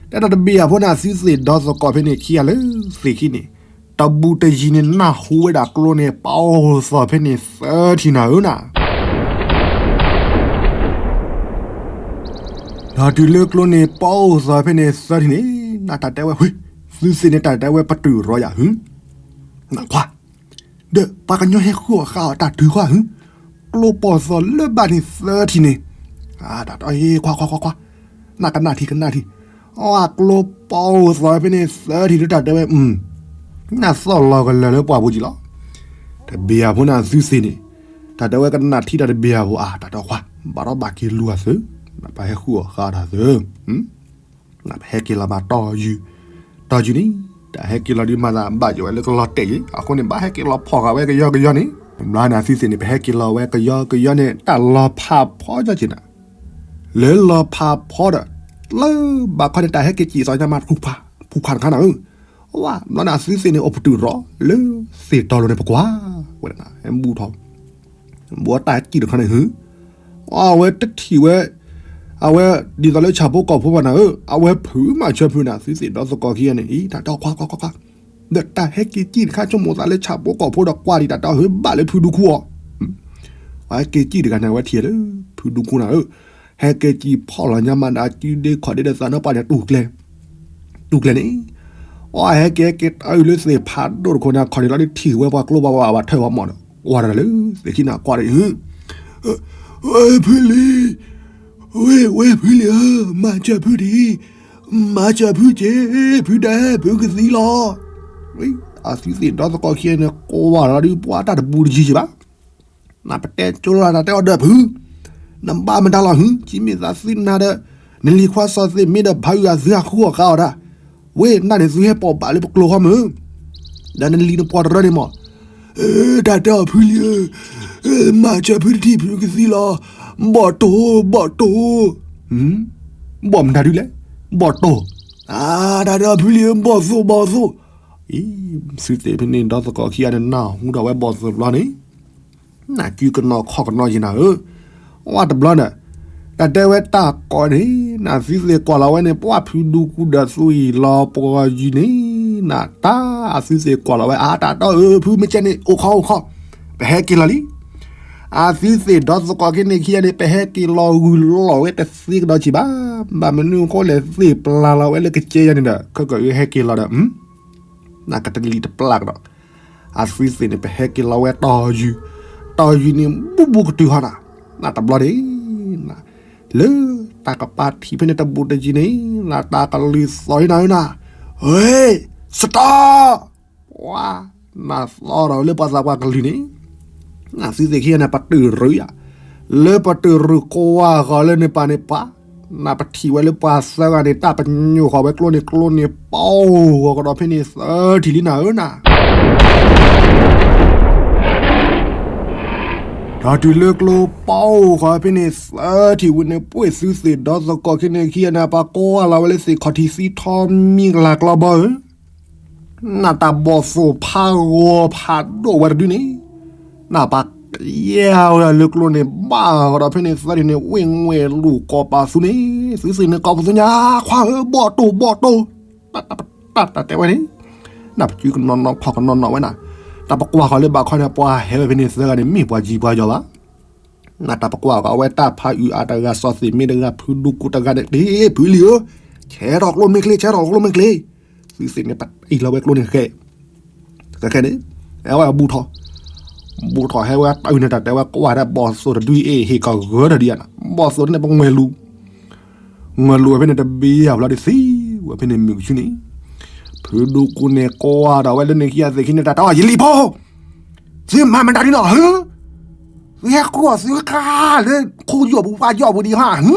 တဲဒၣ်တဘ့ၣ်အဃိန့ၣ် အသုသ့ၣ်ဒီသကိးဖဲန့ၣ်ခံဂၤလၢသ့ၣ်ခံန့ၣ်, တဘူးတယံၤန့ၣ် နၢ်ဟူဝဲဒၣ်ကျိန့ၣ် ပအိၣ်သီၣ်ဖဲန့ၣ်သၢထံၣ်နၤဧၢနၤ ဒီးတုၤလၢကျိန့ၣ် ပအိၣ်သီၣ်ဖဲန့ၣ်သၢထံၣ်န့ၣ်, နတၢ်တဲဝဲ, သုသ့ၣ်န့ၣ်တၢ်တဲဝဲပတုာ်ရီယၤဧၢ, နခွါ, ဒီးပှၤကညီဟဲဃုအီၣ်ဃုအီတၢ်တုၤဃီဧၢ, ကျိပအိၣ်သီၣ်လၢဘၣ်န့ၣ်သၢထံၣ်န့ၣ်, တၢ်တဲအီၤဟ့ၣ်ခွါခွါခွါခွါ, နကနၣ်ထံၣ်ကနၣ်ထံၣ်, အကျိပအိၣ်သီၣ်ဖဲန့ၣ်သၢထံၣ်လၢတၢ်တဲဝဲ, နသီၣ်လီၤကလၢာ်လၢပှၢ်ပူၤကံလီၤ တဘ့ၣ်အဃိန့ၣ် အသုသ့ၣ်န့ၣ်, တၢ်တဲဝဲကနၣ်ထံၣ်တၢ်တဘ့ၣ်အဃိ အါ တၢ်တဲအီၤခွါ, ဘၣ်ဒီးဘၣ်က့ၤလူၤအသုး, ပဟဲဃုအီၣ်ဃုအီတၢ်သုး, ပဟဲက့ၤလီၤဘၣ်တီၢ်ယုၢ်, တီၢ်ယုၢ်န့ၣ်, တၢ်ဟဲက့ၤလီၤဒုးမၤသးဘၣ်ယိၣ်ဝဲလၢကလီၤတဲာ်ယံၤ, အဃိန့ၣ် ဘၣ်ဟဲက့ၤလီၤဖီၣ်ဃာ်ဝဲကယီကယီန့ၣ်, ဘျီန့ၣ်အသုသ့ၣ်န့ၣ် ပဟဲက့ၤလီၤဝဲကယီကယီန့ၣ် တၢ်လီၤဖးဖီကၠီက့ၤနၤ လၢလီၤဖးဖီဒီး, လၢဘၣ်ခီန့ၣ် တၢ်ဟဲက့ၤစံၣ်သီညါမး ဖူၣ်ဖးတခါနၤဧၢ, ဝါ ဘျီန့ၣ် အသုသ့ၣ်န့ၣ် အိၣ်ပတုာ်ရီ လၢသ့ၣ်တီလိၤန့ၣ် ပကွၢ်ဝဲဒၣ် ဟဲဘူၣ်ထီၣ်, ဘၣ်တၢ်ဟဲက့ၤတခါန့ၣ် ဟု, အဝဲတထံၣ်ဝဲ, အဝဲဒ်သိးလၢဆၣ်ဖိကီၢ်ဖိဘၣ်နၤဧၢ, အဝဲဖုးမၤစၢၤဖုးနၤ သုသ့ၣ်ဒီသကိးခံဂၤန့ၣ် အံၤ တၢ်တဲအီၤခွါခွါခွါခွါ ဒီးတၢ်ဟဲက့ၤကံၣ်တခါဆိကမိၣ်သးလၢဆၣ်ဖိကီၢ်ဖိဒီးကွၢ်ဒံးတၢ်တဲအီၤ ဟဲဘၣ်လၢဖုဒူခူအီၤ, အဟဲက့ၤကံၣ်တဂၤန့ၣ် အဝဲထံၣ်လၢ ဖုဒူခူနၤဧၢ, ဟဲက့ၤကံၣ်ဖီၣ်လီၤညါမးဒီး အစုဒ့ခီၣ်ဒ့ဒီးသးနီၢ်ပှၢ်န့ၣ် တူၢ်ကျဲ, တူၢ်ကျဲန့ၣ်, အဟဲက့ၤက့ၤတၢ်အုၣ်လၢသ့ၣ်ဖးဒိၣ်တခိၣ်န့ၣ် အခီၣ်ထံးလီၤဒုးထံၣ်ဝဲပှၤကျိဘၣ်ဝဲဘၣ်ထၢၣ်ဝဲမီၢ်ဒီး ကွၢ်တၢ်လၢ သ့ၣ်ခံန့ၣ်ကွၢ်ဒီး ဝဲဖုလံ, ဝဲ ဝဲဖုလံဧၢ, မၤစၢၤဖုတံၢ်, မၤစၢၤဖုက့ၤ, ဖုဒဲး ဖုကသံလီၤ. အသုသ့ၣ်ဒီသကိးခံဂၤန့ၣ် ကွၢ်လီၤဒုးပှၤတၢ်တဘူးတယံၤဘၣ်. နပတဲကၠိလီၤတၢ်တဲအီၤဒီးဖု, နဘၣ်မတၤလီၤဟု, ခံမ့ၢ်သးသုနၤဒီး နလံၤခွါစီၤသ့ၣ်မ့ၢ်ဒီးဖးအုၣ်အသုဟးဃုအီၣ်ဃုအီၣ်တၢ်, ဝဲနၤန့ၣ်သုဟဲပိာ်ဘၣ်လၢပကျိၤဃီမုၢ် ဒီးနလံၤနပှၤတရၢန့ၣ်မီၢ် တၢ်တဲအီၤဖုလံဧၢ, မၤစၢၤဖုတထံၣ်ဖုကသံလီၤ. ဘီၣ်တိၢ်, ဘီၣ်တိၢ်, ဘီၣ်မတၤဒုလဲၣ်, ဘီၣ်တိၢ်, တၢ်တဲအီၤဖုလံဧၢ, ဘီၣ်သိၣ်, ဘီၣ်သိၣ်. အံၤ သုသ့ၣ်ဖဲန့ၣ် ဒီသကိးခံဂၤန့ၣ် နၢ်ဟူထီၣ်ဝဲဘီၣ်သိၣ်တဘျီန့ၣ် နကုကနီၤခီၣ်ကနီၤယံၤနၤဧၢ, ဝဲတဘျီန့ၣ် တၢ်တဲဝဲတၢ်ကိးန့ၣ် နသုသ့ၣ်ကွၢ်လီၤဝဲန့ၣ် ပှၤဖုဒူကူဒီးသွံၣ်လီၤပှီၤယံၤန့ၣ် နတၢ်အသုသ့ၣ်ကွၢ်လီၤဝဲ အါ တၢ်တဲအီၤဧၢ ဖုမ့ၢ်ကဲန့ၣ် အိၣ်ခီအိၣ်ခီ, ပဟဲက့ၤလီၤလံ. အသုသ့ၣ်ဒီသကိးခံန့ၣ်ခံဂၤန့ၣ် ပဟဲက့ၤလီၤဂုာ်လီၤဝဲတသ့ကဒီးကံဘၣ်, ဘၣ်မနုၤအဃိလဲၣ် သ့ၣ်ပျၢ်လီၤဝဲလၢကစဲယၤန့ၣ်ဒီး ခဲကၢ်အၢဟဲက့ၤလီၤဒီး နကတလံၤတပျၢ်ကဒီး, အသုသ့ၣ်န့ၣ် ပဟဲက့ၤလီၤဝဲတီၤယုၢ်, တီၤယုၢ်န့ၣ် ဘူးဘူးကတုၤဟီနၤ, နတဘျီန့ၣ် လၢတၢ်ကပၤထံၣ်ဖဲန့ၣ်တဘူးတယံၤန့ၣ် နတၢ်ကလုၢ်သီၣ်အံၤနၤဧၢနၤ, ဟ့ စတီၢ်, ပှၤ နသီၣ်ဒီးလၢပှၤသးပှၢ်ကလုၢ်န့ၣ်, နသုသ့ၣ်ခံဂၤန့ၣ် ပတုာ်ရုၢ်ယၤ, လၢပတုာ်ရုၢ်ကွၢ်ဃီၤလၢန့ၣ်ပၤန့ၣ်ပှၤ, နပထံၣ်ဝဲလၢပှၤသၢဂၤန့ၣ် တၢ်ပညိၣ်ဃီၤဝဲကျိန့ၣ် ကျိန့ၣ်ပီၢ်ဂီၤကဒီးဖဲန့ၣ် သၢထံၣ်လံနၤဧၢနၤ ဒီးတုၤလၢကျိပီၢ်အိၣ်ဃီၤဖဲန့ၣ် သၢထံၣ်ဝံၤန့ၣ် ပှ့ၢ်သုသ့ၣ်ဒီသကိးခံန့ၣ်ခံဂၤန့ၣ် ပှၤကိးအလီၤဝဲလၢသ့ၣ်ခီၣ်ထံးသံထီမံၤကလၤကျီဘီဧၢ, နတၢ်ဘီၣ်သိၣ်ဖးဂီၤဖးဒိၣ်ဝဲတဒုန့ၣ်, နပာ်ကယဲၢ်ဝဲဒၣ်လၢကျိန့ၣ် ဘၣ်ဃီဒီးဖဲန့ၣ် သၢထံၣ်န့ၣ် ဝ့ၢ်ငွဲၣ်လူၤကိးပာ်သူန့ၣ်, သုသ့ၣ်န့ၣ်ကိးပသူညါ, ခွါဧၢ ဘီၣ်တိၢ်ဘီၣ်တိၢ်, တၢ်တၢ်တဲဝဲန့ၣ်, နပစုကနီၤနီၤခီၣ်ကနီၤနီၤဝဲနၤ, တၢ်ပကွၢ်ဃီၤလၢဘးခီန့ၣ် ပှၤဟဲဝဲဖဲန့ၣ်သၢဂၤန့ၣ် မ့ၢ်ပှၤယံၤပှၤယီၤဘၣ် နတၢ်ပကွၢ်ဃီၤဝဲတၢ်ဖးအုးအါတဂၤ စီၤသ့ၣ်မ့ၢ်တဂၤ ဖုဒူကိတဂၤန့ၣ် တ့ဖုလံၤဧၢ, ဆဲးထီၣ်ကျိမ့ၢ်ချ့ ဆဲးထီၣ်ကျိမ့ၢ်ချ့, သုသ့ၣ်န့ၣ် ပအံၣ်လီၤဝဲကျိန့ၣ်ဃဲ, ဃဲဃဲန့ၣ်, အဝဲဘူၣ်ထီၣ်, ဘူၣ်ထီၣ်ဟဲဝဲတၢ်အုးန့ၣ်တၢ်တဲဝဲကွၢ်ဒၣ်ဘီၣ်သိၣ်တဒုအ့ၣ် ဟ့ၣ်ကီၢ်ဂၢၢ်တဒုယၤနၤ, ဘီၣ်သိၣ်တန့ၣ် ပငွဲၢ်လူၤ ငွဲၢ်လူၤဝဲဖဲန့ၣ်တဘ့ၣ်ယၤဘျီဒုးသံဝဲဖဲန့ၣ်မုၢ်ကဆူန့ၣ်, ဖုဒူကိန့ၣ်ကွၢ်ဒီးဝဲလၢန့ၣ်ခံဂၤသ့ၣ်ခံန့ၣ် တၢ်တဲအီၤ ယလံၤဖိ, သုမၤမတၤဒ်နီၤ, သုဟဲဃုအီၣ်သုဃါလၢခိယီၢ်ပူၤပှၤယီၢ်ပူၤဒံးဟါ, သု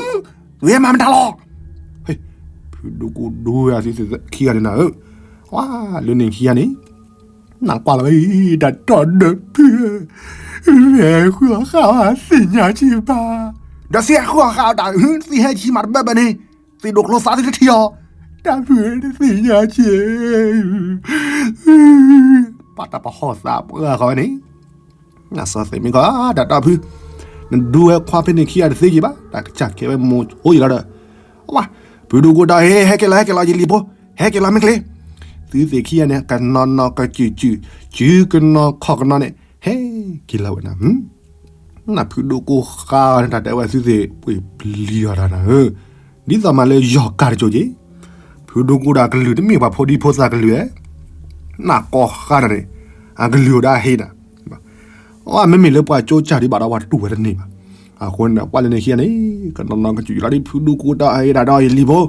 ဟဲမၤမတၤလီၤ, ဖုဒူကိဒိဝဲသုသ့ၣ်ခံဂၤန့ၣ်နၤဧၢ, လၢန့ၣ်ခံဂၤန့ၣ် နကွၢ်လီၤဝဲ တၢ်တီၢ်ဒီးဖု ဟဲဃုအီၣ်ဃါအီၤသ့ၣ်ညါက့ဘၣ်, ဒီးသုဟဲဃုအီၣ်ဃါအီၤတၢ် သုဟဲဆံးမးတဘၢဘၢန့ၣ်, သ့ၣ်ဒိၣ်ကျိသးသုတထံၣ်အီၤ, တၢ်ဖုသ့ၣ်ညါက့, ပှၤတၢ်ပဟီၣ်သးပှၢ်ဃီဝဲန့ၣ်, စီၤသ့ၣ်မ့ၢ်ကီး တၢ်တီၢ်ဖု, နဒူဝဲခွါဖဲန့ၣ်ခံဂၤတသ့က့ဘၣ်, တၢ်ကစၢ်ကဲဝဲမိၢ်အိၣ်ယံၤလီၤဒီး, ဝါ, ဖုဒူကိဒီး ဟဲဟဲက့ၤလီၤ ဟဲက့ၤလီၤ ယလံၤဖိ, ဟဲက့ၤလီၤမ့ၢ်ချ့, သုသ့ၣ်ခံဂၤန့ၣ် ကနီၤနီၤကစုာ်စုာ်, စုကနီၤခီၣ်ကနီၤန့ၣ် ဟဲက့ၤလီၤဝဲနၤ, နဖုဒူကိဃါန့ၣ် တၢ်တဲဝဲသုသ့ၣ်ပှ့ၤပျံၤအီၤတၢ်နၤဧၢ, ဒ်သိးမးလၢယီၢ်ကၢ်တစိၤက့, ဖုဒူကိဒီးကလုၢ်တမ့ၢ်ပှၤဖိဒံဖိသၣ်ကလုၢ်ဧါ, နကိးဃါတၢ်န့ၣ်, အကလုၢ်အိၣ်ဒၣ်ဟ့နၤ အမ့မ့ၢ်လၢပှၤကၠိကၢ်ဒံးဘၣ်ဒီး ပှၤတူၢ်ဝဲတန့ၢ်ဘၣ်. အဃိန့ၣ် ပှၤလၢန့ၣ်ခံဂၤန့ၣ် ကနီၤနီၤကစူၤလီၤဒ် ဖုဒူကိတၢ်အံၤဒၣ်ဒီး ယလံၤဖိ,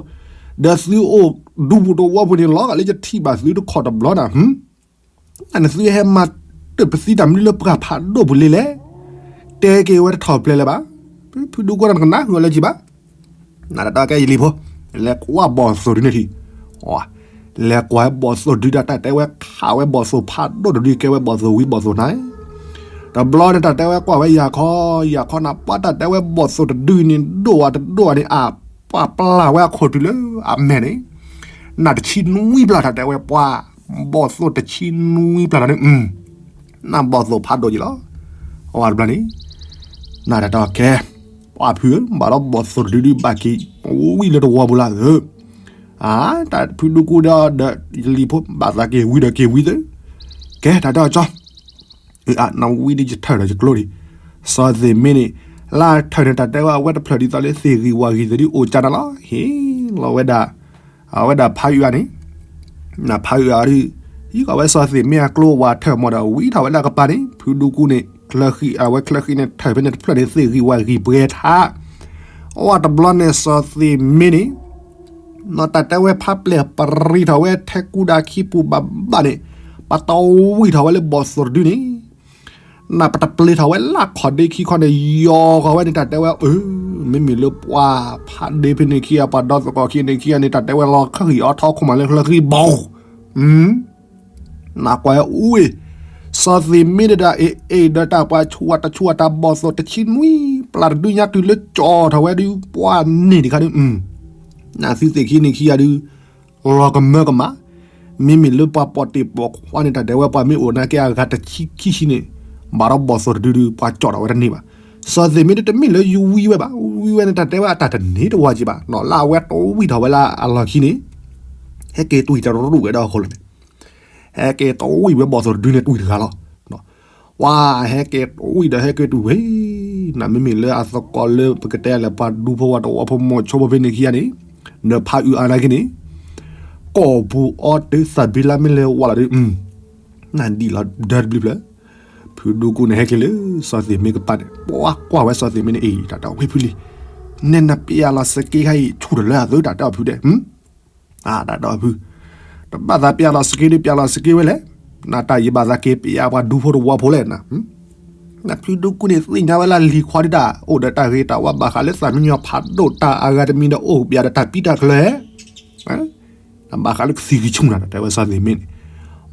ဒီးသုအိၣ်ဒူပူၤတဝီပူၤန့ၣ် လီၤဂာ်လၢယထံၣ်ဘၣ်သုတခီၣ်တဘျီနၤ, နသုဟဲမၤတၢ်ပသံတၢ်မနုၤလၢပှၤဖးဒိၣ်ပူၤလံလဲၣ်. တဲက့ၤဝဲတထီၣ်ပျဲလၢၤဘၣ်. ဖုဒူကိတၢ်နကနၣ်ဃုာ်လၢကံဘၣ် နတၢ်တဲကဲယလံၤဖိ, လဲၤကွၢ်ဘီၣ်သိၣ်ဒုန့ၣ်ထံၣ်, လဲၤကွၢ်ဘီၣ်သိၣ်ဒုတၢ်တဲဝဲခးဝဲဘီၣ်သိၣ်ဖးဒိၣ်တဒုကဲဝဲဘီၣ်သိၣ်ဝံဘီၣ်သိၣ်နါ, တဘျီန့ၣ်တၢ်တဲဝဲကွၢ်ဝဲယၤခီ, ယၤခီနၤ ပှၤတၢ်တဲဝဲဘီၣ်သိၣ်တဒုန့ၣ် ဒိၣ်ဝဲတဒိၣ်ဝဲန့ၣ် အပာ်ပျၢ်ဝဲအခိၣ်တုၤလၢအမဲာ်န့ၣ်, နတဆံနွံပျၢ်တၢ်တဲဝဲပှၤ, ဘီၣ်သိၣ်တဆံနွံပျၢ်လီၤန့ၣ် နဘီၣ်သိၣ်ဖးဒိၣ်ယံၤလီၤ. အဝဲတဘျီန့ၣ်, နတၢ်တဲကဲ, ပှၤဖုဧၢ ဘၣ်ဒီးဘီၣ်သိၣ်တဒုဒုဘၣ်က့ၤ, ဝံလၢတဝီပူၤလၢ်ဧၢ, တၢ်ဖုဒူကိဒီး ဒီးယလံၤဖိ ဘၣ်သးက့ၤဝံဒီးက့ၤဝံသ့, ကဲတၢ်တဲအီၤကၠီ နဝံဒ်ယထၢၣ်ဒီးယကျိဒံး, စီၤသ့ၣ်မ့ၢ်န့ၣ်, လၢထၢၣ်န့ၣ် တၢ်တဲဝဲအဝဲတဖျၢၣ်ဒ်သိးလၢသ့ၣ်ဂံၢ်ဝၣ်ဂံၢ်သ့ၣ်ဒ်အိၣ်ကၢနၤလီၤ. ဟ့ၣ်လီၤဝဲဒၣ်, အဝဲဒၣ်ဖးအုးအါန့ၣ်, နဖးအုးအါဒုး, ဟံးကီးဝဲစီၤသ့ၣ်မ့ၢ်အကျိဝၣ်ထၢၣ်မီၤဒီး ဝံထီၣ်ဝဲလၢကပၤန့ၣ် ဖုဒူကိန့ၣ်, အဝဲချၢဃံန့ၣ် ထၢၣ်ဖဲန့ၣ်တဖျၢၣ်န့ၣ် သ့ၣ်ဂံၢ်ဝၣ်ဂံၢ်ပှဲၤထါ, အဝဲတဘျီန့ၣ် စီၤသ့ၣ်မ့ၢ်န့ၣ် နီၢ်တၢ်တဲဝဲဖးပျဲၢ်ပရံးထီၣ်ဝဲထဲကူဒါခံပူၤဘၣ်ဘၣ်န့ၣ်, ပတဝံထီၣ်ဝဲလၢဘီၣ်သိၣ်တဒုန့ၣ်, နပတပျ့ၤထီၣ်ဝဲလၢခီၣ်ဒ့ခံခီန့ၣ် ယီၤဃီၤဝဲန့ၣ် တၢ်တဲဝဲအၢ, မ့မ့ၢ်လၢပှၤဖးဒ့ဖဲန့ၣ်ခံဂၤ ပှၤဒီသကိးခံန့ၣ်ခံဂၤန့ၣ် တၢ်တဲဝဲလီၤခၢၣ်ဂံၢ်အီထီခိၣ်မးလၢချၢဃံဘီၣ် နကွၢ်အူဝဲ, စီၤသ့ၣ်မ့ၢ်ဒၣ်အ့ၣ်အ့ၣ်ဒီးတၢ်ပှၤဆူၣ်ဝဲတဆူၣ်ဝဲ တၢ်ဘီၣ်သိၣ်တဆံနွံပျၢ်တဒုညါတုၤလၢကၠီၣ်ထီၣ်ဝဲဒုး ပှၤန့ၣ်တခါဒုး, နသုသ့ၣ်ခံန့ၣ်ခံဂၤဒုး, လီၤကမၢကမၣ်, မ့မ့ၢ်လၢပှၤပိာ်တ့ၢ်ပိာ်ခွါန့ၣ် တၢ်တဲဝဲပှၤမ့ၢ်အိၣ်နာ်က့အဂၤတဆံခံဆံန့ၣ်, ဘၣ်ဒီးဘီၣ်သိၣ်တဒုဒုး ပှၤကၠီၣ်ထီၣ်ဝဲတန့ၢ်ဘၣ်. စီၤသ့ၣ်မ့ၢ်ဒုးတမ့ၢ်လၢယဝံဝဲဘၣ်, ဝံဝဲန့ၣ် တၢ်တဲဝဲအတၢ်တန့ၢ်တဝီက့ဘၣ်, လၢအဝဲတဝံထီၣ်ဝဲလၢအလီၢ်ခံန့ၣ် ဟဲက့ၤတွံၢ်တရူၣ်ဝဲဒီးအဃိလီၤန့ၣ်, ဟဲက့ၤတဝံဝဲဘီၣ်သိၣ်တဒုန့ၣ်တွံၢ်တဂၤလီၤ. ပှၤဟဲက့ၤတဝံၣ်ဒီးဟဲက့ၤတဝံၣ်, နမ့မ့ၢ်လၢအသကိးလၢပကတဲလဲၣ် ပှၤဒူဖိဝဲတဝီဖိမီၤဆိဖိဖဲန့ၣ်ခံဂၤန့ၣ်, နဖးအုးအါနာ်က့န့ၣ်, ကိာ်ပူၤအီတ့ၢ်သးဘံလါမ့ၢ်လဲၤဝးလီၤဒီး, နဒံးလီၤဒၢတဘျုးဖျၢၣ်, ဖုဒူကူန့ၣ်ဟဲက့ၤလၢစီၤသ့ၣ်မ့ၢ်ကပၤန့ၣ်, ပှၤကွၢ်ဝဲစီၤသ့ၣ်မ့ၢ်န့ၣ် အ့ၣ် တၢ်တၢ်ဝဲဖုလံ, နဲနပျဲလီၤစက့ခါအံၤ ဆူၣ်တလၢအသုတၢ်တဲအီၤဖုဒဲး တၢ်တဲအီၤဖု, တဘၣ်သးပျဲလီၤစက့ဒုး ပျဲလီၤစက့ဝဲလဲၣ်, နတၢ်ယံၤဘၣ်သးက့ၤပျဲပှၤဒူဖိတဝီဖိလဲၣ်နၤ, နဖုဒူကူန့ၣ်သ့ၣ်ညါဝဲလၢလံၤခွါဒုးတၢ် အိၣ်ဒီးတၢ်ဂ့ၤတၢ်ဝါဘၣ်ဃးလၢသးမံညီၤဖးဒိၣ်တၢ်အဂၤတမံၤဒီးအိၣ်ပျဲဒီးတၢ်ပံတၢ်ကျၢၤ ဘၣ်ဃးလၢကသံၣ်ကဆူၣ်နၤ တဲဝဲစီၤသ့ၣ်မ့ၢ်န့ၣ်,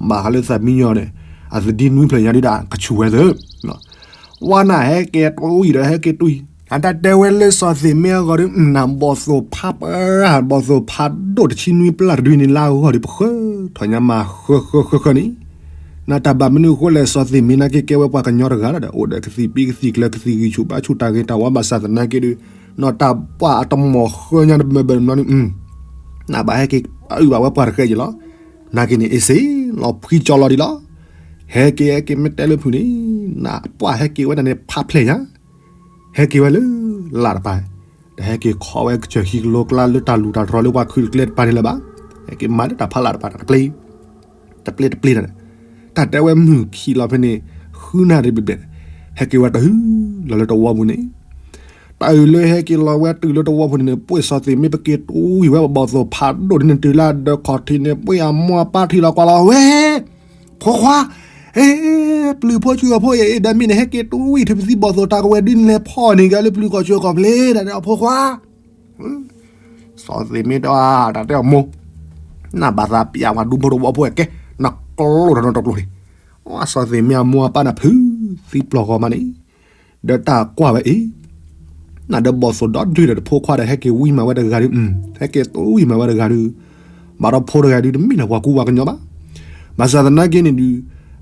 ဘၣ်ဃးလၢသးမံညီၤန့ၣ်, အသဒံနွံဖျၢၣ်ညါဒုးဒၣ်ကဆူၣ်ဝဲသၢ, ဝါနၢ်ဟဲက့ၤတဝံၣ်ဒီးဟဲက့ၤတဝံၣ်, အတၢ်တဲဝဲလၢစီၤသ့ၣ်မ့ၢ်အဂီၢ်ဒီး နဘီၣ်သိၣ်ဖးပရၢ် ဘီၣ်သိၣ်ဖးဒိၣ်တဆံနွံပျၢ်တဒုန့ၣ် လၢအဂီၢ်ဒီးပဃၢထီၣ်ညါမးဃၢဃၢဃၢဃၢန့ၣ်, နတၢ်ဘၣ်မနုၤအဃိလဲၣ် စီၤသ့ၣ်မ့ၢ်နာ်က့ကဲဝဲပှၤကညီတဂၤလီၤဒီး အိၣ်ဒီးကသံၣ်ပံကသံၣ်ကျၢၤ ကသံၣ်ဂံၢ်ဆူၣ်ဘါဆူၣ် တၢ်ဂ့ၤတၢ်ဝါဘၣ်ဆၣ်သနာ်က့ဒီး, နတၢ်ပှၢ်အတမီၤဃၢညါတဘၢဘၢတဘျီန့ၣ်, နဘၣ်ဟဲက့ၤအုၣ်ဘၣ်ဝဲပှၤတဃဲးယံၤလီၤ, နာ်က့န့ၣ် အ့ၣ်စ့ၣ် လီၤဖှံကၠီလီၤဒံးလီၤ, ဟဲက့ၤဟဲက့ၤမ့ၢ်တဲလၢဖုန့ၣ်, နပှၢ်ဟဲက့ၤဝဲဒၣ်န့ၣ် ဖးဖျဲၣ်ညါ ဟဲက့ၤဝဲလၢလၢ်တပၤ, တဟဲက့ၤခီဝဲကစၢၢ်ခံကလိကျါလၢတၢ်လူၢ်တၢ်တြီၤလၢပှၤခုၣ်တကျဲတပၤန့ၣ်လၢၤဘၣ်, ဟဲက့ၤမၤလၢတၢ်ဖးလၢ်တပၤန့ၣ် တပျ့, တပျ့တပျ့န့ၣ်, တၢ်တဲဝဲမုၢ်ခံးလီၤဖဲန့ၣ်, ဃုနၣ်ရံၣ်ဘျဲၣ်ဘျဲၣ်, ဟဲက့ၤဝဲတၢ်ဟုၣ်လီၤလၢတဝီပူၤန့ၣ်, တၢ်အုၣ်လၢဟဲက့ၤလီၤဝဲတုၤလၢတဝီပူၤန့ၣ်န့ၣ် ပှ့ၢ်စီၤသ့ၣ်မ့ၢ်ပက့ၤတဝံၣ်ဝဲပဘီၣ်သိၣ်ဖးဒိၣ်ဒ်န့ၣ် တုၤလၢအဒၢးခီၣ်ထံးန့ၣ် ပှ့ၢ်အမိၢ်အပၢ်ထံၣ်လီၤကွၢ်လီၤဝဲ ဖိခွါ, အ့ ပျုၤဖိဆူၣ်အဖိအံၤ ဒ်မ့ၢ်နဟဲက့ၤတဝံၣ်ထံၣ်ပသံဘီၣ်သိၣ်တၢ်ကဝဲၤဒုးနလဲၤဖီၣ်န့ၣ် ကလၢပျုၤကီၢ်ဆူၣ်ကီၢ်ဖျ့ တၢ်တဲအီၤဖိခွါ, စီၤသ့ၣ်မ့ၢ်တၢ်တၢ်တဲအီၤမိၢ်, နဘၣ်သးပျဲပှၤဒူဖိတဝီဖိအကဲ, နကျိတနီၤတကျိန့ၣ်, စီၤသ့ၣ်မ့ၢ်အမိၢ်အပၢ်နၢ်ဖုသံပျီၢ်ဂီၤမးန့ၣ် ဒီးတၢ်ကွၢ်ဝဲအံၤ, နဒီးဘီၣ်သိၣ်ဒီဒုဒီးတဖိခွါဒီး ဟဲက့ၤဝံမၤဝဲတဂၤဒုး, ဟဲက့ၤတဝံမၤဝဲတဂၤဒုး, ဘၣ်ဒီးဖိတဂၤဒုး တမ့ၢ်လၢပှၤကူပှၤကညီဘၣ်, ဘၣ်ဆၣ်သနာ်က့န့ၣ်ဒုး,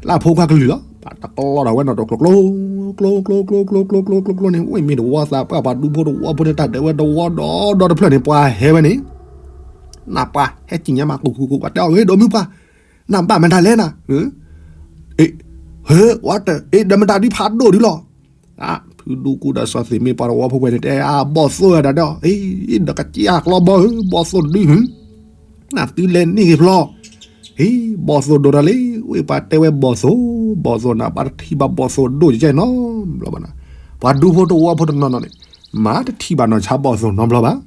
လၢအဖိခွါကလုၢ်လီၤ, ပှၤတကျီဒီးဝဲနီၢ်တကျိကျိ, ကျိကျိကျိကျိကျိကျိန့ၣ် ဝဲမ့ၢ်တဝီသးပှၢ်ပှၤဒူဖိတဝီဖိန့ၣ် တၢ်တဲဝဲတဝီဒီဒီတဖျၢၣ်န့ၣ် ပှၤဟဲဝဲန့ၣ်, နပှၤဟဲကံၣ်ညါမးကူကူကူ ပှၤတဲအီၤ ဂ့ၤဒိးမုၢ်ပှၢ်, နဘၣ်မတၤလဲၣ်နၤ ဟ့ၣ်ဝဲတၢ် အ့ ဒီးမတၤဒုးဖးဒိၣ်ဒုးလီၤ, ဖုဒူကူဒီးစီၤသ့ၣ်မ့ၢ်ပှၤတဝီဖိဝဲန့ၣ် တဲအဘီၣ်သိၣ်တၢ်ဒီး အ့ ဒီးကစၢ်ကျီဘီဧၢ ဘီၣ်သိၣ်ဒုး နသုလဲၤန့ၢ်ဂ့ၤဖျီ, ဟ့ၣ် ဘီၣ်သိၣ်ဒိၣ်တၢ်လံ, ဝဲပှၤတဲဝဲဘီၣ်သိၣ်, ဘီၣ်သိၣ်နၤ ပှၤတထံၣ်ဘၣ်ဘီၣ်သိၣ်ဒိၣ်ကဲနီတဘျီဘၣ်နၤ, ပှၤဒူဖိတဝီဖိတနီၤနီၤန့ၣ်, မၤတထံၣ်ဘၣ်နီၢ်ဆါဘီၣ်သိၣ်နီတဘျီဘၣ်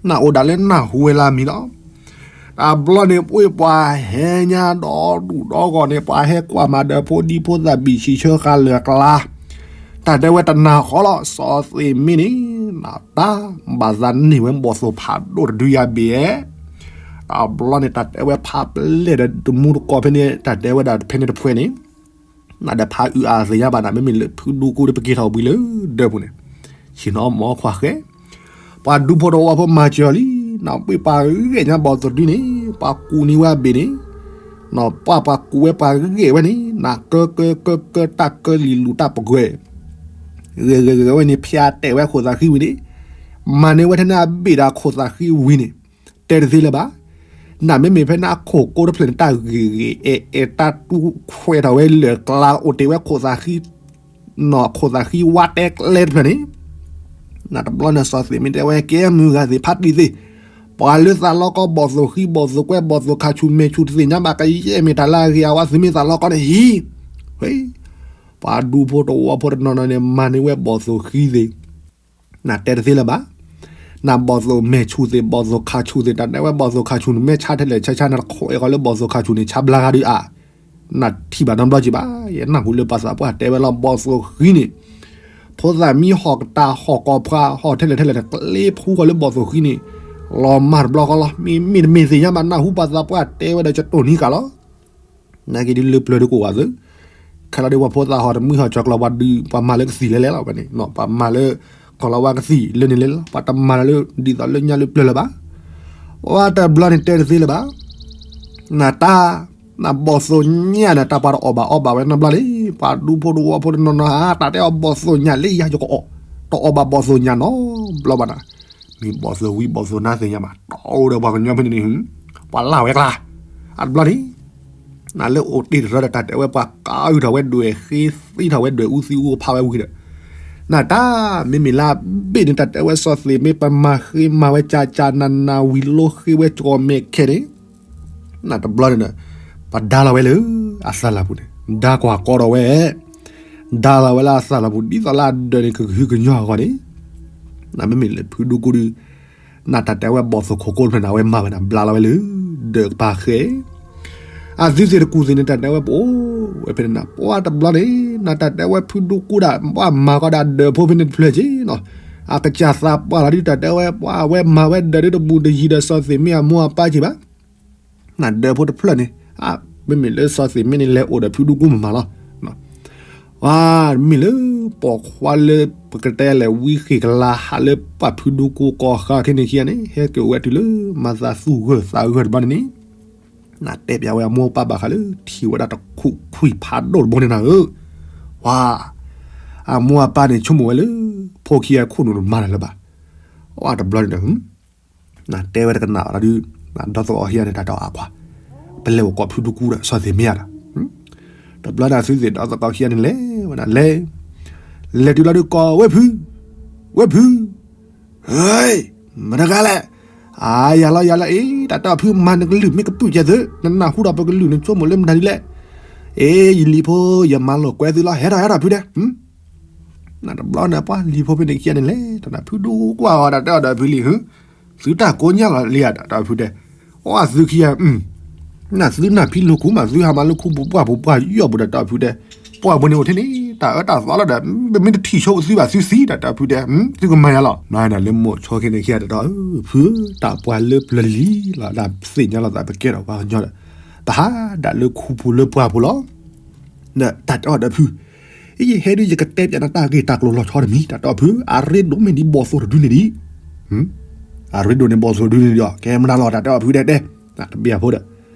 နအိၣ်ဒၣ်လၢနၢ်ဟူဝဲလၢအမံၤလီၤ. တဘျီန့ၣ် ပှ့ၢ်ပှၤဟဲညါဒီဒူၣ်ဒီဂီၢ်န့ၣ် ပှၤဟဲကွၢ်မၤဒီးဖိဒံဖိသၣ်ဘံၣ်ဆံးဆၢဃာ်လၢာ်ကျါ, တၢ်တဲဝဲတနၤဃီလီၤ စီၤသ့ၣ်မ့ၢ်န့ၣ်, နတၢ်ဘၣ်သးန့ၢ်ဝဲဘီၣ်သိၣ်ဖးဒိၣ်တဒုယါဘ့ၣ်, တဘျီန့ၣ် တၢ်တဲဝဲဖးပလဲၢ်ဒီးတမူတကိးဖဲန့ၣ် တၢ်တဲဝဲဒၣ်ဖဲန့ၣ်တဖှဲန့ၣ် နဒီးဖးအုးအသ့ၣ်ညါဘၣ်နၤ မ့မ့ၢ်လၢဖုဒူကူဒီးပက့ၤထီၣ်ဝံၤလၢဒၢးပူၤန့ၣ်, ဆ့ၣ်နီၤအီၣ်မီၤခွါဃဲ, ပှၤဒူဖိတဝီဖိမၤစၢၤအီၤလံ, နပှ့ၢ်ပှၤဂဲၤညါဘီၣ်သိၣ်ဒုန့ၣ် ပှၤကူးန့ၢ်ဝဲအဘ့ၣ်န့ၣ်, နပှၢ်ပှၤကူးဝဲပှၤဂဲၤဝဲန့ၣ် နကၢကၢကၢကၢတၢ်ကၢလံာ်လူၤတၢ်ပှဲၤ, ဂဲၤဂဲၤဂဲၤဝဲန့ၣ် ဖျါတဲာ်ဝဲခိၣ်သးဃံဝံၤန့ၣ်, မၤန့ၢ်ဝဲထဲန့ၣ်အဘ့ၣ်ဒီးခိၣ်သးဃံဝံၤန့ၣ်, တဲတသ့လၢၤဘၣ် နမ့မ့ၢ်ဖဲန့ၣ်အခိၣ်ကိးတဖျၢၣ်န့ၣ် တၢ်ဂ့ၤဂ့ၤအဲၣ်အဲၣ် တၢ်တူၢ်ခွဲးထီၣ်ဝဲလၢာ်ကျါ အိၣ်တ့ၢ်ဝဲခိၣ်သးဃံ, နီၢ်ခိၣ်သးဃံဝါတဲကျဲတဖျၢၣ်န့ၣ်, နတဘျီန့ၣ် စီၤသ့ၣ်မ့ၢ်တဲဝဲ ကဲမုၢ်ဂၤသ့ၣ်ဖးတံၢ်သ့ၣ်, ပှၤလၢသးလီကီ ဘီၣ်သိၣ်ဃံ ဘီၣ်သိၣ်ကွဲ ဘီၣ်သိၣ်ခးဆူၣ် မဲာ်ဆူၣ်တသ့ၣ်ညါဘၣ် ကယဲၢ်မ့ၢ်တၢ်လၢအဂ့ၤအဝါ သုမ့ၢ်သးလီကီန့ၣ်ဟံၣ်, ပှၤဒူဖိတဝီဖိတနီၤနီၤန့ၣ် မၤန့ၢ်ဝဲဘီၣ်သိၣ်ဃံသ့ၣ် နတဲတသ့လၢၤဘၣ်, နဘီၣ်သိၣ်မဲာ်ဆူၣ်သ့ၣ် ဘီၣ်သိၣ်ခးဆူၣ်သ့ၣ် တၢ်တဲဝဲဘီၣ်သိၣ်ခးဆူၣ်န့ၣ် မ့ၢ်ဆါထဲလဲၣ်ဆါဆါ နတခိးအဲၣ်ဃီလၢဘီၣ်သိၣ်ခးဆူၣ်န့ၣ် ဆါဘျါဂၤဒုးအါ, နထံၣ်ဘၣ်နီတဘျီက့ၤဘၣ်, ယနၢ်ဟူလၢပှၤသးပှၢ်တဲဝဲလီၤ ဘီၣ်သိၣ်ဃံန့ၣ်, ဖိသၣ်မံဟီၣ်ကတၢၢ်ဟီၣ်ကီၢ်ဖျါ ဟီၣ်ထဲလဲၣ်ထဲလဲၣ်န့ၣ် ကျ့ဖူဃီလၢဘီၣ်သိၣ်ဃံန့ၣ်, လီၤမၢ်တဘျီဃီလီၤ မ့မ့ၢ်တမ့ၢ်သ့ၣ်ညါဘၣ် နၢ်ဟူပှၤသးပှၢ်တဲဝဲဒီးကတိၤနံၤကၤလီၤ နာ်က့ဒ်လၢပျၢၤဒုးကိးဂၤသ့, ခဲလၢာ်ဒ်ပှၤဖိသၣ်ဟီၣ်တမုၢ်ဟီၣ်ကၠီၤကျီၤ ပှၤဒုး ပှၤမၤလၢကသံၣ်လဲၤလဲၤလီၤဝဲန့ၣ်, ပှၤမၤလၢ ကီၤလၤဝါကသံၣ်လၢန့ၣ်လဲၤလီၤ ပှၤတမၤလၢဒ်သိးလၢညါလၢပျၢၤလၢၤဘၣ်, ပှၤတဘျီန့ၣ်တဲတသ့လၢၤဘၣ်, နတၢ် နဘီၣ်သိၣ်ညၣ်န့ၣ် တၢ်ပှၤတအီၣ်ဘၣ်အီဘၣ်ဝဲနီတဘျီလံ, ပှၤဒူဖိတဝီဖိတနီၤနီၤဧါ တၢ်တဲအီၤဘီၣ်သိၣ်ညၣ်လၢယၤယကအီၣ်, တအီၣ်ဘၣ်ဘီၣ်သိၣ်ညၣ်နီတဘျီဘၣ်နၤ, မ့ၢ်ဘီၣ်သိၣ်ဝံဘီၣ်သိၣ်နါသ့ၣ်ညါဘၣ် တအိၣ်ဒီးပှၤကညီဖဲန့ၣ်န့ၣ်, ပှၤလၢ်ဝဲကျါ, အတဘျီန့ၣ် နလၢအိၣ်တ့ၢ်တရၢဒီး တၢ်တဲဝဲပှၤကါအုၣ်ထီၣ်ဝဲဒွဲၣ်ဃ့သံထီၣ်ဝဲဒွဲၣ်အူသံအူဖးဝဲဝံၤဒီး နတၢ်မ့မ့ၢ်လၢအဘ့ၣ်န့ၣ် တၢ်တဲဝဲစီၤသ့ၣ်မ့ၢ် ပမၤဃ့မၤဝဲကၢ်ကၢ်နးနးဝံၤလိဃ့ဝဲကီၢ်မဲာ်ခဲန့ၣ် နတဘျီန့ၣ်ဒီး ပဒါလီၤဝဲလၢအသးလီၤပူၤန့ၣ် ဒါကွၢ်ကီဒီးဝဲ ဒါလီၤဝဲလၢအသးလီၤပူၤ ဒ်သိးလၢအဒၢးန့ၣ် ကကဟုကညီၢ်အဂီၢ်န့ၣ် နမ့မ့ၢ်လၢဖုဒူကူဒု နတၢ်တဲဝဲဘီၣ်သိၣ်ခိၣ်ကိးဖျၢၣ်န့ၣ် အဝဲမၤဝဲဒၣ် ဘျါလီၤဝဲလၢ ဒၢးကပၤဃဲ အသုသ့ၣ်တကူၣ်သ့ၣ်န့ၣ် တၢ်တဲဝဲပအိၣ်ဝဲဖဲန့ၣ် ပှၤတဘျီန့ၣ် နတၢ်တဲဝဲဖုဒူကူဒၣ် ပှၤမၤကီးဒၣ်ဒၢးဖိဖဲန့ၣ်တဖျၢၣ်က့နီၤ အကစၢ်သးပှၢ်လီၤဒု တၢ်တဲဝဲ ပှၤအဝဲမၤဝဲဒၢးဒုတဘူးတယံၤဒီးစီၤသ့ၣ်မ့ၢ်အမိၢ်အပၢ်က့ဘၣ် နဒၢးဖိတဖျၢၣ်န့ၣ် မ့မ့ၢ်လၢစီၤသ့ၣ်မ့ၢ်န့ၣ် လဲၤအိၣ်ဒီးဖုဒူကူမၤမၤလီၤ ဝါမ့ၢ်လၢပိာ်ခွါလၢပကတဲလဲၣ် ဝံဃ့ၢ်ကလါဟးလၢပှၤဖုဒူကူကီၢ်ဃါခဲန့ၣ်ခံဂၤန့ၣ် ဟဲက့ၤအိၣ်ဝဲတုၤလၢမၤသးသူၣ်ဂၢၢ်သးဂၢၢ်တဘျီန့ၣ်န့ၣ် နတဲပျးဝဲအမိၢ်အပၢ်ဘၣ်ဃးလၢထံၣ်ဝဲဒၣ်တခူၣ်ခွံၣ်ဖးဒိၣ်တဘိန့ၣ်နၤဧၢ, ဝါ, အမိၢ်အပၢ်န့ၣ်ဆိကမိၣ်ဝဲလၢ ဖိခံဂၤခိၣ်နူာ်တမၤတၢ်လၢၤဘၣ်, အတဘျီန့ၣ်ဒီး နတဲဝဲတကနၣ်ဘၣ်ဒီး ဒီသကိးခံဂၤန့ၣ် တၢ်တဲအီၤအခွါ, ပလဲၤအိၣ်ကိးဖုဒူကူဒီးစီၤသ့ၣ်မ့ၢ်ဧါဒီး, တဘျီန့ၣ်သုသ့ၣ်ဒီသကိးခံဂၤန့ၣ်လဲၤဝဲဒၣ်လဲၤ, လဲၤတုၤလီၤဒုးကိးဝဲဖု, ဝဲဖု, ဟဲ, မတၤတဂၤလဲၣ်, အါယၤလီၤယၤလီၤအံၤ တၢ်တဲအီၤဖုမၤနကလုၢ်မ့ၢ်ကပုာ်ကဲသု, နနၢ်ဟူဒီးပကလုၢ်န့ၣ် ဆိကမိၣ်လၢမတၤဒ်လဲၣ်, အ့ ယလံၤဖိ ယမၤလိာ်ကွဲသုလီၤ ဟဲထီၣ်ဟဲထီၣ်ဖုတဲ နတဘျီန့ၣ် ပှၤလံၤဖိဖဲန့ၣ်ခံဂၤန့ၣ်လဲၤထီၣ်န့ၣ် ဖုဒူကူကွၢ်အီၤ တၢ်တဲအီၤဒီးဖုလံၤဧၢ, သုတၢ်ကိးညါလီၤလံဧါ တၢ်တဲအီၤဖုတဲ, အီသုခံဂၤ, နသုနၢ်ဖံးလိာ်ကူးမး သုဟးမၤလၢခူပူၤပှၢ်ပူၤပှၢ်ယီၢ်ပူၤဒီး တၢ်တဲအီၤဖုတဲ, ပှၢ်ပူၤန့ၣ်အိၣ်ထဲန့ၣ် တၢ်အၢတၢ်သီလီၤဒီး ပမ့ၢ်တထံၣ်ဆိသုဘၣ်သုသံ တၢ်တဲအီၤဖုတဲ, သုကမၤယၤလီၤ, မၤနၤလၢမိၢ်ဆီခဲန့ၣ်ခံဂၤတၢ်တဲအီၤ, ဖု, တၢ်ပှၤလၢပျၢၤလံလီၤ ဒၣ်သ့ၣ်ညါလိာ်သးပကဲထီၣ်ပှၤကညီဒီး, ပဟးဒၣ်လၢခူပူၤလၢပှၢ်ပူၤလီၤ တၢ်တဲအီၤဒီးဖု, ယဟဲဒုးယကတဲပျးနၤတၢ်ဂ့ၢ်တၢ်ကျိၤလီၤဆီတမံၤ တၢ်တဲအီၤဖု, အရ့ဒိၣ်မ့ၢ်ဒ်ဘီၣ်သိၣ်တဒုန့ၣ်ဒံး, အရ့ဒိၣ်န့ၣ်ဘီၣ်သိၣ်တဒုန့ၣ်ဒီး ကဲမနုၤလီၤ တၢ်တဲအီၤဖုတဲတဲ, တဘျီဖိဒီး,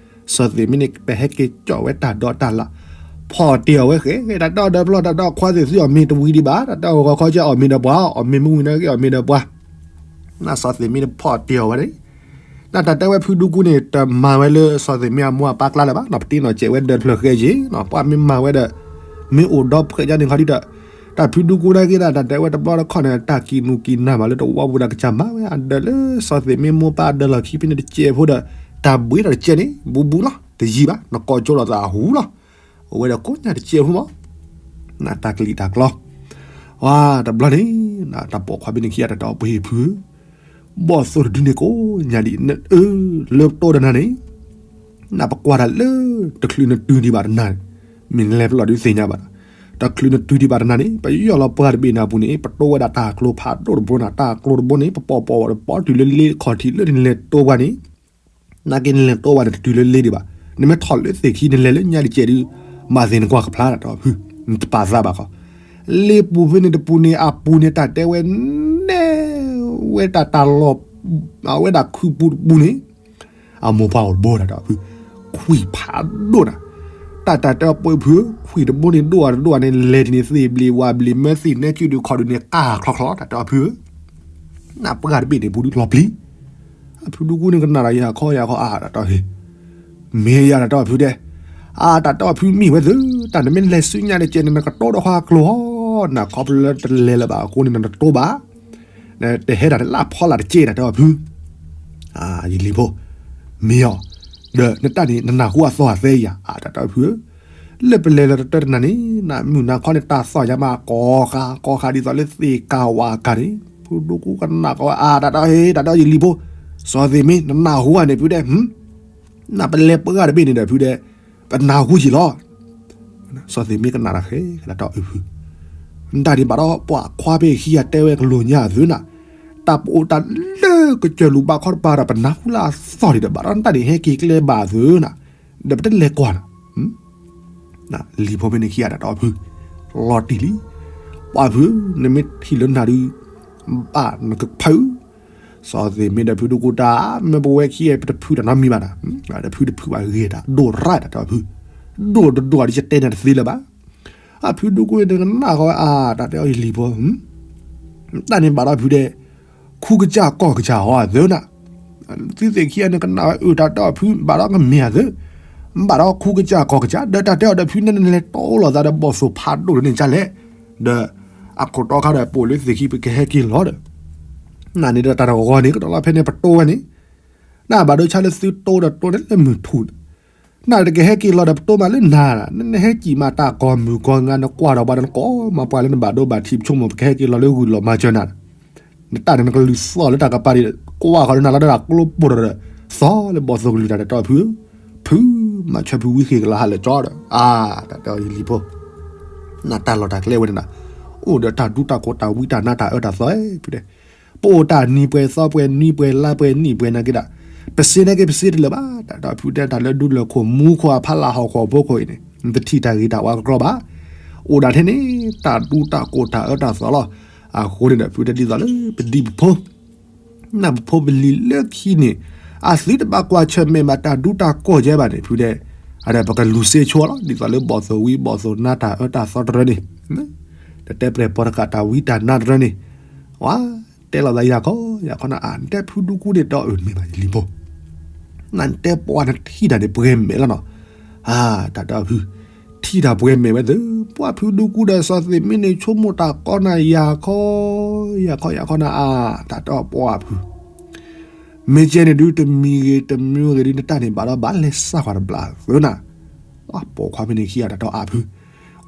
စီၤသ့ၣ်မ့ၢ်န့ၣ် ပဟဲက့ၤကၠီၣ်ဝဲတၢ်ဒိးတၢ်လၣ်, ဖီၣ်တ့ၢ်အီၤဝဲဃဲ တၢ်တဲအီၤဒီးဖုလီၤ တၢ်တဲအီၤခွါသ့ၣ်သုအီၣ်မ့ၤတဝံၤဒံးဘၣ် တၢ်တဲအီၤဂီၤခီကဲအီၣ်မ့ၤဒီးပှၤ အီၣ်မ့ၤမ့ၢ်ဝံၤန့ၣ်က့ၤအီၣ်မ့ၤဒီးပှၤ နစီၤသ့ၣ်မ့ၢ်တဖီၣ်တ့ၢ်အီၤဝဲန့ၣ်, နတၢ်တဲဝဲဖုဒူကူန့ၣ် တမၤဝဲလၢစီၤသ့ၣ်မ့ၢ်အမိၢ်အပၢ်ကျါလၢၤဘၣ် နပတ့နီၢ်စဲးဝဲဒၢးတဖျၢၣ်ဃဲက့ၤ ပှၤမ့ၢ်မၤဝဲဒီး, မ့ၢ်အိၣ်ဒီဖှဲးညါန့ၣ်ခီဒုဒီး, တၢ်ဖုဒူကူနာ်က့ၤဒၣ် တၢ်တဲဝဲတဘျီတခီၣ်န့ၣ် တၢ်ကံးနူးကံးနၢ်မးလၢတဝီပူၤဒီး ကစၢ်မၤဝဲအဒၢးလၢစီၤသ့ၣ်မ့ၢ်မိၢ်ပၢ်အဒၢးလီၢ်ခံဖဲန့ၣ်တစဲးဖိဒီး, တၢ်ဘှံးဒီးတစဲးန့ၣ် ဘူးဘူးလီၤ တယံာ်ဘၣ် နကိးကၠိလိာ်သးအဟူလီၤ အဝဲဒီးကိးညါတစဲးဖိမး, နတၢ်ကလံၤတၢ်ကျီ, ဝါ, တဘျီန့ၣ်, တၢ်ပိာ်ခွါဖဲန့ၣ်ခံဂၤတၢ်တဲအီၤပှ့ၤဖုဧၢ, ဘီၣ်သိၣ်တဒုန့ၣ်ကိးညါဒံး, လၢပတိၢ်ဒီးနၤန့ၣ်, နပကွၢ်တၢ်လၢတချုးနတုၤဒံးဘၣ်တနၤန့ၣ်, မ့ၢ်နလဲၤပလီၢ်ဒုးသ့ၣ်ညါဘၣ်ဒီး, တချုးနတုၤဒံးဘၣ်တနၤန့ၣ် ပယီၢ်လီၤပှၢ်တဘ့ၣ်န့ၣ်အပူၤန့ၣ် ပတိၢ်ဝဲဒၣ်တၢ်ကျိဖးဒိၣ်တဘိနၤ တၢ်ကျိတဘိန့ၣ် ပပိာ်ပိာ်ဝဲဒီးပိာ်တုၤလၢလ့ခီၣ်ထံးလၢနလဲၤတိၢ်ဝဲန့ၣ် နာ်က့နလဲၤတိၢ်ဝဲန့ၣ် တတုၤလၢလ့ဒံးဘၣ်, နမ့ၢ်ထီၣ်လၢသ့ၣ်ခံ နလဲၤလၢညါတကဲးဒုး, မၤသ့ၣ်နကွၢ်ကဖျါတၢ်တဲအီၤဖု, နတပာ်သးဘၣ်ခီ, လ့ပူၤဖဲန့ၣ်တပူၤန့ၣ် အပူၤန့ၣ် တၢ်တဲဝဲနဲၣ်ဝဲဒၣ်တၢ်လီၢ်, အဝဲဒၣ်ခုပူၤတပူၤန့ၣ်, အမိၢ်ပှၢ်အိၣ်တဘိတၢ်တဲအီၤဖု, ခွံၣ်ဖးဒိၣ်နၤ, တၢ်တၢ်တဲအီၤပှ့ၤဖုဧၢ, ခွံၣ်တဘိန့ၣ်ဒိၣ်အတဒိၣ်န့ၣ် လဲၤတန့ၢ်သ့ၣ်ဘျ့းဝၣ်ဘျ့း မၢသ့ၣ်နဲကၠုၣ်ဒုးခီၣ်ဒုးန့ၣ် ကၢ်ချီချီတၢ်တဲအီၤဖုဧၢ နပှၢ်တဘ့ၣ်န့ၣ် ပူၤဒုးလီၤပျံၤ, အဖုဒူကူန့ၣ်ကနၣ်ဒီးယၤခီယၤခီအါတၢ်တဲအီၤဟ့ၣ်, မ့ၢ်ယၤတၢ်တဲအီၤဖုတဲ, အါတၢ်တဲအီၤဖုမံဝဲသု, တၢ်နမ့ၢ်လဲၤဆူညါတကဲးန့ၣ် နကတိၢ်ဒီးဃီအကျိၤဟီ, နခီဖျိလၢတလဲၤလၢၤဘၣ်အဃိန့ၣ် နတတိၢ်ဘၣ်, တဟဲတၢ်တလၢဖီလာ်တကဲးတၢ်တဲအီၤဖု ယလံၤဖိ, မ့ၢ်အီၤ, ဒီးနတၢ်န့ၣ် နနၢ်ဟူအသီအသဲယၤ အါတၢ်တဲအီၤဖုဧၢ, လၢပလဲၤလၢတတၢတနၤန့ၣ် နမုၢ်နၤခီန့ၣ် တၢ်သီၣ်ယၤမး ကိးဃာ်ကိးဃာ်ဒ်သိးလၢသ့ၣ်ကၤဝါကၤန့ၣ် ဖုဒူကူကနၣ်ကီးဝဲ အါတၢ်တဲအီၤဟ့ၣ် တၢ်တဲအီၤယလံၤဖိ, စီၤသ့ၣ်မ့ၢ် နနၢ်ဟူဧါန့ၣ်ဖုတဲ, နပလဲၤပှၢ်တဘ့ၣ်န့ၣ်ဒီးဖုတဲ, ပနၢ်ဟူယံာ်လီၤ စီၤသ့ၣ်မ့ၢ်ကနၣ်တၢ်ဃဲ တၢ်တဲအီၤအဖု, နတၢ်န့ၣ်ဘၣ်ဒီးပှၤခွါဖဲခံဂၤတဲဝဲကလိာ်ညါအသုနၤ, တၢ်ပအိၣ်တၢ်လၢကစၢၢ်လူၤဘၣ်ခီတပၤဒီး ပနၢ်ဟူလၢအသီၣ်ဒံးဒီး ဘၣ်ဒီးနတၢ်န့ၣ်ဟဲက့ၤကျဲဘၣ်အသုနၤ, ဒီးပတလဲၤကွၢ်နၤ လံၤဖိမ့ၢ်န့ၣ်ခံဂၤတၢ်တဲအီၤဖု, လီၤတံၢ်လံ, ပှၤဖု, နမ့ၢ်ထံၣ်လၢနၤဒုး, ဘၣ်နကဖု, စီၤသ့ၣ်မ့ၢ်ဒီးဖုဒူကူတၢ်, မ့ၢ်ပဝဲခံဂၤပတဖုတၢ်နီတမံၤဘၣ်နၤ, တဖုတဖုဘၣ်ဂ့ၤတၢ်ဒိၣ်ရၣ်တၢ်တဲအီၤဖု, ဒိၣ်တဒိၣ်ဒီးယတဲနၤတသ့လၢၤဘၣ်, အဖုဒူကူန့ၣ်ကနၣ်ဃီဝဲအါ တၢ်တဲအီၤယလံၤဖိ တၢ်န့ၣ်ဘၣ်ဒီးဖုဒဲး, ခူကစၢ်ကီၢ်ကစၢ်ဟီအသုနၤ, သုသ့ၣ်ခံဂၤန့ၣ်ကနၣ်ဝဲအၢ တၢ်တဲအီၤဖုဘၣ်ဒီးကမ့ၢ်အသု, ဘၣ်ဒီးခူကစၢ်ကီၢ်ကစၢ် ဒီးတၢ်တဲအီၤဒီးဖု နဲနလဲၤတီလိာ်သးဒီးဘီၣ်သိၣ်ဖးဒိၣ်တန့ၣ်ကလဲၣ်, ဒီးအခိၣ်တီခါဒီး ပိာ်လၢသ့ၣ်ခံ ပကဟဲက့ၤလီၤဒီး နန့ၣ်ဒီးတၢ်တဂီၤဂီၤန့ၣ် ကတီၤလီၤဖဲန့ၣ် ပတိဝဲန့ၣ်, နဘၣ်ဒိဆါလၢသုတိဒီးတိန့ၣ်လၢမုၢ်ထူၣ်, နတကဟဲက့ၤလီၤဒီးပတိမးလၢနၤ, နဟဲကံၣ်မးတၢ်ကီၢ်မုၢ်ကီၢ်ငါ နကွၢ်ဒီးပှၤဒီးနကိးမးပှၤလၢနဘၣ်ဒိဘၣ်ထံး ပဆိကမိၣ်ပကဟဲက့ၤလီၤလၢဂုၢ်လီၤမၤစၢၤနၤ နတၢ်န့ၣ် နကလုၢ်သီၣ်လၢတၢ်ကပၤဒံး ကွၢ်ဃီၤလၢနၤလီၤဒီးကျိပိၢ်ဒီး သီၣ်လၢဘီၣ်သိၣ်ကလုၢ်တၢ် တၢ်တဲအီၤဖုဧၢ, ဖု, မၤဆၢဖုဝံဃ့ၢ်ကလၤဟးလၢာ်ကၠီဒီး အါ, တၢ်တဲအီၤယလံၤဖိ, နတၢ်လီၢ်တၢ်ကျဲဝဲန့ၣ်ဒီး အိၣ်ဒီးတၢ်ဒူတၢ်ကိၢ်တၢ်ဝံတၢ်နါတၢ်အၢတၢ်သီဖုတဲ, ပအိၣ်တၢ်နံၤပှဲၤသီပှဲၤနွံပှဲၤလါပှဲၤနံၣ်ပှဲၤနာ်က့ဒီး ပစ့န့ၢ်က့ၤပစ့တလၢာ်ဘၣ်, တၢ်တဲအီၤဖုတဲ တၢ်လၢဒူလၢၢ်ခိၣ်မူခိၣ်အဖီလာ်ဟီၣ်ခိၣ်ဖိခိၣ်အံၤန့ၣ် နတထံၣ်တၢ်ဂ့ၤတၢ်ဝါကကြီဘၣ်, အိၣ်ဒၣ်ထဲန့ၣ် တၢ်ဒူတၢ်ကိၢ်တၢ်အၢတၢ်သီလီၤ, အဃိန့ၣ်ဒီး ဖုတဲဒ်သိးလၢပဒံပဖိ နၢ်ပဖိပလံၤလၢခံန့ၣ် အသုတဘၣ်ကွၢ်ဆၢၣ်မဲာ်ဘၣ်တၢ်ဒူတၢ်ကိၢ်ကဲဘၣ်န့ၣ် ဖုတဲ, အဒီးပကလူၤစ့ဆိလီၤ ဒ်သိးလၢဘီၣ်သိၣ်ဝံဘီၣ်သိၣ်နါတၢ်အၢတၢ်သီတရၢန့ၣ်, တတဲပျဲၢ်ပီၤတကးတၢ်ဝံတၢ်နါတရၢန့ၣ်, ဝါ, တဲလီၤသးယၤခီ, ယၤခီနၤအါ နတဲဖုဒူကူန့ၣ်ဒီးအၢၣ်မ့ၢ်ဘၣ်ယလံၤဖိ နတဲပှၤနထံၣ်တၢ်န့ၣ်ပှဲၤမဲာ်လီၤနီၤ, အါ, တၢ်တဲအီၤဖု, ထံၣ်တၢ်ပှဲၤမဲာ်ဝဲသ့ၣ်, ပှၤဖုဒူကူဒီးစီၤသ့ၣ်မ့ၢ်န့ၣ် ဆိကမိၣ်တၢ်ကီနၤယၤခီ, ယၤခီယၤခီနၤအါ, တၢ်တဲအီၤပှၤဖု မ့ၢ်ကဲန့ၣ်ဒုးတမံၤဂ့ၤတမံၤဂ့ၤဒုး နတၢ်န့ၣ်ဘၣ်ဒီးဘၣ်လဲၤစၢ်ဃီၤတဘျီသ့နၤ, ပိာ်ခွါဖဲန့ၣ်ခံဂၤတၢ်တဲအီၤအါဖု,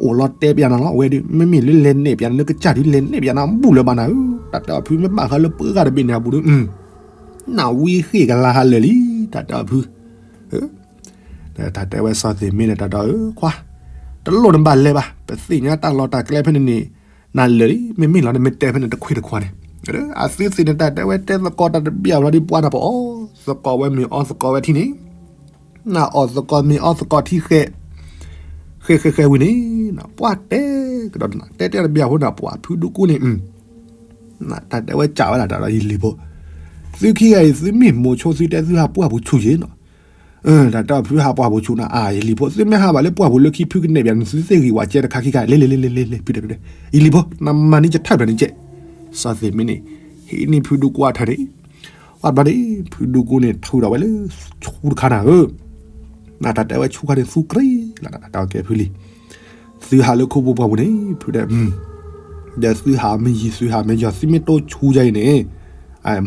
အိၣ်လီၤတဲပျးနၤလီၤ အဝဲဒုး မ့မ့ၢ်လၢလဲၤနဲၣ်ပျးနၤလၢကစၢ်ဒုး လဲၤနဲၣ်ပျးနၤဘူၣ်လၢၤဘၣ်နၤဧၢ, တၢ်တဲအီၤဖုမ့ၢ်ဘၣ်ဃးလၢပှၤဂၤတဘ့ၣ်န့ၣ်အပူၤဒုး, နဝံဃ့ၢ်ကလၤဟးလၢာ်လံ, တၢ်တဲအီၤဖု တၢ်တဲဝဲစီၤသ့ၣ်မ့ၢ်န့ၣ် တၢ်တဲအီၤအၢခွါ, တလိၣ်နဘၣ်လဲၤဘၣ်, ပသ့ၣ်ညါတၢ်လီၢ်တၢ်ကျဲဖဲန့ၣ်န့ၣ်, နလၢာ်လံ မ့မ့ၢ်လီၤန့ၣ် မ့ၢ်တဲဖဲန့ၣ်တခွ့ၣ်တခွါန့ၣ်, အသုသ့ၣ်န့ၣ် တၢ်တဲဝဲတဲသကိးတၢ်တဘျီဘျီဒ်ပှၤနၢ်ပအီၣ်သကိးဝဲမ့ၢ်အီသကိးဝဲထံၣ်န့ၣ်, နအီၣ်သကိးမ့ၢ်အီသကိးထံဃဲ, ဃဲဃဲဃဲဝံၤန့ၣ်, ပှၤတဲကဒီး တဲတဲတဘျီဖိန့ၣ် ပှၤဖုဒူကူန့ၣ် တၢ်တဲဝဲစံးဝဲဒၣ်တၢ်ဒီးယလံၤဖိ, သုခံဂၤအံၤ သုမ့ၢ်မိၤဆိသုတဲသုဟးပှၢ်ပူၤဆူၣ်ယ့ၣ်နီၤ, တၢ်တဲအီၤဖုဟးပှၢ်ပူၤဆူၣ်နၤအါ ယလံၤဖိ သုမ့ၢ်ဟးဘၣ်လၢပှၢ်ပူၤလၢခံဖုကနဲၣ်ပျးန့ၣ် သုသ့ၣ်ဂံၢ်ဝးကဲတခါခံခါ လ့လ့လ့လ့လ့လ့ ဖုတဲဖုတဲ, ယလံၤဖိ နမၤန့ၢ်ယထၢၣ်ဖျၢၣ်န့ၣ်ကဲ, စီၤသ့ၣ်မ့ၢ်န့ၣ် ဟံးန့ၢ်ဖုဒူကူအထၢၣ်န့ၣ်, ဝဲဘျီန့ၣ် ဖုဒူကူန့ၣ် ထုးထီၣ်ဝဲလၢဆူတခါနၤဧၢ, နတၢ်တဲဝဲဆူခါန့ၣ် သူကြ့လီၤ တၢ်တဲအီၤကဲဖုလံၤ, သုဟးလၢခူပူၤပှၢ်ပူၤန့ၣ် ဖုတဲ, ဒီးသုဟးမ့ၢ်ယံၤ သုဟးမ့ၢ်ယီၤ သုမ့ၢ်တိဆူယၤအံၤန့ၣ်,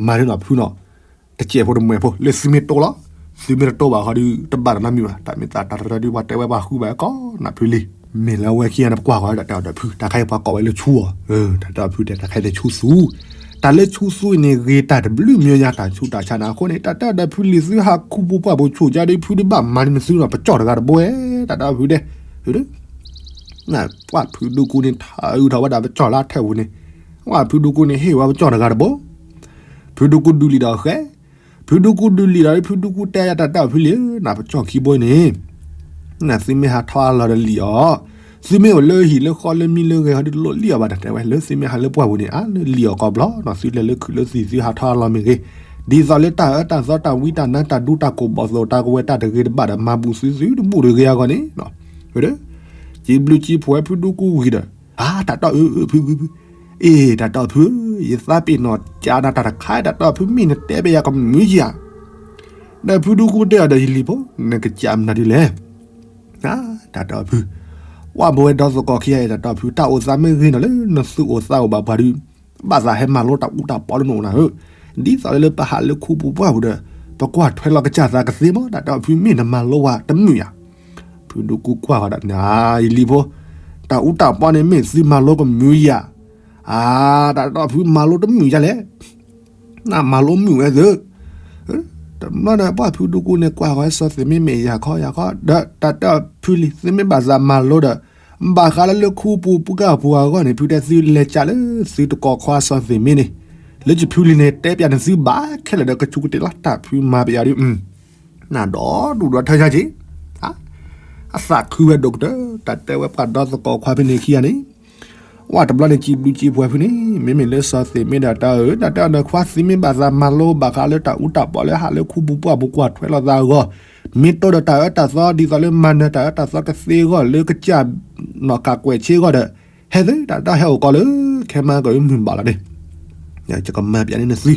မၤန့ၢ်နီၤဖုနီၤ, တစဲးဖိတမှဲၤဖိ လၢသုမ့ၢ်တိလီၤ, သုမ့ၢ်တတိဘၣ်ဃီဒီး တဘၣ်တၢ်နီတမံၤဘၣ်, တၢ်မ့ၢ်သးတၢ်တရၢဒီး ပှၤတဲဝဲပှၤဃုဘၣ်ကီးနၤဖုလံၤ, မ့ၢ်လၢအဝဲခံဂၤန့ၣ် ပကွၢ်ဃီဒီးတဲအီၤဒီးဖု တၢ်ခါအံၤပှၤကိးဝဲလၢဆူအီၤ, တၢ်တဲအီၤဖုတဲ တၢ်ခါအံၤန့ၣ်ဆူသူ, တၢ်လၢဆူသူအံၤန့ၣ် ဂ့ၤတၢ်တဘျုးမံၤညါ တၢ်ဆူးတၢ်ဆါနၤအဃိန့ၣ် တၢ်တဲအီၤဒီးဖုလံၤ သုဟးခူပူၤပှၢ်ပူၤဆူၣ်ကါဒီး ဖုဒုးဘၣ်မၤန့ၢ်နသုဒီး ပကၠီၣ်တဂၤတဘိဝဲ, တၢ်တဲအီၤဖုတဲ, ပှၤဖုဒူကူန့ၣ် ထးအုးထီၣ်ဝဲဒၣ်ပကၠီၣ်လၢထၢၣ်ပူၤန့ၣ်, ပှၤဖုဒူကူန့ၣ် ဟ့ၣ်ဝဲပကၠီၣ်တဂၤတဘိ ဖုဒူကူဒုးလံာ်ဒီးဃဲ, ဖုဒူကူဒုးလံာ်ဒီး ဖုဒူကူတဲယၤ တၢ်တဲအီၤဖုလံၤဧၢ, နပကၠီၣ်ခံဘိအံၤန့ၣ်, နသုမ့ၢ်ဟးထီၣ်အလီၢ်ဒီးလံာ်အီၤ, သုမ့ၢ်အိၣ်လၢဟံၣ်လၢဃီလၢမံလၢဂဲၤဟီဒီး တလိၣ်လံာ်အီၤဘၣ် တၢ်တဲဝဲ, လၢသုမ့ၢ်ဟးလၢပှၢ်ပူၤန့ၣ် အါလၢလံာ်အီၤကီးဘျီနီၤ, သုလဲၤလၢခုးလၢသံၣ် သုဟးထီၣ်အလီၢ်မ့ၢ်ဂ့ၤ, ဒ်သိးလၢတၢ်အၢတၢ်သီတၢ်ဝံတၢ်နါတၢ်ဒူတၢ်ကိၢ်ဘီၣ်သိၣ်တၢ်ကဝဲၤတၢ်တဂ့ၤတဘၣ်ဒီး မၤဘူးသုသုတဘူးတဂ့ၤအဂီၢ်န့ၣ်, စံးဘျုးစံးဖှိၣ်ဝဲဖုဒူကူဝံၤဒီး, အါ တၢ်တဲအီၤအၢ ဖု ဖု ဖု အ့ တၢ်တဲအီၤဖုဧၢ, ယသးပ့ၤနီၣ်ကးနၤတၢ်တခါ တၢ်တဲအီၤဖု မ့ၢ်နတဲဘၣ်ယၤကမုာ်ယၤ, ဒီးဖုဒူကူတဲအီၤဒီး ယလံၤဖိ နကစံးမနုၤဒ်လဲၣ်, တၢ်တဲအီၤဖု, ပှၤဘဝဲဒီသကိးခံဂၤအံၤ တၢ်တဲအီၤဖု တၢ်အိၣ်သးမ့ၢ်ဂ့ၤနီၤလၢနသူၣ်အိၣ်သးအိၣ်ဘၣ်ပှၤဒီး ဘၣ်သးဟဲမၤလိတၢ်အူတၢ်ပီလၢနအိၣ်နၤဧၢ, ဒ်သိးလၢပဟးလၢခူပူၤပှၢ်ပူၤဒီး ပကွၢ်ထွဲလီၤကစၢ်သးကသ့မး တၢ်တဲအီၤဖု မ့ၢ်နမၤလိဝဲတမုာ်ယၤ, ဖုဒူကူကွၢ်ဃီၤဒီး ယလံၤဖိ, တၢ်အူတၢ်ပီန့ၣ် မ့ၢ်သုမၤလိကမုာ်ယၤ, အါ တၢ်တဲအီၤဖု မၤလိတမုာ်ယၤလဲၣ်, နမၤလိမုာ်ဝဲသ့ တဘျီန့ၣ် ပှၤဖုဒူကူန့ၣ် ကွၢ်ဃီၤစီၤသ့ၣ်မ့ၢ်မ့ၢ်ယၤခီယၤခီ ဒီးတၢ်တဲအီၤဖုလံၤ သုမ့ၢ်ဘၣ်သးမၤလိဒီး ဘၣ်ဃးလၢလၢခူပူၤပှၢ်ပူၤအဂီၢ်န့ၣ် ဖုတဲသုလဲၤကးလၢသုတကိးခွါစီၤသ့ၣ်မ့ၢ်န့ၣ်, လၢယဖုလံၤန့ၣ် တဲပျးန့ၣ်သုဘၣ်ခဲလၢာ်ဒီး ကဆူးကတ့ၢ်လီၤ တၢ်ဖုမၤပျးဒ် နဒီဒူၣ်ဒီထၢယါက့ၤ, အသးခုဝဲဒိၣ်ကတၢၢ် တၢ်တဲဝဲပှၤဒီသကိးခွါဖဲန့ၣ်ခံဂၤန့ၣ်, ဝဲတဘျီန့ၣ် စံးဘျုးစံးဖှိၣ်ဖုန့ၣ် မ့မ့ၢ်လၢစီၤသ့ၣ်မ့ၢ်ဒၣ်တၢ်အၢ တၢ်တဲအီၤဒီး ခွါသုမ့ၢ်ဘၣ်သးမၤလိဘၣ်ဃးလၢတၢ်အူတၢ်ပီလၢဟးလၢခူပူၤပှၢ်ပူၤကွၢ်ထွဲလိာ်သးအဂီၢ်, မ့ၢ်တိဒီးတၢ်အၢတၢ်သီ ဒ်သိးလၢမၤနၢၤတၢ်အၢတၢ်သီကသ့အဂီၢ် လၢကစၢ်နီၢ်ကးကွဲးဆ့အဂီၢ်ဒီး ဟဲသု တၢ်တဲအီၤဟဲအိၣ်ကီးလၢ ခဲမါကမုၢ်ဘၣ်လီၤန့ၣ်, ယကမၤပျးန့ၢ်နသု, ဒီ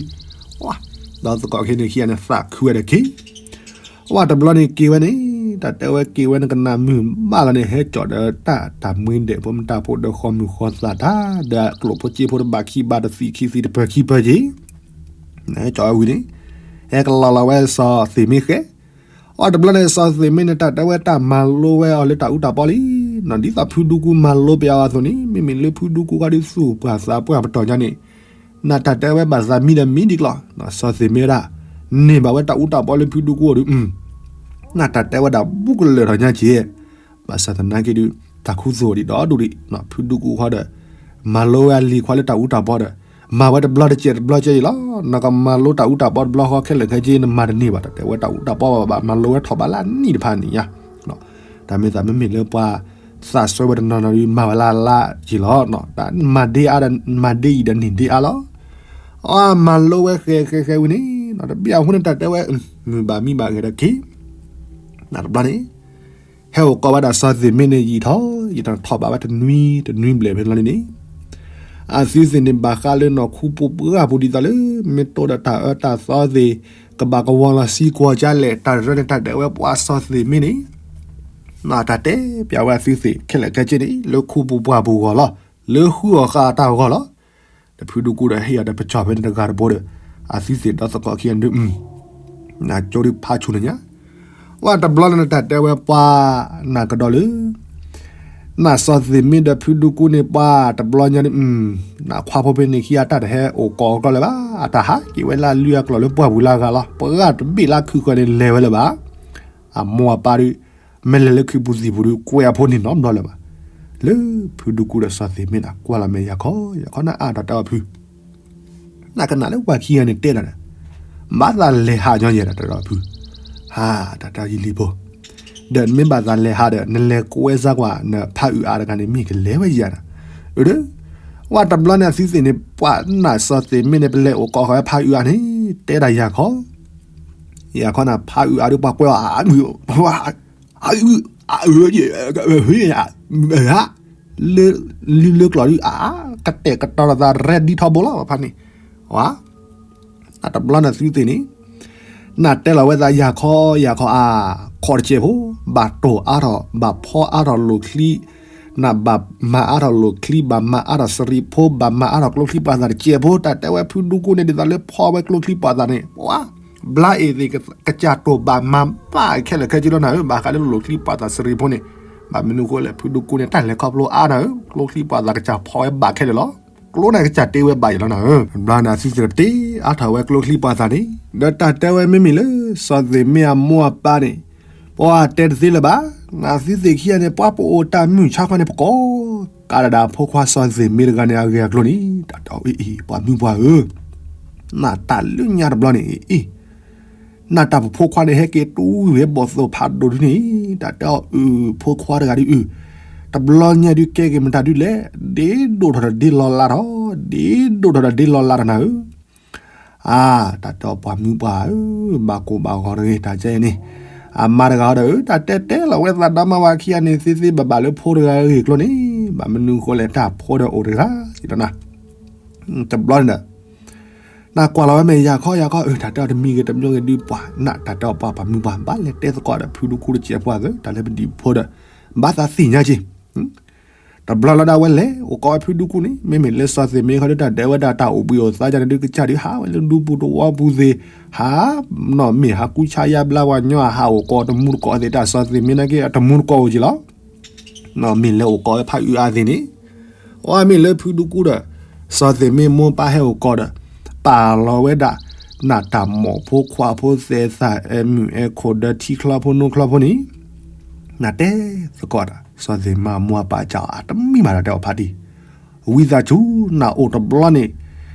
သကိးခဲန့ၣ်ခံဂၤန့ၣ် သးခုဝဲဒီးက့ၤ, ဝဲတဘျီန့ၣ်က့ၤဝဲန့ၣ် တၢ်တဲဝဲက့ၤဝဲနကနၣ်မုာ်ဘၣ်လီၤန့ၣ် ဟဲကၠီၣ်ဒီးတၢ်တၢ်မှံဒဲးဖိမတၢ်ဖိဒီးဃီမုၢ်ဃီသးတၢ် ဒီးကျိၣ်ဖိစ့ဖိတဘၣ်ခံဘၣ်တသံၣ်ခံသံၣ်တပၢၤခံပၢၤက့ၤ ဟဲကၠီၣ်ဝဲဝံၤန့ၣ် ဟဲကလီၤလီၤဝဲစီၤသ့ၣ်မ့ၢ်ဃဲ အီၣ်တဘျီန့ၣ် စီၤသ့ၣ်မ့ၢ်န့ၣ် တၢ်တဲဝဲတၢ်မၤလိဝဲအီၤလၢတၢ်အူတၢ်ပီလံ. နီၢ်ဒ်သိးဖုဒူကူမၤလိပယီၤအသိးန့ၣ် မ့မ့ၢ်လၢဖုဒူကူခီဒုးသူၣ်ပှၢ်သးပှၢ်ပတီၢ်ညါန့ၣ် နတၢ်တဲဝဲဘၣ်သးမံဒီးမံဒံးကျီၢ်, စီၤသ့ၣ်မ့ၢ်ဝဲဒၣ် န့ၢ်ဘၣ်ဝဲတၢ်အူတၢ်ပီလၢဖုဒူကူအီၤဒုး နတၢ်တဲဝဲဒၣ်ဘူးကလၢာ်ထီၣ်ညါက့ၤ ဘၣ်ဆၣ်သနာ်က့ဒုး တၢ်ခူသူၣ်ဒံးဒီးဒူၣ်ဒံး ဖုဒူကူဃီဒီး မၤလိဝဲအလံၤခွါလၢတၢ်အူတၢ်ပီဒီး မၤဝဲတဘျီတစဲးတဘျီကဲအံၤလီၤ. နကမၤလိတၢ်အူတၢ်ပီတဘျီဃီခဲလၢာ်ခဲဆ့ နမၤတန့ၢ်ဘၣ် တၢ်တဲဝဲတၢ်အူတၢ်ပီဘၣ်ဘၣ် မၤလိဝဲထီၣ်ဘးလၢအနံၣ်တဖၣ်န့ၣ်ညါ တၢ်မ့ၢ်သးမ့မ့ၢ်လၢပှၤသးစၢၤဝဲတနီၤနီၤဒုး မၤဝဲလၢအလါက့ၤလီၤ. တၢ်မၤဒ့အါဒီး မၤဒ့အံၤဒီးန့ၢ်ဒ့အါလီၤ. အမၤလိဝဲဃဲဃဲဃဲဝံၤန့ၣ် တဘ့ၣ်အဃိန့ၣ် တၢ်တဲဝဲ မုၢ်ဘၣ်မံဘၣ်ဂဲၤဒီးက့ၤ နတဘျီန့ၣ် ဟဲအိၣ်ကိးဝဲဒၣ်စီၤသ့ၣ်မ့ၢ်န့ၣ် ယံာ်ထီၣ်ယံာ်ထီၣ်ထီၣ်ဘးဝဲတနွံတနွံဘျဲၣ်ဖဲန့ၣ်လီၤန့ၣ်န့ၣ် အသုသ့ၣ်န့ၣ် ဘၣ်ဃးလၢနီၢ်ခူပူၤပှၢ်ပူၤဒ်သိးလၢ မ့ၢ်တိဒီးတၢ်အၢတၢ်သီသ့ၣ် ကဘၣ်ကဝီၤလီၤစံကွီၤကလဲၣ် တၢ်တရၢန့ၣ် တၢ်ဒဲးဝဲပှၤစီၤသ့ၣ်မ့ၢ်န့ၣ် နတၢ်တဲပျးဝဲအသုသ့ၣ် ခဲလၢာ်ခဲဆ့န့ၣ် လၢခူပူၤပှၢ်ပူၤဂီၢ်လီၤ. လၢဃုအီၣ်ဃာ်တၢ်ဂီၢ်လီၤ. ဒီးဖုဒူကူဒီးဟ့ၣ်အီၤဒီးပကၠီၣ်ဖဲန့ၣ်တဂၤတဘိဒီး အသုသ့ၣ်ဒီသကိးခံဂၤဒုး နကၠိဒုးဖးဆူၣ်န့ၣ်ညါ ဝဲတဘျီန့ၣ် တၢ်တဲဝဲပှၤ နကဒီးလၢ နစီၤသ့ၣ်မ့ၢ်ဒီးဖုဒူကူန့ၣ် ပှၤတဘျီညါဒုး နခွါဖိဖဲန့ၣ်ခံဂၤတၢ်တဟဲအိၣ်ကိးအကျီၢ်လၢၤဘၣ် အတၢ်ဟးက့ၤဝဲလၢအလုၢ်အကျိၤလၢပှၢ်ပူၤလၢအဂၤလီၤ. ပှၤတဘ့ၣ်လၢခုဃၢၤန့ၣ်လဲၤဝဲလၢၤဘၣ်. အမိၢ်အပၢ်ဒုး မ့ၢ်လဲၤလၢခုပူၤသံၣ်ပူၤဒုး ကွဲးအဖိန့ၣ်နီတဘျီလၢၤဘၣ်. လၢဖုဒူကူဒီးစီၤသ့ၣ်မ့ၢ်န့ၣ် ကွၢ်လီၤမဲာ်ယၤခီ ယၤခီနအါတၢ်တဲအီၤဖု နကနၣ်လၢပှၤခံဂၤန့ၣ်တဲဒၣ်ဒီး ဘၣ်သးလဲၤဟးညီယဲၢ်တၢ်တဲဒီးဖု ဟးတၢ်တဲအီၤယလံၤဖိ ဒီးနမ့ၢ်ဘၣ်သးလဲၤဟးဒီး နလဲၤကွဲစါကွၢ် နဖးအုးအါတဂၤန့ၣ် မ့ၢ်ကလဲၤဝဲယၤဒီး အၢ ဒီး ဝဲတဘျီန့ၣ်အသုသ့ၣ်န့ၣ် ပှၤနစီၤသ့ၣ်မ့ၢ်န့ၣ် ပလဲၤအိၣ်ကိးဃာ်ဝဲဖးအုးအါန့ၣ် တဲဒၣ်ယၤခီ ယၤခီနၤ ဖးအုးအါဒုး ပှၤကွဲးအီၤအါ အုး အါ အုး အါ အုး လၢလံလၢကျိၤဒုး အါ ကတဲာ်ကတီၤလိာ်သးရဲၣ်ဒံထီဘိလီၤ ဖးန့ၣ် ဝါ အတဘျီန့ၣ်သုသ့ၣ်န့ၣ် နတဲလီၤဝဲသးယၤခီ ယၤခီအါ ခီတကဲးဖိ ဘၣ်တိၢ်အါထီၣ် ဘၣ်ဖီအါထီၣ်လိာ်ချံ နဘၣ်မၤအါထီၣ်လိာ်ချံ ဘၣ်မၤအါထီၣ်စရံးဖိ ဘၣ်မၤအါထီၣ်ကျိချံပှာ်သၣ်တကဲးဖိ တၢ်တဲဝဲဖုဒူကူန့ၣ် ဒ်သိးလၢဖီဝဲကျိချံပှာ်သၣ်န့ၣ် ပှၤ ဘျါအ့ၣ်သ့ၣ် ကစၢ်တိၢ်ဘၣ်မၤဘၣ်ခဲလၢာ်ခဲဆ့လီၤနၤဧၢ ဘၣ်ဃးလၢလိာ်ချံပှာ်သၣ်စရံးဖိန့ၣ် ဘၣ်မနုၤဃိလဲၣ် ဖုဒူကူန့ၣ် တၢ်လဲၤခီဖျိအါနၤဧၢ ကျိချံပှာ်သၣ်ကစၢ်ဖီဝဲဘၣ်ခဲလၢာ်လီၤ ကျိန့ၣ်ကစၢ်တ့ဝဲဘၣ်ယဲၢ်လီၤနၤဧၢ ဘျါန့ၣ်အသုသ့ၣ်တပတ့အါထီၣ်ဝဲကျိချံပှာ်သၣ်န့ၣ် ဒီးတၢ်တဲဝဲမ့မ့ၢ်လၢ စီၤသ့ၣ်မ့ၢ်အမိၢ်အပၢ်န့ၣ် ပှၤတဲတသ့လၢၤဘၣ် နသုသ့ၣ်ခံဂၤန့ၣ် ပှၤပအိၣ်တၢ်မုာ်ဆါခီန့ၣ် ပကိးကးဒၣ်ဒၣ်ဖိခွါစီၤသ့ၣ်မ့ၢ်တဂၤန့ၣ် အဂ့ၢ်အကျိၤန့ၣ် တၢ်တဲအီၤအ့ၣ်အ့ၣ် ပှၤမုၣ်ပှၢ်ဧၢ နတၢ်လၢညါတဘျီန့ၣ် အ့ၣ် နတၢ်ပဖိခွါန့ၣ် ဟဲက့ၤတူၢ်ဝဲဘီၣ်သိၣ်ဖးဒိၣ်ဒုန့ၣ် တၢ်တဲအီၤအုၣ် ဖိခွါတဂၤဒုးအုၣ် တဘျီညါဒုးကဲက့ၤမတၤဒုလဲၣ် ဒ့ဒိၣ်ထီၣ်ဒီးဒ့လီၤလးထီၣ် ဒ့ဒိၣ်ထီၣ်ဒီးဒ့လီၤလးထီၣ်နၤဧၢ အါ တၢ်တဲအီၤပှၤမုၣ်ပှၢ်ဧၢ ဘၣ်ကိၢ်ဘၣ်ဂီၤတဂ့ၤ တၢ်ကဲအံၤန့ၣ် အမါတဂၤဒီးဧၢ တၢ်တဲတဲလီၤဝဲသးဒီမါဝၤခံဂၤန့ၣ် သ့သ့ဘၣ်ဘၣ်လၢဖိတဂၤအဂ့ၢ်အကျိၤန့ၣ် ဘၣ်မနုၤဃိလဲၣ် တၢ်ဖိဒီးအိၣ်တဂၤ ယတနၤ တဘျီန့ၣ်ဒီး နကွၢ်လီၤဝဲမဲာ်ယၤခီယၤခီ အၢ တၢ်တဲအီၤတမံၤဂ့ၤတမံၤဂ့ၤဒုးပှၤ နတၢ်တဲအီၤပှၤပှၤမုၣ်ပှၢ် ဘၣ်လဲၤတဲသကိးဒီးဖုဒူကူတစဲးဖိအသး တၢ်လၢပဒံးဖိဒီး ဘၣ်သးသ့ၣ်ညါက့ၤ တဘျီလီၤဒၣ်ဝဲလဲၤအိၣ်ကိးဝဲဖုဒူကူန့ၣ် မ့မ့ၢ်လၢစီၤသ့ၣ်မ့ၢ်ခီဒုးတၢ်ဒဲးဝဲဒၣ်တၢ်အိၣ်ဘှံးအိၣ်သါကန့ၣ်ဒုးကစၢ်ဒုးဟးဝဲလၢဒူပူၤတဝီပူၤသ့ၣ် ဟး နီၢ်မ့ၢ်ဟးကူဆါယါဘျါပှၤညီ ဟးအိၣ်ကိးတမူတကိးသ့ၣ် တၢ်စီၤသ့ၣ်မ့ၢ်နာ်က့အတမူတကိးအိၣ်က့ၤလီၤ နီၢ်မ့ၢ်လဲၤအိၣ်ကိးဝဲဖးအုးအါသ့ၣ်န့ၣ် အဝဲမ့ၢ်လၢဖုဒူကူဒီး စီၤသ့ၣ်မ့ၢ်မိၢ်ပၢ်ဟဲအိၣ်ကိးဒီး ပာ်လီၤဝဲဒၣ် နတၢ်မိၢ်ဖိခွါဖိသဲးသၣ်အဲၣ်မုၣ်အဲၣ်ခိၣ်ဒီးထံချီဖိနိချီဖိန့ၣ် နတဲသကိးတၢ် စီၤသ့ၣ်မ့ၢ်မိၢ်အပၢ်ကၢ်အီၤ အတမံၤဘၣ်တၢ်တဲအီၤဖးတံၢ် ဝံသးစူၤ နအိၣ်တဘျီန့ၣ်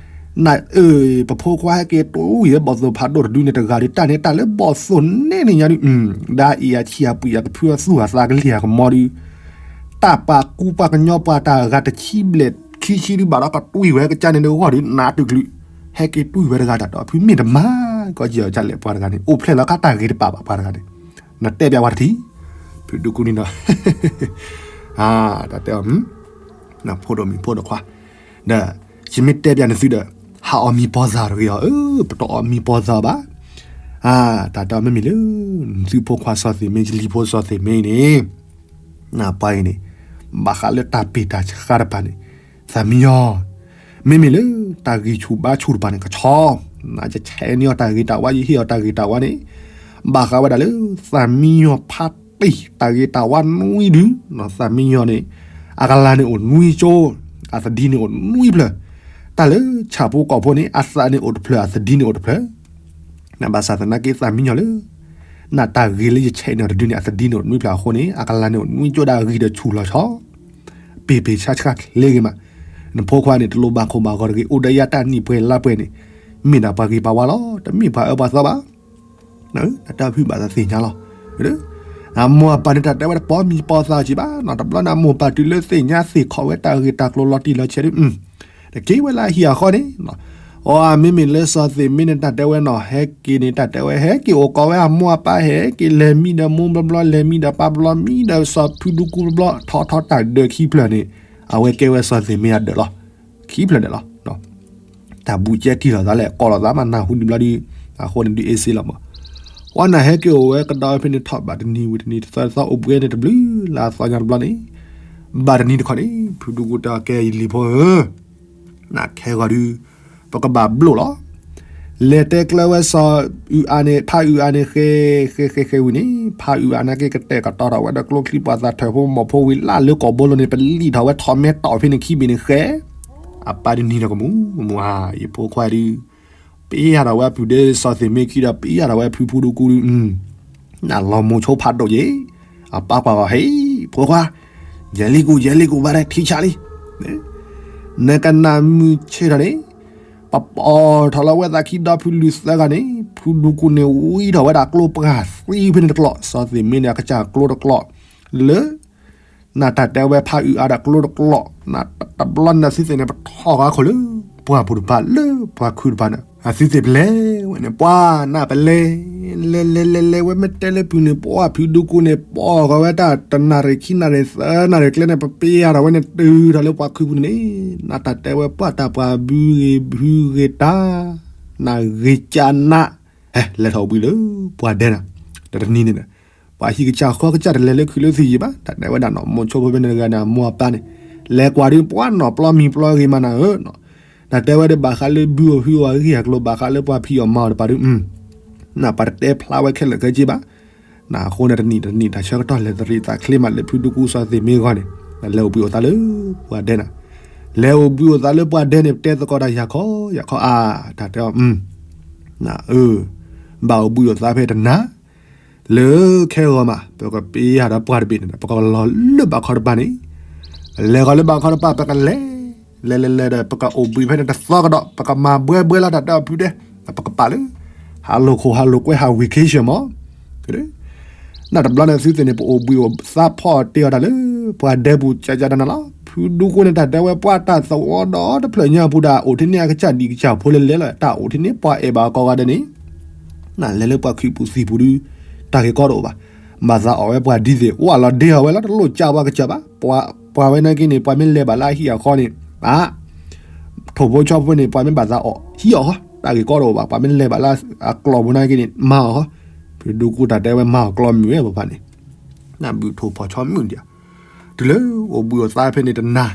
နအၢ ပဖိခွါဟဲက့ၤတူၢ်ယဲၢ်ဘီၣ်သိၣ်ဖးဒိၣ်တဒုန့ၣ်တဂၤဒီး တၢ်န့ၣ်တၢ်လၢဘီၣ်သိၣ်န့ၣ်န့ၣ်ညါဒုး ဒၣ်အံၤအဆံးအပှံၤအကဖုအသူၣ်အသးကလံၤအကမီဒုး တၢ်ပာ်ကူပာ်ကညီပှၤတၢ်ဂၤတဆံဘျဲၣ်ခံဆံဒုး ဘၣ်ဒီးကတူၢ်ဝဲကစၢ်န့ၣ်ဒုးဂီၢ်ဒုး နးတုၤကလုာ် ဟဲက့ၤတူၢ်ဝဲတဂၤတၢ်ဒီး ဖုမ့ၢ်တမၤ ကီၢ်ကၠီၣ်ကၢ်လဲၣ်ပှၤတဂၤန့ၣ် အိၣ်ဖျဲၣ်လီၤခါတၢ်ဂ့ၤတပာ်ဘၣ်ပှၤတဂၤန့ၣ် နတဲပျးဝဲတထံၣ် ဖုဒူကူန့ၣ်ဒီး တၢ်တဲအီၤ နဖိဒိၣ်မံၤဖိဒိၣ်ခွါ ဒီး ယမ့ၢ်တဲပျးနသုဒီး ဟးအီၣ်မံၤပီၢ်သၣ်တဂ့ၤအီၤ အၢ ပတအီၣ်မံၤပီၢ်သၣ်ဘၣ် တၢ်တဲအီၤမ့မ့ၢ်လၢ သုးဖိခွါစီၤသ့ၣ်မ့ ယလံၤဖိစီၤသ့ၣ်မ့အံၤန့ၣ် ပှၤအံၤန့ၣ် ဘၣ်ဃးလၢတၢ်ပ့ၢ်တၢ်ဆှါတပၤန့ၣ် သးမံယီၤ, မ့မ့ၢ်လၢတၢ်ဂံၢ်ဆူၣ်ဘါဆူၣ်တပၤန့ၣ် ကဆီ, ယဆဲးန့ၢ်အီၤတၢ်ဂ့ၤတၢ်ဝါ ယဟ့ၣ်အီၤတၢ်ဂ့ၤတၢ်ဝါန့ၣ် ဘၣ်ဃးဝဲဒၣ်လၢ သးမံယီၤဖးတ့ၢ်တၢ်ဂ့ၤတၢ်ဝါနွံဒု, သးမံယီၤန့ၣ် အကလၤန့ၣ်အိၣ်နွံကၠိ, အသဒံန့ၣ်အိၣ်နွံဖျၢၣ်, တၢ်လၢဆၣ်ဖိကီၢ်ဖိန့ၣ် အသးန့ၣ်အိၣ်တဖျၢၣ် အသဒံန့ၣ်အိၣ်တဖျၢၣ် ဘၣ်ဆၣ်သနာ်က့သးမံညီၤလၢ နတၢ်ဂ့ၤလၢယဆဲးန့ၢ်အီၤတဒုန့ၣ် အသဒံန့ၣ်အိၣ်နွံဖျၢၣ်အဃိန့ၣ် အကလၤန့ၣ်အိၣ်နွံကၠိဒၣ်အဂံၢ်ဒီးဆူၣ်လီၤဆီ, ပ့ၢ်ပ့ၢ်ဆါဆါချ့ဂ့ၤမး, နဖိခွါန့ၣ် တလိၣ်ဘၣ်ခိၣ်ဘၣ်ဂီၤတဂ့ၤ အိၣ်ဒီးယၤတၢ်နံၣ်ပှဲၤလါပှဲၤန့ၣ် မ့ၢ်ဒၣ်ပှၤဂ့ၤပှၤဝါလီၤ တမ့ၢ်ပှၤအၢပှၤသီဘၣ် တၢ်ဖုၣ်ဘၣ်သးသ့ၣ်ညါလီၤ. အမိၢ်အပၢ်န့ၣ်တၢ်တဲဝဲတပိာ်မံၤပိာ်သးစံးဘၣ်နီၤ, တဘျီန့ၣ်အမိၢ်ပၢ်တုၤလၢသ့ၣ်ညါသ့ၣ်ခီၣ်ဝဲတၢ်ဂ့ၢ်တၢ်ကျိၤလီၤတံၢ်လီၤဆဲးဒု, တက့ၤဝဲလၢအဟံၣ်အဃီန့ၣ်, အမ့မ့ၢ်လၢစီၤသ့ၣ်မ့န့ၣ် တၢ်တဲဝဲနီၤ ဟဲက့ၤန့ၣ် တၢ်တဲဝဲ ဟဲက့ၤအိၣ်ကီးဝဲအမိၢ်အပၢ် ဟဲက့ၤလဲၤမံဒီးမိၢ်ဘျီဘျီ လဲၤမံဒီးပၢ်ဘျီ မံဒီးစီၤဖုဒူကူဘျီဘျီ ထီထီတၢ်ဒၢးခံဖျၢၣ်န့ၣ်, အဝဲကဲဝဲစီၤသ့ၣ်မ့အဒၢးလီၤ. ခံဖျၢၣ်န့ၣ်လီၤ. တၢ်ဘူးကဲထံၣ်လိာ်သးလဲၣ် ကိးလိာ်သးမးနၢ်ဟူဒံးဘျီဒု, အဃိန့ၣ်ဒုးအ့စ့လီၤမး, ပှၤနၢ်ဟဲက့ၤအိၣ်ဝဲကဒီးဖဲန့ၣ်ထီၣ်ဘၣ်တနံၤဝံၤတနံၤ တသီတသီအိၣ်ဘှံးန့ၣ်တဘျုး လၢအသီညါတဘျီန့ၣ်, ဘၣ်တနံၤတခီန့ၣ် ဖုဒူကူတဲအီၤ ကဲယလံၤဖိဧၢ, နခဲဂီၤဒုး ပကဘၣ်ဘျိၣ်လီၤ. လဲၤတဲကျၢၤဝဲစီၤအုၣ်အါန့ၣ် ဖးအုၣ်အါန့ၣ်ဃဲ, ဃဲဃဲဃဲဝံၤန့ၣ် ဖးအုၣ်အါနာ်က့ကတဲာ်ကတီၤထီၣ်ဝဲဒီးကျိချံပှၤသးထၢၣ်ဖိမီၤဖိဝံၤ လၢလၢကိာ်ဘိလိၤန့ၣ် ပလံၣ်ထီၣ်ဝဲထီၣ်မဲတီၢ်ဖဲန့ၣ်ခံဘ့ၣ်န့ၣ်ဃဲ, အပၢ်ဒုးနံၤဒီးကမူးကမူးဧါ ယဖိခွါဒုး ပ့ယၢ်ထီၣ်ဝဲအပုၢ်ဒ့စီၤသ့ၣ်မ့ခံဒီး ပ့ယၢ်ထီၣ်ဝဲဖုဖုဒူကူဒုး, နလီၤမိၤဆိဖးဒိၣ်ယ့ၣ်, အပၢ်ကွၢ်ဂီၤ ဟ့ ဖိခွါ, ယဲလံကူး ယဲလံကူး ဘၣ်ဒဲထံဆးလံ, နကနၣ်မုၢ်ဆ့ၣ်ထီၣ်န့ၣ်, ပပိာ်ထီၣ်လီၤဝဲသးခံဒီဖုလုၢ်သၢဂၤန့ၣ် ဖုဒူကူန့ၣ် ဝံထီၣ်ဝဲဒၣ်ကျိပှၢ်သံဖဲန့ၣ်တကျိာ် စီၤသ့ၣ်မ့န့ၣ် အကစၢ်ကျိတကျိာ်, လၢ နတၢ်တဲဝဲဖးအုၣ်အါဒီးကျိတကျိာ်, တဘျီန့ၣ်သုသ့ၣ်န့ၣ် ပထီၣ်ဂၤခိၣ်လၢ ပှၢ်ပူၤတပၤလၢပှၢ်ခုတပၤန့ၣ် အသုသ့ၣ်ပလဲၤဝဲန့ၣ် ပှၤနၢ်ပလဲၤ, လဲၤလဲၤလဲၤလဲၤဝဲမ့ၢ်တဲလၢပုၢ်န့ၣ် ပှၢ်ဖုဒူကူန့ၣ် ပှၢ်ဂီၤဝဲတၢ်တနၣ်ရံၣ်ခံနၣ်ရံၣ်သၢနၣ်ရံၣ်ကျဲန့ၣ် ပပ့ယၢ်ထီၣ်ဝဲန့ၣ် တုၤထီၣ်လၢပှၢ်ခုပူၤန့ၣ်, နတၢ်တဲဝဲပှၢ်တၢ်ပှၢ်ဘုဂ့ၤဘုဂ့ၤတၢ်, နဂ့ၤကၢနး, ဟဲလဲၤထီၣ်အိၣ်ဘှံးလၢပှၢ်ဒဲနၤ, တနံၤန့ၣ် ပှၤဟံၣ်ကစၢ်ဃီကစၢ်တလဲၤလၢခုးလၢသံၣ်ယံၤဘၣ် တၢ်တဲဝဲဒၣ်နီၤ မိၤဆိဖိဖဲန့ၣ်တဂၤန့ၣ် အမိၢ်အပၢ်န့ၣ်, လဲၤကွၢ်ဒုးပှၢ်နီၢ်ပျီမံၤပျီဂ့ၤမးနၤဧၢ, တၢ်တဲဝဲဒၣ်ဘၣ်ဃးလၢဘုအိၣ်ဟုအီၤဂံၢ်အကျိၤ ဘၣ်ဃးလၢပှၤဖံးအီၣ်မၤအီၤတပၤဒုး, နပှၤတတဲဖျါဝဲခဲလၢာ်ခဲဆ့ဘၣ်, နအဃိန့ၣ်တနံၣ်တနံၣ် တၢ်ဆၢကတီၢ်လဲၤတရံးသးချ့မးလၢဖုဒူကူစီၤသ့ၣ်မ့အဂီၢ်န့ၣ်, လဲၤအိၣ်ဘှံးအိၣ်သးလၢပှၢ်ဒဲနၤ, လဲၤအိၣ်ဘှံးအိၣ်သးလၢပှၢ်ဒဲန့ၣ် ပတဲသကိးတၢ်ယၤခီယၤခီအါ, တၢ်တဲအီၤ နအၢ ဘၣ်အိၣ်ဘှံးအိၣ်သးဖဲတနၤ, လၢခဲဂီၤမး ပကပ့ယၢ်ဒီးပှၢ်တဘ့ၣ်န့ၣ် ပကလီၤလၢဘးခီတပၤန့ၣ်, လဲၤဃီၤလၢဘးခီတပၤ ပကလဲၤ, လဲၤလဲၤလဲၤဒီး ပကအိၣ်ဘှံးဖဲန့ၣ်တသီကဒီး ပကမၤဘှဲဘှဲလၢတၢ်တဲအီၤဖုဒဲ, ပကပာ်လၢ ဟးလိာ်ခိၣ်ဟးလိာ်ကွဲဟး vacation မး နတဘျီန့ၣ်သုသ့ၣ်န့ၣ် ပအိၣ်ဘှံးအိၣ်သးဖီၣ်တ့ၢ်အီၤတၢ်လၢ ပှၢ်ဒဲပူၤကကဒနၤလီၤ. ဖုဒူကူန့ၣ် တၢ်တဲဝဲပှၢ်တၢ်သဝီဒီတဖျၢၣ်ညါအပူၤဒၣ် အိၣ်ထဲန့ၣ်အကစၢ်ဒံးကစၢ်ဖိလဲၤလဲၤလီၤ. တၢ်အိၣ်ထဲန့ၣ် ပှၤအဲၣ်ဘၣ်ကိးဂၤဒဲးန့ၣ် နလဲၤလၢပှၢ်ခုးပူၤသံၣ်ပူၤဒုး တၢ်ဂ့ၢ်ကီတအိၣ်ဘၣ်. ဘၣ်သးအီၣ်ဝဲပှၤဒ်သိး အိၣ်အလီၤဒ့အီၤဝဲလီၤ တလိၣ်ကးပှၤကစၢ်ဘၣ်. ပှၤဝဲနာ်က့န့ၣ် ပှၤမ့ၢ်လဲၤဘၣ်လၢအဟံၣ်အဃီန့ၣ် အ ထိၣ်ဖိဆီဖိန့ၣ် ပှၤမ့ၢ်ဘၣ်သးအီၣ်ဟံးအီၤဃီ တၢ်ဂ့ၢ်ကီတအိၣ်ဘၣ်. ပှၤမ့ၢ်လဲၤဘၣ်လၢအကျီၢ်ပူၤနာ်က့န့ၣ် မၤအီၤဃီ. ဖုဒူကူတၢ်တဲဝဲမၤအီၤကျီၢ်မုၢ်ဝဲပဖးန့ၣ် နဘုးထိၣ်ဖီၣ်ဆီမုၢ်ဒံး တုၤလၢအိၣ်ဘှံးအိၣ်သါဖဲန့ၣ်တနၤ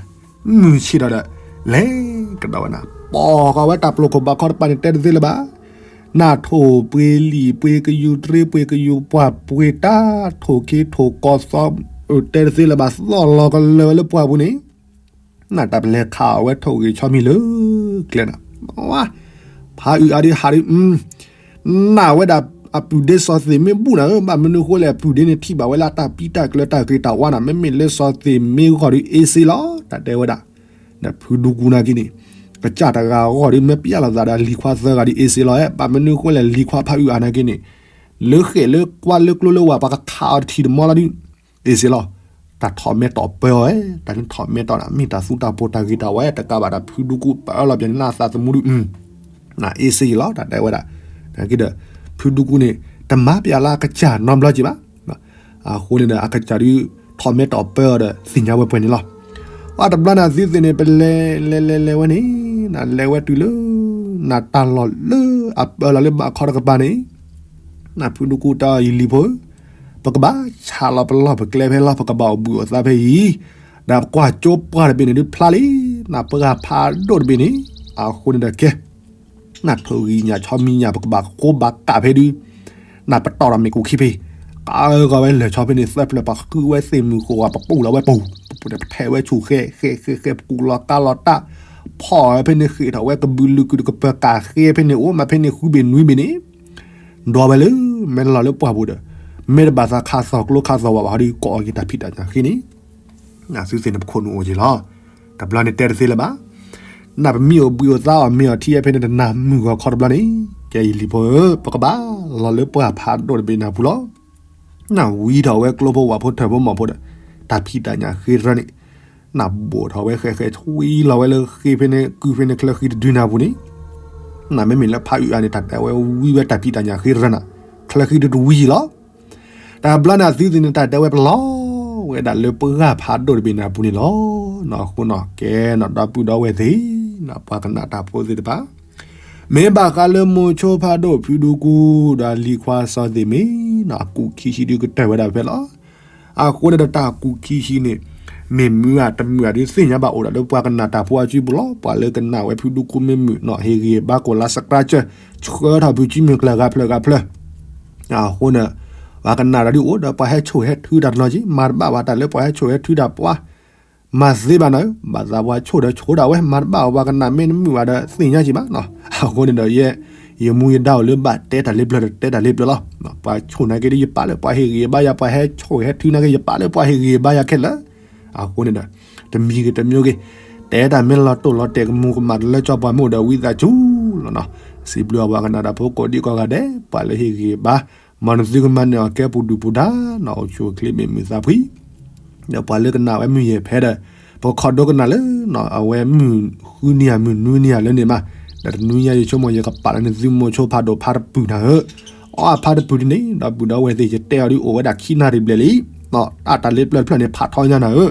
မုၢ်ဆ့ၣ်ထီၣ်ဒီး လဲၤကဒီးဝဲနၤ ပိာ်ဃီၤဝဲတၢ်ပျိာ်ခိၣ်ဘးခီတပၤန့ၣ် တဲတသ့လၢၤဘၣ်. နထိၣ်ပှ့ၤလံာ်ပှ့ၤကယူၤ တြ့ပှ့ၤကယူၤ ပှၢ်ပှ့ၤတၢ် ထိၣ်ခ့ထိၣ်ကီသီ တဲတသ့လၢၤဘၣ် သီၣ်လီၤကလၢာ်ဝဲလၢပှၢ်ပူၤန့ၣ် နတၢ်ပလဲၤခးအီၤဝဲထိၣ်ဂ့ၤဆီမံၤလၢကျဲနၤ ဖးအုးအါဒုးဟးဒုး နာ်ဝဲဒၣ်အပုၢ်ဒ့စီၤသ့ၣ်မ့ၢ်ဘူၣ်နၤဧၢ, ဘၣ်မနုၤဃိလဲၣ် အပုၢ်ဒ့န့ၣ် ထံၣ်ဘၣ်ဝဲလၢအတၢ်ပံတၢ်ကျၢၤတၢ်ဂ့ၤတၢ်ဝါနၤ, မ့မ့ၢ်လၢစီၤသ့ၣ်မ့အဂီၢ်ဒုး အ့စ့လီၤ. တၢ်တဲဝဲဒၣ် ဒီးဖုဒူကူနာ်က့န့ၣ် ကစၢ်တဂၤအဂီၢ်ဒုး မ့ၢ်ပျဲလီၤသးဒီးလံၤခွါသၢဂၤဒုး အ့စ့လီၤဧါ, ဘၣ်မနုၤဃိလဲၣ် လံၤခွါဖးအုးအါနာ်က့န့ၣ် လၢဃဲၣ်လၢကွၢ်လၢကျိလၢဝၤ ပှၤကခးအီၤတထံၣ်တမီလီၤဒုး အ့စ့လီၤ. တၢ်ထီၣ်မဲာ်တီၣ်ပၢအီၤဧါ, တၢ်န့ၣ်ထီၣ်မဲာ်တီၣ်နၤ မ့ၢ်တၢ်သူတၢ်ပိၢ်တၢ်ဂ့ၤတၢ်ဝါဧါ, တကးဘၣ်ဒီးဖုဒူကူပၢလီၤပျဲန့ၣ် နသးသမူဒုး နအ့စ့လီၤ. တၢ်တဲဝဲဒၣ် နာ်က့ဒီး ဖုဒူကူန့ၣ် တမၤပျဲလၢအကစၢ်နီတဘျီက့ၤဘၣ်. အဃိန့ၣ်ဒီး အကစၢ်ဒုး ထီၣ်မဲာ်တီၣ်ပၢအီၤဒီး သ့ၣ်ညါဝဲပှဲၤန့ၣ်လီၤ. အတဘျီနၤသုသ့ၣ်န့ၣ် ပလဲၤလဲၤလဲၤလဲၤဝဲန့ၣ် နလဲၤဝဲတုၤလၢ နတၢ်လီၢ်လၢအပၢလီၤလၢဘးခီတကပၤန့ၣ် နဖုဒူကူတၢ်အီၣ်ယလံၤဖိဧၢ, ပကဘၣ်ဆါလီၤပလီၢ်ပကျဲဖဲလီၢ် ပကဘၣ်အိၣ်ဘှံးအိၣ်သါဖဲအံၤ, ဒီးပကွၢ်ကၠိပှၢ်တဘ့ၣ်န့ၣ်ဒုးဖျါလံ, နပှၢ်ဖးဒိၣ်တဘ့ၣ်န့ၣ်, အဃိန့ၣ်ဒီးကဲ နထိၣ်ဂံၢ်ညၣ်ဆီမံၤညၣ် ပကဘၣ်ဃိဘၣ်ကးဖဲဒုး, နပတီၢ်ဒီးမ့ၣ်ကူၣ်ခံဖဲ, ကးဂီၤဝဲလၢာ်ဆီဖဲန့ၣ် သၢဖျၢၣ် ပဃုဝဲသ့ၣ်မုၢ်ဃိဝါ ပပူၣ်လီၤဝဲပူၤ, ပပူၤန့ၣ် ပထဲးဝဲဆူၣ်ဃဲ ဃဲဃဲဃဲ ပကူၣ်လီၤကါလီၤတၢ်, ဖီၣ်ဝဲဖဲန့ၣ် ဃ့ၢ်ထီၣ်ဝဲကဘုးလုာ်ကုာ်တကပၢၤကးဃဲဖဲန့ၣ် အိၣ်မးဖဲန့ၣ်ဃုဘ့ၣ်နွံဘ့ၣ်န့ၣ် ဒီးဝဲလၢ မ့ၢ်လီၤလၢပှၢ်ပူၤဒီး မ့ၢ်တဘၣ်သးခးသီၣ်ကျိခးသီၣ်ဝၣ်ဘၣ်ဟီဒီး ကိးအီၤက့ၤတၢ်ဖံးတၢ်ညၣ်ဃ့န့ၣ်, နသုသ့ၣ်န့ၣ်ပခိၣ်နူာ်အိၣ်က့ၤလီၤ. တဘျီန့ၣ်တဲတသ့လၢၤဘၣ်. နပမံအိၣ်ဘှံးအိၣ်သါအီၣ်မ့ၤအီထံဖဲန့ၣ် တနၤမုၢ်ဂီၤခီတဘျီန့ၣ်, ကဲယလံၤဖိဧၢ, ပကဘၣ်လီၤလၢပှၢ်ဖးဒိၣ်တဘ့ၣ်နၢ်ပူၤလီၤ. နဝံထီၣ်ဝဲကျိဖိဝၣ်ဖိထၢၣ်ဖိမီၢ်ဖိဒီး တၢ်ဖံးတၢ်ညၣ်ဃ့တရၢန့ၣ်, နဘိၣ်ထီၣ်ဝဲဃဲဃဲဆှံလီၤဝဲလၢဃ့ဖဲန့ၣ် ကုၢ်ဖဲန့ၣ် ချၢဃံတဒုနၢ်ပူၤန့ၣ်, နမ့မ့ၢ်လၢဖးအုၣ်အါန့ၣ် တၢ်တဲဝဲဝံဝဲတၢ်ဖံးတၢ်ညၣ်ဃ့တရၢနၤ, ချၢဃံတဒုဝံလီၤ. တဘျီန့ၣ်အသုသ့ၣ်န့ၣ် တၢ်တဲဝဲပလီၤဝဲဒၣ်လၢပှၢ်ဖးဒိၣ်တဘ့ၣ်နၢ်ပူၤန့ၣ်လီၤ. အဃိန့ၣ်ကဲနီၣ် ဒီပုၢ်ဒီဝဲၢ်သ့ၣ်, ပှၤကနၣ်တၢ်ဖိသ့ၣ်တဖၣ်, မ့ၢ်ဘၣ်ဃးလၢမိၤဆိဖးဒိၣ်ဖုဒူကူ ဒီးလံၤခွါစီၤသ့ၣ်မ့ၢ်နီၣ် အကူၣ်ခံဆံဒုကတၢၢ်ဝဲဒၣ်ဖဲလီၤ. အဃိန့ၣ်ဒီးတၢ်ကူၣ်ခံဆံန့ၣ် မ့ၢ်မုာ်ဧါတမုာ်ဧါဒုးသ့ၣ်ညါဘၣ်အိၣ်ဒၣ်လၢပှၤကနၣ်တၢ်ဖိအစုပူၤလီၤ. ပှၤလၢကနၣ်ဝဲဖုဒူကူမ့ၢ်မုာ်နီၣ် ဟ့ၣ်ဂံၢ်ဘါကိးလါ subscribe ဆှၢထီၣ်ဖုစုမုၢ်ကျၢၢ်ဂၤဖျၢၣ်ဂၤဖျၢၣ် အဃိန့ၣ် ပှၤကနၣ်တၢ်ဒုးအိၣ်ဒီးပှၤဟဲဆိၣ်ဟဲထုတၢ်တနီၤက့ၤ မၤတဘၣ်ဝဲတၢ်လၢပှၤဟဲဆိၣ်ဟဲထုတၢ်ပှၤ မၤသ့ဘၣ်နၤဧၢ, ဘၣ်သးပှၤဆိၣ်ဒီးဆိၣ်ဒၣ်ဝဲ မၤတဘၣ်ဝဲပှၤကနၣ်မ့ၢ်တမုာ်ဘၣ်ဒီးသ့ၣ်ညါက့ၤဘၣ်နီၣ်. အဃိန့ၣ်ဒီးယဲ ယမူယဒါအိၣ်လၢဘၣ်တဲတၢ်လၢပျၢၤဒီးတဲတၢ်လၢပျၢၤလီၤ. ပှၤဆိၣ်နာ်က့ဒီးယပာ်လၢပှၤဟ့ၣ်ဂံၢ်ဘါယၤ ပှၤဟဲဆိၣ်ဟဲထုနာ်က့ ယပာ်လၢပှၤဟ့ၣ်ဂံၢ်ဘါယၤခဲလၢာ်. အဃိန့ၣ်ဒီး တမံၤဂ့ၤတမံၤဂ့ၤ တဲတၢ်မ့ၢ်လီၤတိၢ်လီၤတဲာ်ကမူၤကမၣ်တလၢကၠီပှၤမ့ၢ်အိၣ်ဒီးဝံသးစူၤလီၤနီၣ်. စံးဘျုးအပှၤကနၣ်တၢ်ဖိကိးဒံကိးဂၤဒဲး ပှၤလၢဟ့ၣ်ဂံၢ်ဘါ မ်နသုကမၤန့ၢ်အီၤကဲပူၤဒုၣ်ပူၤဒါနီၣ် အိၣ်ဆူၣ်အိၣ်ချ့မ့ၢ်မုာ်သးဖှံ ဒီးပှၤလၢကနၣ်ဝဲမုၢ်ယဲၢ်ဖဲဒီး ပကခီဒိကနၣ်လၢ အဝဲမုၢ်ဃုနံၤဧါမုၢ်နွံနံၤဧါလၢန့ၣ်မး, ဒီးတနွံညါယဆိကမိၣ်ယကပာ်လၢနသုမိၤဆိဖးဒိၣ်ဖးတပုၢ်နၤဧၢ, အီအဖးတပုၢ်ဒ်န့ၣ် ဒီပုၢ်ဒီဝဲၢ်သ့ၣ် ယတဲအီၤဒုးအိၣ်ဝဲဒၣ်ခံနၣ်ရံၣ်ဘျဲၣ်လံ, တၢ်တၢ်လ့ပျၢၢ်တဖျၢၣ်န့ၣ် ဖးထီညါနၤဧၢ,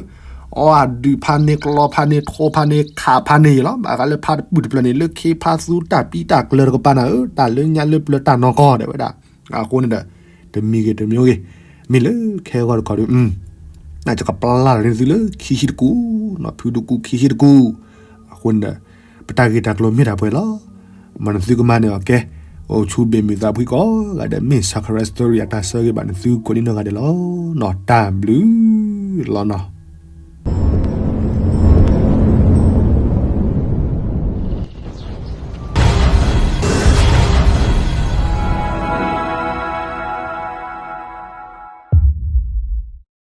အီအဒုးဖးန့ၢ်ကျီဖးန့ၢ်ထိဖးန့ၢ်ခးဖးန့ၢ်ယလီၤ, ဘၣ်ဃးလၢဖးတပုၢ်တဖျၢၣ်န့ၣ် လၢခ့ဖးသူတၢ်ပံတၢ်ကျၢၤတကပၤနၤဧၢ, တၢ်လၢညါလၢပျၢၤတၢ်နီၢ်ကီၢ်ဒဲးဝဲဒၣ်, အဃိန့ၣ်ဒီး တမံၤဂ့ၤတမံၤဂ့ၤ, မ့ၢ်လၢခဲဂီၢ်တခီဒုး နကပျၢ်လီၤန့ၢ်သုလၢခံဆံတကူၣ်, ဖုတကူၣ်ခံဆံတကူၣ်, အဃိန့ၣ်ဒီး ပတၢ်ဂ့ၢ်တၢ်ကျိၤမ့ၢ်တၢ်ပှဲၤလီၤ. မ်နသုကမၤန့ၢ်အီၤကဲ, အိၣ်ဆူၣ်ဘ့ၣ်မုာ်သးဖှံကိးဂၤဒဲး မ့ၢ် Sakura Story အတၢ်ဆၢဂ့ၤဘၣ်နသုကိးဒံနီၢ်ဂၤဒဲးလီၤ. တၢ်ဘျုးလီၤနီၤ.